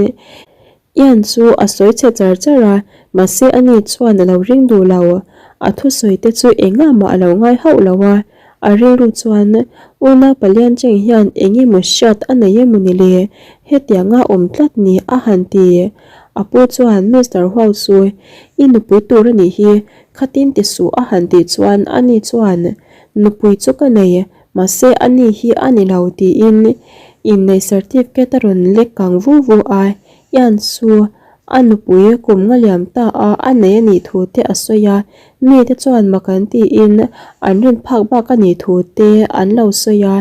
Ian chu a sawi chhe char char a, mahse ani chuan a lo ring duh lo. A thusawi te chu engah mah a lo ngai hauh lo a, a rilru chuan Unau Palian Cheng hian eng emaw hriat a nei emaw ni le, hetianga awm tlat ni a han ti. A pu chuan Mister Huau chu i nupui tur a nih hi, khatin ti suh a han tih chuan ani chuan Nupui chu ka nei, mahse ani hi a ni lo tiin inneih certificate a rawn lek kang vu vu a, Ian chu a nupui kum nga liam ta a a nei a nih thu te a sawi a, mite chuan mak an tiin an rin phak bak a nih thu te an lo sawi a.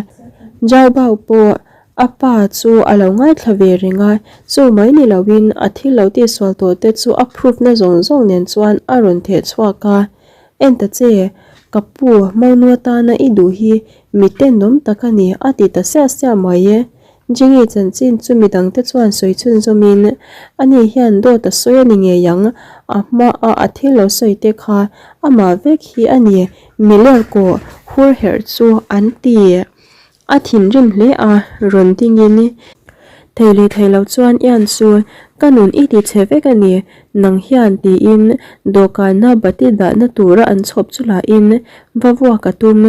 Zhao Bao pawh a pa chu a lo ngaithla ve reng a, chu mai ni loin a thil lo tihsual tawh te chu a proof na zawng zawng nen chuan a rawn theh chhuak a. En ta che, ka pu Maunu atana i duh hi mi tenawm tak a ni a ti ta siah siah mai e. Jingi chanchin chu midangte chuan sawi chhunzawmin, Ani hian dawt a sawi a ni ngei ang, a hmaa a thil lo sawi te kha amah vek hi a ni, miler kawh hur herh chu an ti. A thinrim hle a, rawn dingin, Thei leh thei lo chuan Ian chu ka nun i ti chhe vek a ni, nang hian tiin dawhkana bati dahna tura an chhawp chu lahin va vuak a tum,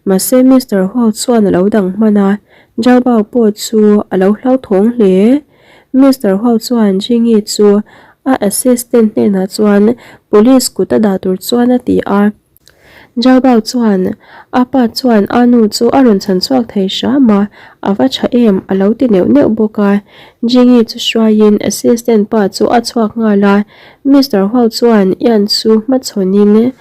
mahse Mister Huau chuan a lo dang hman a. Zhao pawh chu a lo hlauthawng hle. Mister Huau chuan Jingi chu a assistant hnenah chuan police kut a dah tur chuan a ti a. Zhao chuan a pa chuan a nu chu a rawn chhan chhuak thei hram a, a va tha em a lo ti neuh neuh bawk a. Jingi chu hruaiin assistant pa chu a chhuak nghal a. Mister Huau chuan Ian chu hmachhawnin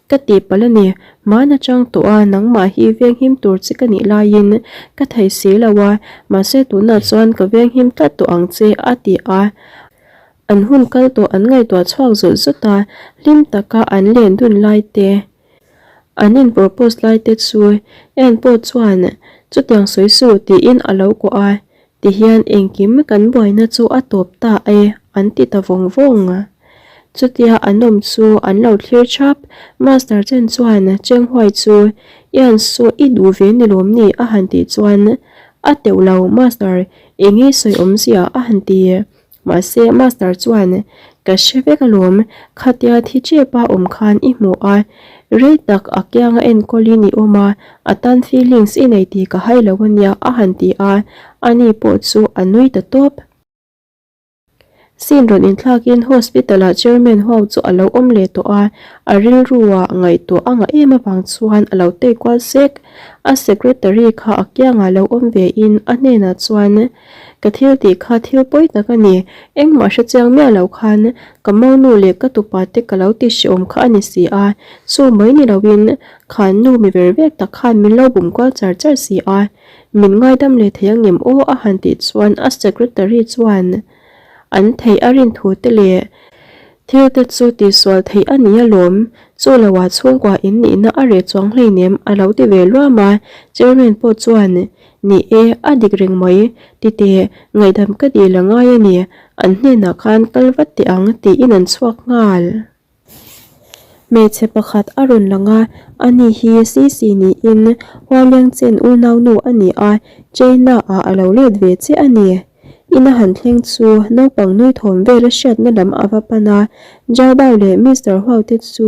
ka tihpalh a ni. Hman atang tawh a nangmah hi venghim tur che ka nih laiin ka thei si lo a, mahse tunah chuan ka venghim tlat tawh ang che a ti a. An hun kal tawh an ngaihtuah chhuak zawt zawt a, hlim taka an len dun lai te. An in propose lai te chu Ian pawh chuan chutiang sawi suh tiin a lo kuah a, tihian engkim kan buaina chu a tawp ta e an ti ta vawng vawng. Chutia an awm chu an lo thlir thap, Master Chen chuan Chenghuai chu Ian saw i duh ve ni lawm ni a han tih chuan a teuh lo Master enge sawi awmzia a han ti. Mahse Master chuan ka hre vek alawm, khatia thi chepa awm khan i hmu a, rei tak a kianga enkawlin i awm a, a tan feelings i nei tih ka hai lo ania a han ti a, ani pawh chu a nui ta tawp. Scene rawn inthlakin hospital ah Chairman Huau chu a lo awm leh tawh a, a rilrua ngaihtuah a ngah em avang chuan a lo tei kual sek. A secretary kha a kiangah lo awm ve in a hnenah chuan Ka thil tih kha thil pawi tak a ni, engmah hre chiang miah lo khan ka monu leh ka tupa te ka lo ti hrehawm kha a ni si a, chu mai ni loin khan nu mi ver vek tak khan min lo bum kual char char si a, min ngaidam leh thei angem aw a han tih chuan a secretary chuan an theih a rin thu te leh thil te chu tihsual theih a ni alawm, chu lo ah chhungkua in nihna a reh chuang hleinem a lo ti ve luam a, chairman pawh chuan Ni e, a dik reng mai, tite, ngaihdam ka dil a ngai a ni, an hnenah khan kal vat teh ang tiin an chhuak nghal. Hmeichhe pakhat a rawn lang a, ani hi Sisi niin Hualiang Chen unaunu a ni a, China ah a lo let ve che a ni. Ina han thleng chu naupang nui thawm vel a hriatna lam a va pan a, Zhao leh Mister Huau te chu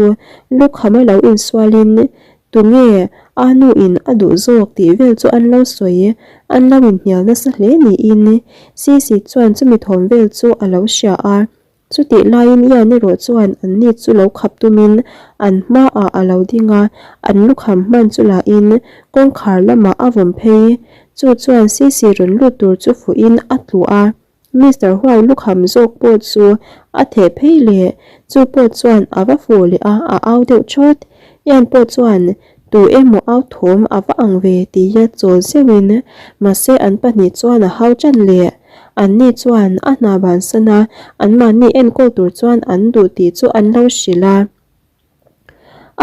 lukham a lo insualin Tunge a nu in a duh zawk tih vel chu an lo sawi, an lo inhnial nasa hle niin Sisi chuan chumi thawm vel chu a lo hria a. Chutih laiin Ian erawh chuan anni chu lo khap tumin an hmaah a lo ding a, an lukham hman chu lahin kawngkhar lamah a vawm phei. Chu chuan Sisi rawn lut tur chu fuhin a tlu a. Mister Huai lukham zawk pawh chu a theh phei leh, chu pawh chuan a va fuh leh a, a au deuh thawt. Ian pawh chuan tu emaw au thawm a va ang ve tia chawl zeuhin, mahse an pahnih chuan a hau ṭan leh. Anni chuan a hna bansan a, anmahni enkawl tur chuan an duh tih chu an lo hrilh a.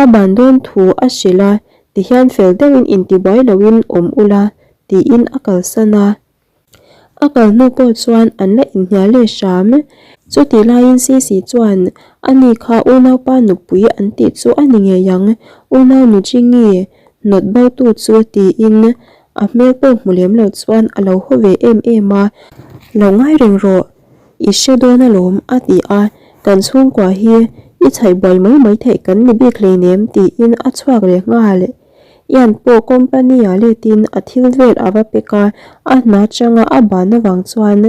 A ban dawn thu a hrilh a, tihian fel deuhin intibuai loin awm ula tiin a kalsan a. A kal hnu pawh chuan an la inhnial leh hram. Chutih laiin Sisi chuan, Ani kha unaupa nupui an tih chu a ni ngei ang, unau nu Jingi hnawt botu chu tiin a hmel pawh hmu lem lo chuan a lo haw ve em em a, Lo ngai reng rawh, i hre dawn alawm a ti a, kan chhungkua hi i chhaih buai mai mai theih kan ni bik hleinem tiin a chhuak leh nghal. Ian pawh company ah letin a thil vel a va pek a, a hna changa a ban avang chuan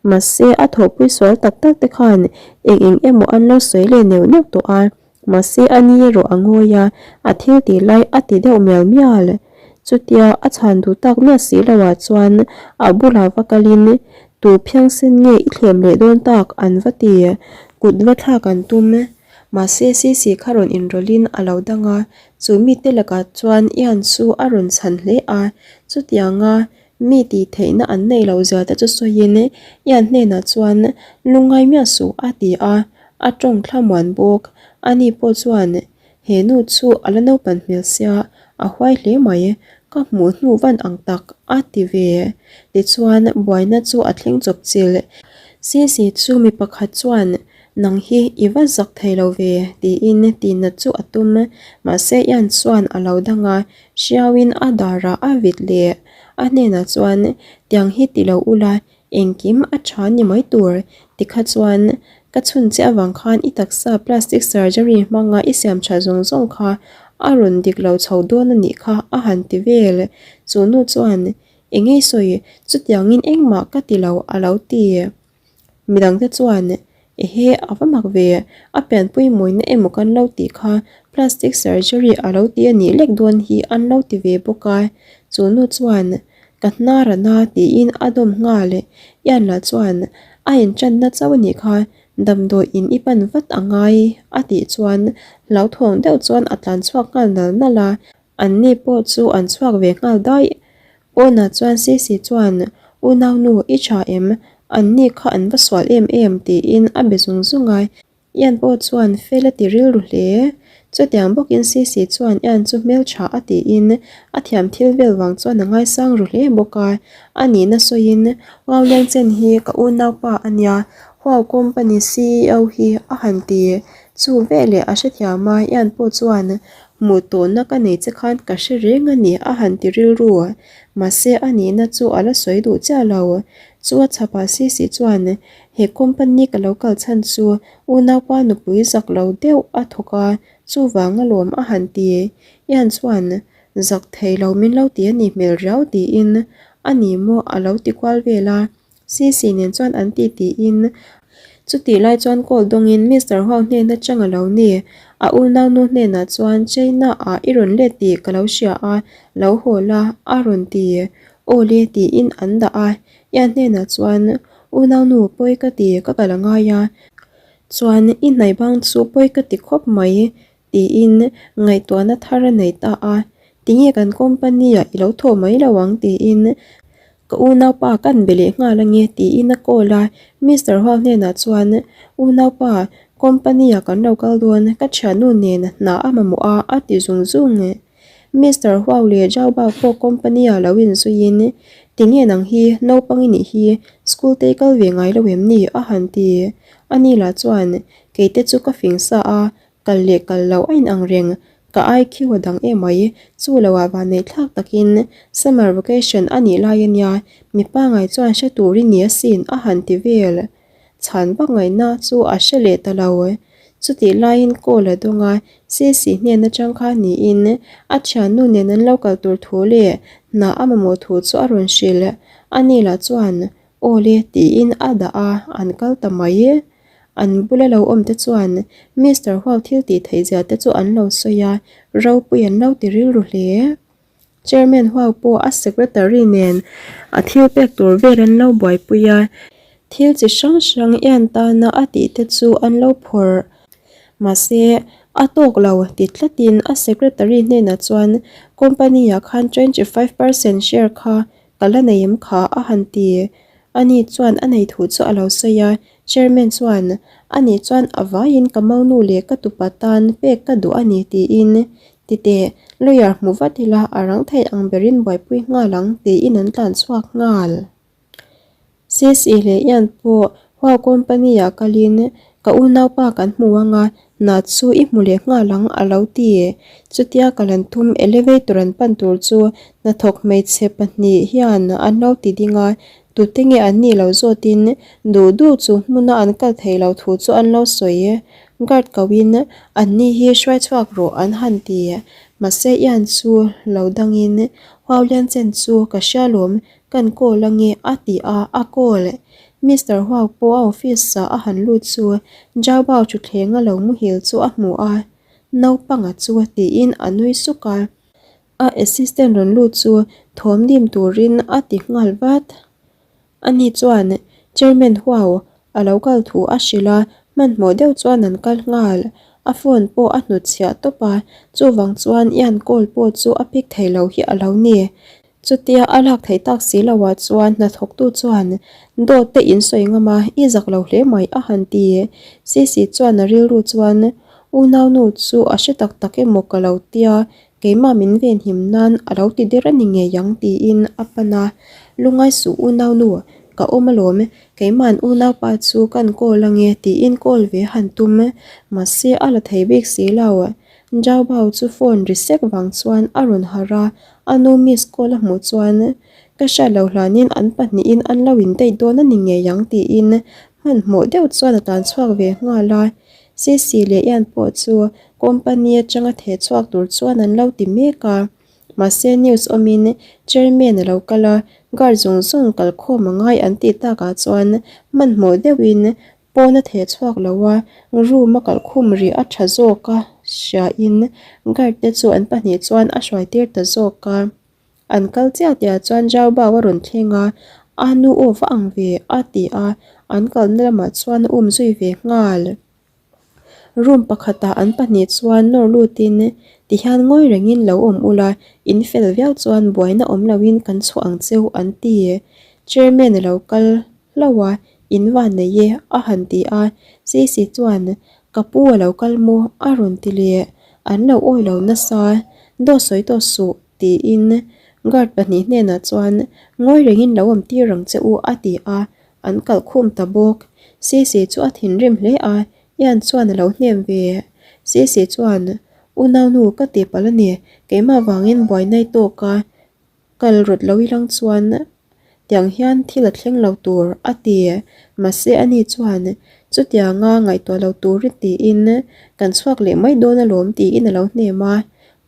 mahse a thawhpui sual tak tak te khan eng eng emaw an lo sawi leh neuh neuh tawh a, mahse a ni erawh a ngawi a, a thil tih lai a ti deuh mial mial. Chutia a chhan duh tak miah si lo ah chuan a bulah va kalin tu phiangsen nge i thlem leh dawn tak an va ti, kut va thlak an tum. Mahse Sisi kha rawn inrawlhin a lo dang a, Chu mite lakah chuan Ian chu a rawn chhan hle a, chutianga mi tih theihna an neih loh zia te chu sawiin Ian hnenah chuan lungngai miah suh a ti a, a tawng thlamuan bawk. Ani pawh chuan he nu chu a la naupan hmel sia, a huai hle mai, ka hmuh hnu van ang tak a ti ve. Tichuan buaina chu a thleng chawp chilh. Sisi chu mi pakhat chuan Nang hi i va zak thei lo ve, tiin tinat chu a tum. Mahse Ian chuan a lo dang a, hriauin a darah a vit leh. A hnenah chuan, Tiang hi ti lo ula, engkim a tha ni mai tur. Tikha chuan, ka chhun che avang khan i taksa plastic surgery hmanga i siam tha zawng zawng kha a rawn dik lo chho dawn a nih kha, a han ti vel. Chu nu chuan, Engei sawi, chutiangin engmah ka ti lo, a lo ti. Midangte chuan, Ehe, a va mak ve, a pianpui mawina emaw kan lo tih kha plastic surgery a lo ti a nih lek dawn hi an lo ti ve bawk a. Chu nu chuan, Ka hnar a na tiin a dawm nghal. Ian lah chuan, A inṭanna chauh a nih kha, damdawi in i pan vat a ngai a tih chuan hlauthawng deuh chuan a tlan chhuak nghal nal nal a. Anni pawh chu an chhuak ve nghal daih. Pawnah chuan Sisi chuan, Unaunu, i tha em? Anni kha an va sual em em, tiin a be zung zung a. Ian pawh chuan fel a ti rilru hle. Chutiang bawkin Sisi chuan Ian chu hmeltha a tiin a thiam thil vel vang chuan a ngaisang ru hle bawk a. A nihna sawiin Ngau Liangchen hi ka unaupa a nia, Huau Company ceo hi a han ti. Chu veleh a hrethiam a, Ian pawh chuan hmuh tawhna ka nei che khan ka hre reng a ni a han ti rilru. Mahse a nihna chu a la sawi duh chiah lo. Chu a chhapah Sisi chuan he company ka lo kal chhan chu Unaupa nupui zak lo deuh a thawk a, chuvang alawm a han ti. Ian chuan, Zak thei lo min lo ti a nih hmel riau tiin a ni maw a lo ti kual vel a. Sisi nen chuan an ti tiin chutih lai chuan call dawngin Mister Huang hnen atang a lo ni. A unaunu hnenah chuan China ah i rawn let tih ka lo hria a, lo haw la a rawn ti. Aw le tiin an dah a. Ian hnenah chuan Unaunu pawi ka ti ka kal a ngai a, chuan i hnaih bang chu pawi ka ti khawp mai tiin ngaihtuahna thar a nei ta a, tinge kan company ah i lo thawh mai lo ang tiin ka unaupa kan be leh nghal ange tiin a call a, Mister Huang hnenah chuan unaupa company ah kan lo kal dawn ka thiannu nen hna a mamawh a a ti zung zung. Mister Huau leh Zhao Bao pawh company ah lo inzuiin tinge nang hi naupang i nih hi school te i kal ve ngai lo em ni a han ti. Ani lah chuan kei te chu ka fing sa a, kal leh kal loh a inang reng, ka IQ a dang emai, chu lo ah vanneih thlak takin summer vacation a nih lai ania mipa ngai chuan hre tur i ni asin a han ti vel. Chhan vak ngaihna chu a hre leh ta lo. Chutih laiin call a dawng a, Sisi hnen atang kha niin a thiannu nen an lo kal tur thu leh hna a mamawh thu chu a rawn hrilh. Ani lah chuan Aw le tiin a dah a, an kal ta mai. An bula lo awm te chuan Mister Huau thil tih theih zia te chu an lo sawi a, ropui an lo ti rilru hle. Chairman Huau pawh a secretary nen a thil pek tur vel an lo buaipui a, thil chi hrang hrang en tana a tih te chu an lo phawrh. Mahse, a tawk lo ti tlatin a secretary hnenah chuan company ah khan 25% share kha ka la nei em kha a han ti. Ani chuan a nei thu chu a lo sawi a, Chairman chuan ani chuan a vaiin ka maunu leh ka tupa tan pek ka duh a ni tiin Titeh, lawyer hmu vat ila a rang thei ang berin buaipui nghal ang tiin an tlan chhuak nghal. Sisi leh Ian pawh Huau company ah kalin ka unaupa kan hmu ang a, hna chu i hmu leh nghal ang a lo ti. Chutia kal an tum elevator an pan tur chu hnathawk hmeichhe pahnih hian an lo ti ding a, tute nge an nih lo zawtin duh duh chu hmuna an kal thei lo thu chu an lo sawi. Guard koin an ni hi hruai chhuak rawh an han ti. Mahse Ian chu lo dangin Huau Lian Chen chu ka hria lawm, kan call ange a ti a, a call. Mister Huau pawh a office ah a han lut chu Zhao Bao thutthleng a lo muhil chu a hmu a, naupanga chu tiin a nui suk a. A assistant rawn lut chu thawm dim turin a ti nghal vat. Ani chuan Chairman Huau a lo kal thu a hrilh a, hmanhmawh deuh chuan an kal nghal. A phone pawh a hnutchhiah tawp a, chuvang chuan Ian call pawh chu a pick thei lo hi a lo ni. Chutia a lak theih tak si loh ah chuan hnathawktu chuan dawt te in sawi ngam a, i zak lo hle mai a han ti. Sisi chuan a rilru chuan unaunu chu a hre tak tak emaw ka lo tia, Keimah min venhim nan a lo ti der a ni ngei ang tiin a pan a, Lungai suh unaunu, ka awm alawm, keima'n unaupa chu kan call ange tiin call ve han tum, mahse a la thei bik si lo. Zhao Bao chu phone ri sek vang chuan a rawn harh a, a nu miss call a hmuh chuan ka hriat loh hlanin an pahnihin an lo in date dawn a ni ngei ang tiin hmanhmawh deuh chuan a tlan chhuak ve nghal a. Sisi leh Ian pawh chu Company atanga theh chhuak tur chuan an lo ti mek a, mahse news awmin chairman a lo kal a, guard zawng zawng kal khawm a ngai an tih takah chuan hmanhmawh deuhin pawn a theh chhuak lo a, room a kalkhum rih a tha zawk a hriain guard te chu an pahnih chuan a hruai tir ta zawk a. An kal chiah tihah chuan Zhao Bao a rawn thleng a, a nu aw va ang ve a ti a, an kalna lamah chuan a um zui ve nghal. Room pakhatah an pahnih chuan nawr lutin tihian ngawi rengin lo awm ula, in fel viau chuan buaina awm loin kan chhuah ang cheu an ti. Chairman a lo kal hlauh a, in van nei e a han ti a, Sisi chuan ka pu a lo kal maw a rawn ti leh. An lo awi lo nasa, Dawt sawi tawh suh, tiin guard pahnih hnenah chuan ngawi rengin lo awm tir ang che u a ti a, an kalh khum ta bawk. Sisi chu a thinrim hle a, Ian chuan a lo hnem ve. Sisi chuan, Unaunu ka ti palh a ni, keimah vangin buaina i tawk a, Kal rawt lo ilang chuan tiang hian thil a thleng lo tur a ti. Mahse ani chuan chutianga ngaihtuah lo turin tiin kan chhuak leh mai dawn alawm tiin a lo hnem a.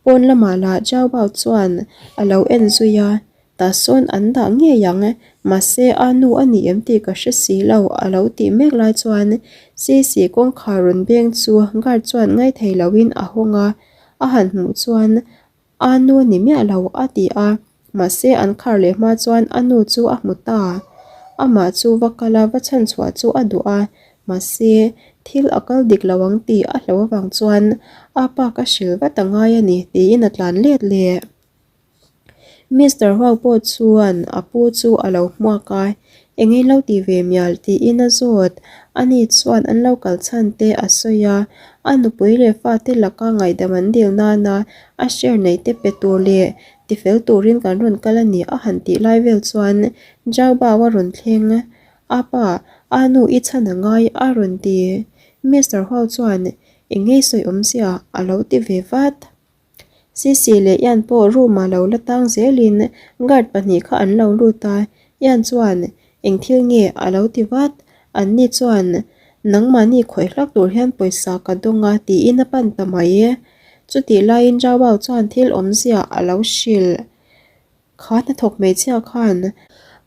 Pawn lamah lah Zhao Bao chuan a lo en zui a, tah sawn an dah ngei ang, mahse a nu a ni em tih ka hre si lo a lo tih mek lai chuan Sisi kawngkhar rawn beng chu guard chuan ngaithei loin a hawng a, a han hmuh chuan A nu ni miah lo a ti a, mahse an khar leh hma chuan a nu chu a hmu ta. Amah chu va kal a, va chhan chhuah chu a duh a, mahse thil a kal dik lo ang tih a hlo avang chuan a pa ka hrilh vat a ngai a ni tiin a tlan let leh. Mister Huang pawh chuan a pu chu a lo hmuak a, Eng in lo ti ve mial tiin a zawt. Ani chuan an lo kal chhan te a sawi a, a nupui leh fate laka ngaihdam an dil nana a share neih te pe tur leh tifel turin kan rawn kal a ni a han tih lai vel chuan Zhao Bao a rawn thleng. A pa, a nu i chhan a ngai a rawn ti. Mister Huao chuan eng ngei sawi awmzia a lo ti ve vat. Sisi leh Ian pawh room ah lo la tang zelin guard pahnih kha an lo lut a, Ian chuan eng thil nge a lo ti vat, an ni chuan nangmahni khawih hlak tur hian pawisa ka dawng a tiin a pan ta mai. Chutih laiin Zhao Bao chuan thil awmzia a lo hrilh. Kha hnathawk hmeichhia khan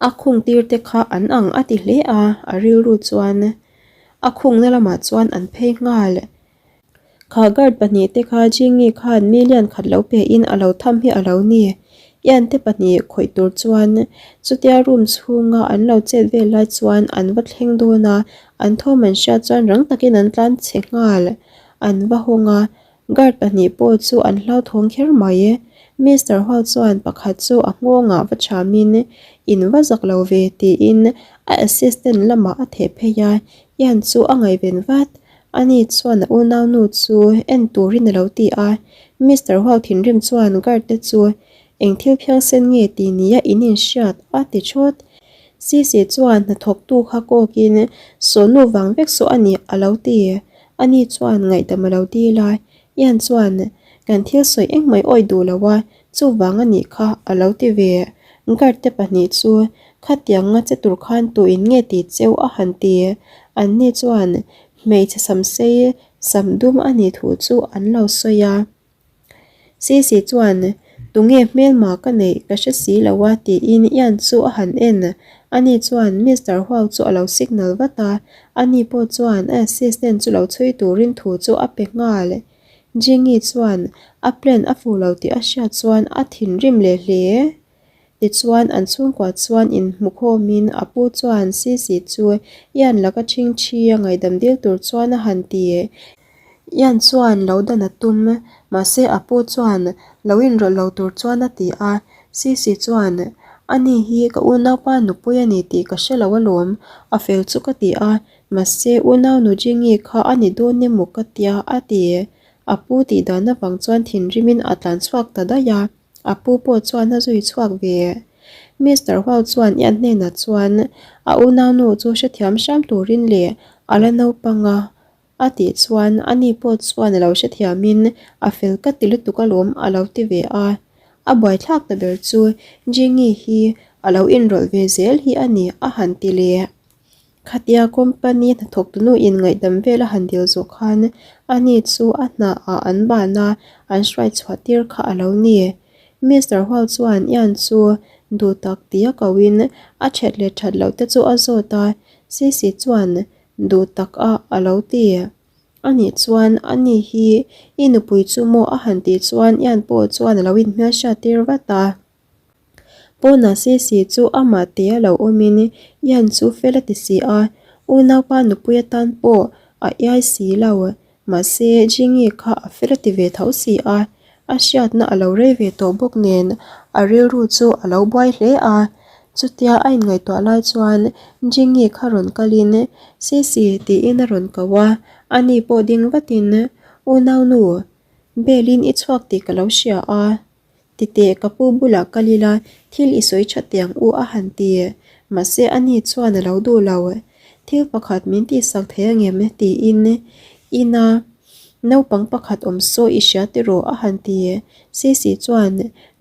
a khung tir te kha an ang a ti hle a, a rilru chuan a khungna lamah chuan an phei nghal. Kha guard pahnih te kha Jingi khan million khat lo pe in a lo tham hi a lo ni. Ian te pahnih khawih tur chuan chutia room chhunga an lo chet vel lai chuan an va thleng dawn a, an thawm an hriat chuan rang takin an tlan chhe nghal. An va hawng a, guard pahnih pawh chu an hlauthawng kher mai. Mister Hall chuan pakhat chu a nghawngah va chhamin in va zak lo ve tiin a assistant lamah a theh phei a, Ian chu a ngaihven vat. Ani chuan a unaunu chu en turin a lo ti a, Mister Huau thinrim chuan guard te chu eng thil phiangsen nge tih nia in inhriat a ti thawt. Sisi chuan hnathawktu kha kawkin sawhnu vang vek saw a ni a lo ti. Ani chuan ngaihdam a lo dil a, Ian chuan kan thil sawi engmah i awih duh lo a, chuvang a nih kha a lo ti ve. Guard te pahnih chu khatianga che tur khan tuin nge ti cheu a han ti. Anni chuan Hmeichhe samsei sam dum a nih thu chu an lo sawi a. Sisi chuan, Tunge hmelma ka neih ka hre si lo a tiin Ian chu a han en. Ani chuan Mister Huau chu a lo signal vat a, ani pawh chuan a assistant chu lo chhui turin thu chu a pe nghal. Jingi chuan a plan a fuh lo tih a hriat chuan a thinrim leh hle. Tichuan, an chhungkua chuan inhmukhawmin a pu chuan Sisi chu Ian laka ṭhingṭhi a ngaihdam dil tur chuan a han ti. Ian chuan lo dan a tum, mahse a pu chuan lo inrawlh lo tur chuan a ti a. Sisi chuan, Ani hi ka unaupa nupui a ni tih ka hre lo alawm, a fel chu ka ti a, mahse unau nu Jingi kha a ni dawn emaw ka tia a ti. A pu tih dan avang chuan thinrimin a tlan chhuak ta daih a. A pu pawh chuan a zui chhuak ve. Mister Huau chuan Ian hnenah chuan a unaunu chu hrethiam hram turin leh a la naupang a a tih chuan ani pawh chuan a lo hrethiamin a fel ka ti lutuk alawm a lo ti ve a. A buaithlak ta ber chu Jingi hi a lo inrawlh ve zel hi a ni a han ti leh. Khatia company hnathawktunu in ngaihdam vel a han dil zawh khan ani chu a hna ah an ban a, an hruai chhuah tir kha a lo ni. Mister Hual chuan Ian chu duh tak ti a ko in a that leh that loh te chu a zawt a, Sisi chuan duh tak a a lo ti. Ani chuan ani hi i nupui chu maw a han tih chuan Ian pawh chuan a lo inhmelhriat tir vat a. Pawnah Sisi chu amah te a lo awmin Ian chu fel a ti si a, unaupa nupui atan pawh a iai si lo. Mahse, Jingi kha a fel a ti ve tho si a, a hriatna a lo rei ve tawh bawk nen a rilru chu a lo buai hle a. Chutia a inngaihtuah lai chuan Jingi kha rawn kalin Sisi tiin a rawn ko a, ani pawh ding vatin, Unaunu! Bail in i chhuak tih ka lo hria a, titeh ka pu bulah kal ila thil i sawi tha tiang u a han ti. Mahse ani chuan a lo duh lo. Thil pakhat min tihsak thei angem tiin ina naupang pakhat awm saw i hria tiraw a han ti. Sisi chuan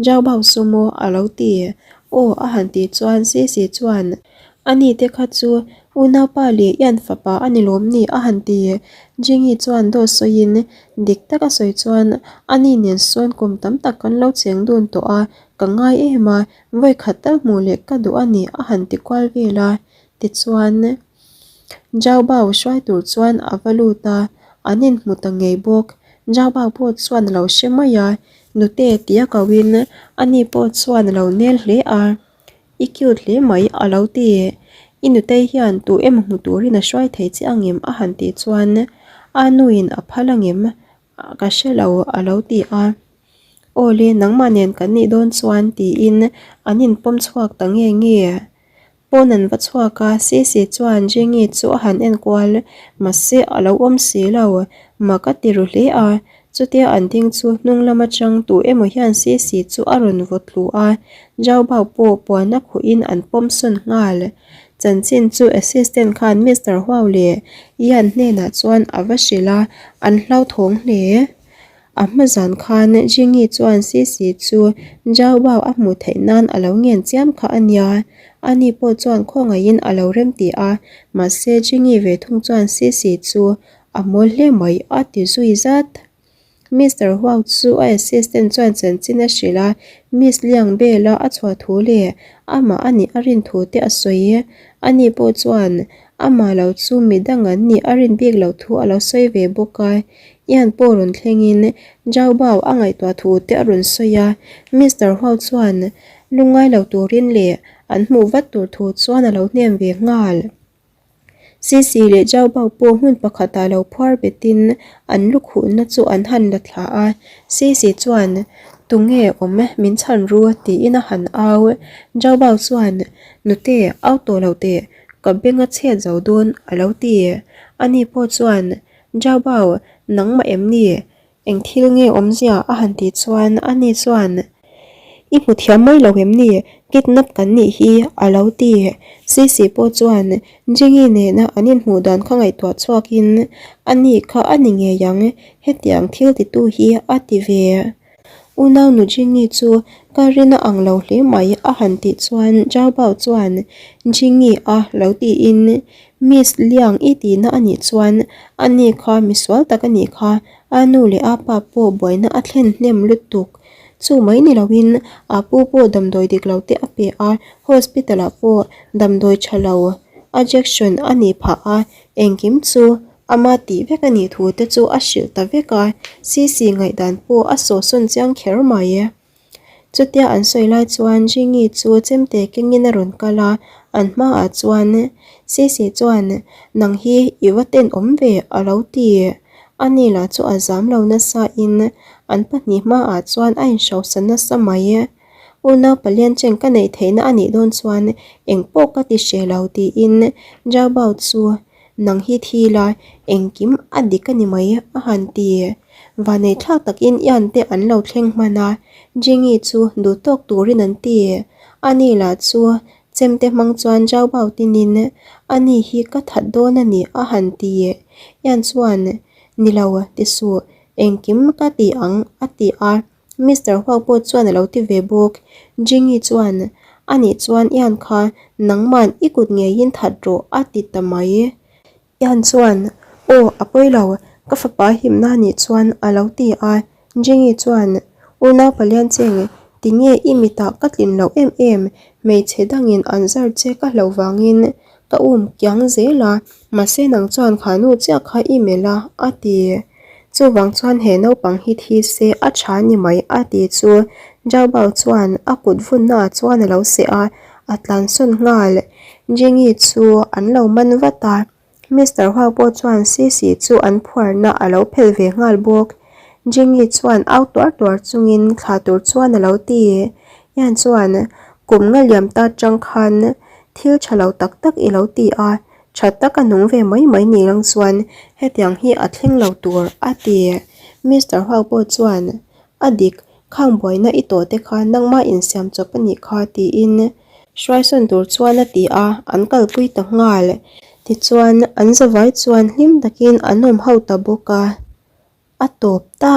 Jauhbau sumo a lo ti. Aw a han tih chuan Sisi chuan Ani te kha chu unaupa leh Ian fapa a ni lawm ni a han ti. Jingi chuan dawt sawiin dik taka sawi chuan ani nen sawn kum tam tak kan lo cheng dun tawh a, ka ngai em a, vawi khat tal hmuh leh ka duh a ni a han ti kual vel a. Tichuan Jaubau hruai tur chuan a va lut a, an inhmu ta ngei bawk. Jaubau pawh chuan a lo hre mai a, Nute tia koin ani pawh chuan a lo nel hle a. I cute hle mai a lo ti. I nutei hian tu emaw hmu turin a hruai thei che angem a han tih chuan a nuin a phal angem ka hre lo a lo ti a. Aw le nangmah nen kan nih dawn chuan tiin an inpawm chhuak ta nge nge. Pawn an va chhuak a, Sisi chuan Jengi chu a han enkual mahse a lo awm si lo mak a ti ru hle a. Chutia an ding chu hnung lam atang tu emaw hian Sisi chu a rawn vaw tlu a, Jaubau pawh puan a khuhin an pawm sawn nghal. Chanchin chu assistant khan Mister Huau leh Ian hnenah chuan a va hrilh a, an hlauthawng hle. A hma zan khan Jingi chuan Sisi chu Jaubau a hmuh theih nan a lo ngen chiam kha a nia. Ani pawh chuan khawngaihin a lo remti a, mahse Jingi ve thung chuan Sisi chu A mawl hle mai a ti zui zat. Mister Huang chu a assistant chuan chanchin a hrilh a, Miss Liang Bell-a a chhuah thu leh amah a nih a rin thu te a sawi. Ani pawh chuan amah lo chu mi dang an nih a rin bik loh thu a lo sawi ve bawk a. Ian pawh rawn thlengin Zhao Bao a ngaihtuah thu te a rawn sawi a. Mister Huang chuan lungngai lo turin leh an hmuh vat tur thu chuan a lo hnem ve nghal. Sisi leh Jaubau pawh hmun pakhatah lo phuar betin an lukhuhna chu an han la thla a. Sisi chuan, Tunge awm min chhan ru? tiin a han au. Jaubau chuan, Nute, au tawh lo teh, ka beng a chhet zo dawn, a lo ti. Ani pawh chuan, Jaubau, nangmah em ni? Eng thil nge awmzia a han tih chuan ani chuan, I hmu thiam mai lo em ni? Kidnap kan nih hi a lo ti. Sisi pawh chuan Jingi nena an inhmuh dan kha ngaihtuah chhuakin, Ani kha a ni ngei ang, hetiang thil titu hi a ti ve. Unau nu Jingi chu ka rin a ang lo hle mai a han tih chuan Zhao Bao chuan, Jingi a lo tiin Miss Liang i tihna a nih chuan ani kha misual tak a nih kha, a nu leh a pa pawh buaina a thlen hnem lutuk. Chu mai ni loin a pu pawh damdawi dik lo te a pe a, hospital ah pawh damdawi tha lo a jection a nih phah a, engkim chu ama tih vek a nih thu te chu a hrilh ta vek a, Sisi ngaihdan pawh a sawhsawn chiang kher mai. Chutia an sawi lai chuan Jingi chu chemte kengin a rawn kal a, an hmaah chuan Sisi chuan nang hi i va tenawm ve a lo ti. Ani lah chu a zam lo nasa in an pahnih hmaah chuan a inhrosa nasa mai. Unau palian chen ka neih theihna a nih dawn chuan engpawh ka ti hreh lo tiin Jabao chu Nang hi thi la, engkim a dik a ni mai, a han ti. Vanei thlak takin Ian te an lo thleng hman a, Jingi chu duh tawk turin an ti. Ani lah chu chemte hmang chuan Zhao Bao tinin, Ani hi ka that dawn a ni, a han ti. Ian chuan, Ni lo, ti suh, engkim ka ti ang, a ti a. Mister Huang pawh chuan a lo ti ve bawk. Jingi chuan, A nih chuan Ian kha nangman i kut ngeiin that rawh a ti ta mai. Ian chuan, Aw, a pawi lo, ka fapa himna a nih chuan a lo ti a. Jingi chuan, Unau Palian Cheng, tinge i mitah ka tlin loh em em, hmeichhe dangin an zar che ka hlauh vangin ka um kiang zel a, mahse nang chuan kha nu chiah kha i melh a, a ti. Chuvang chuan he naupang hi thi se a tha ni mai a ti chu Zhao Bao chuan a kut vunna ah chuan a lo seh a, a tlansawn nghal. Jingi chu an lo man vat a, Mister Hua pawh chuan Sisi chu an phuarna a lo phelh ve nghal bawk. Jingi chuan au tuar tuar chungin thla tur chuan a lo ti. Ian chuan kum nga liam ta tang khan thil tha lo tak tak i lo ti a, Tha taka nung ve mai mai ni lang chuan hetiang hi a thleng lo tur a ti. Mister Huau pawh chuan, A dik, khang buaina i tawh te kha nangma insiam chawp a nih kha, tiin hruaisawn tur chuan a ti a, an kalpui ta nghal. Tichuan, an zavai chuan hlim takin an awm ho ta bawk a, a tawp ta.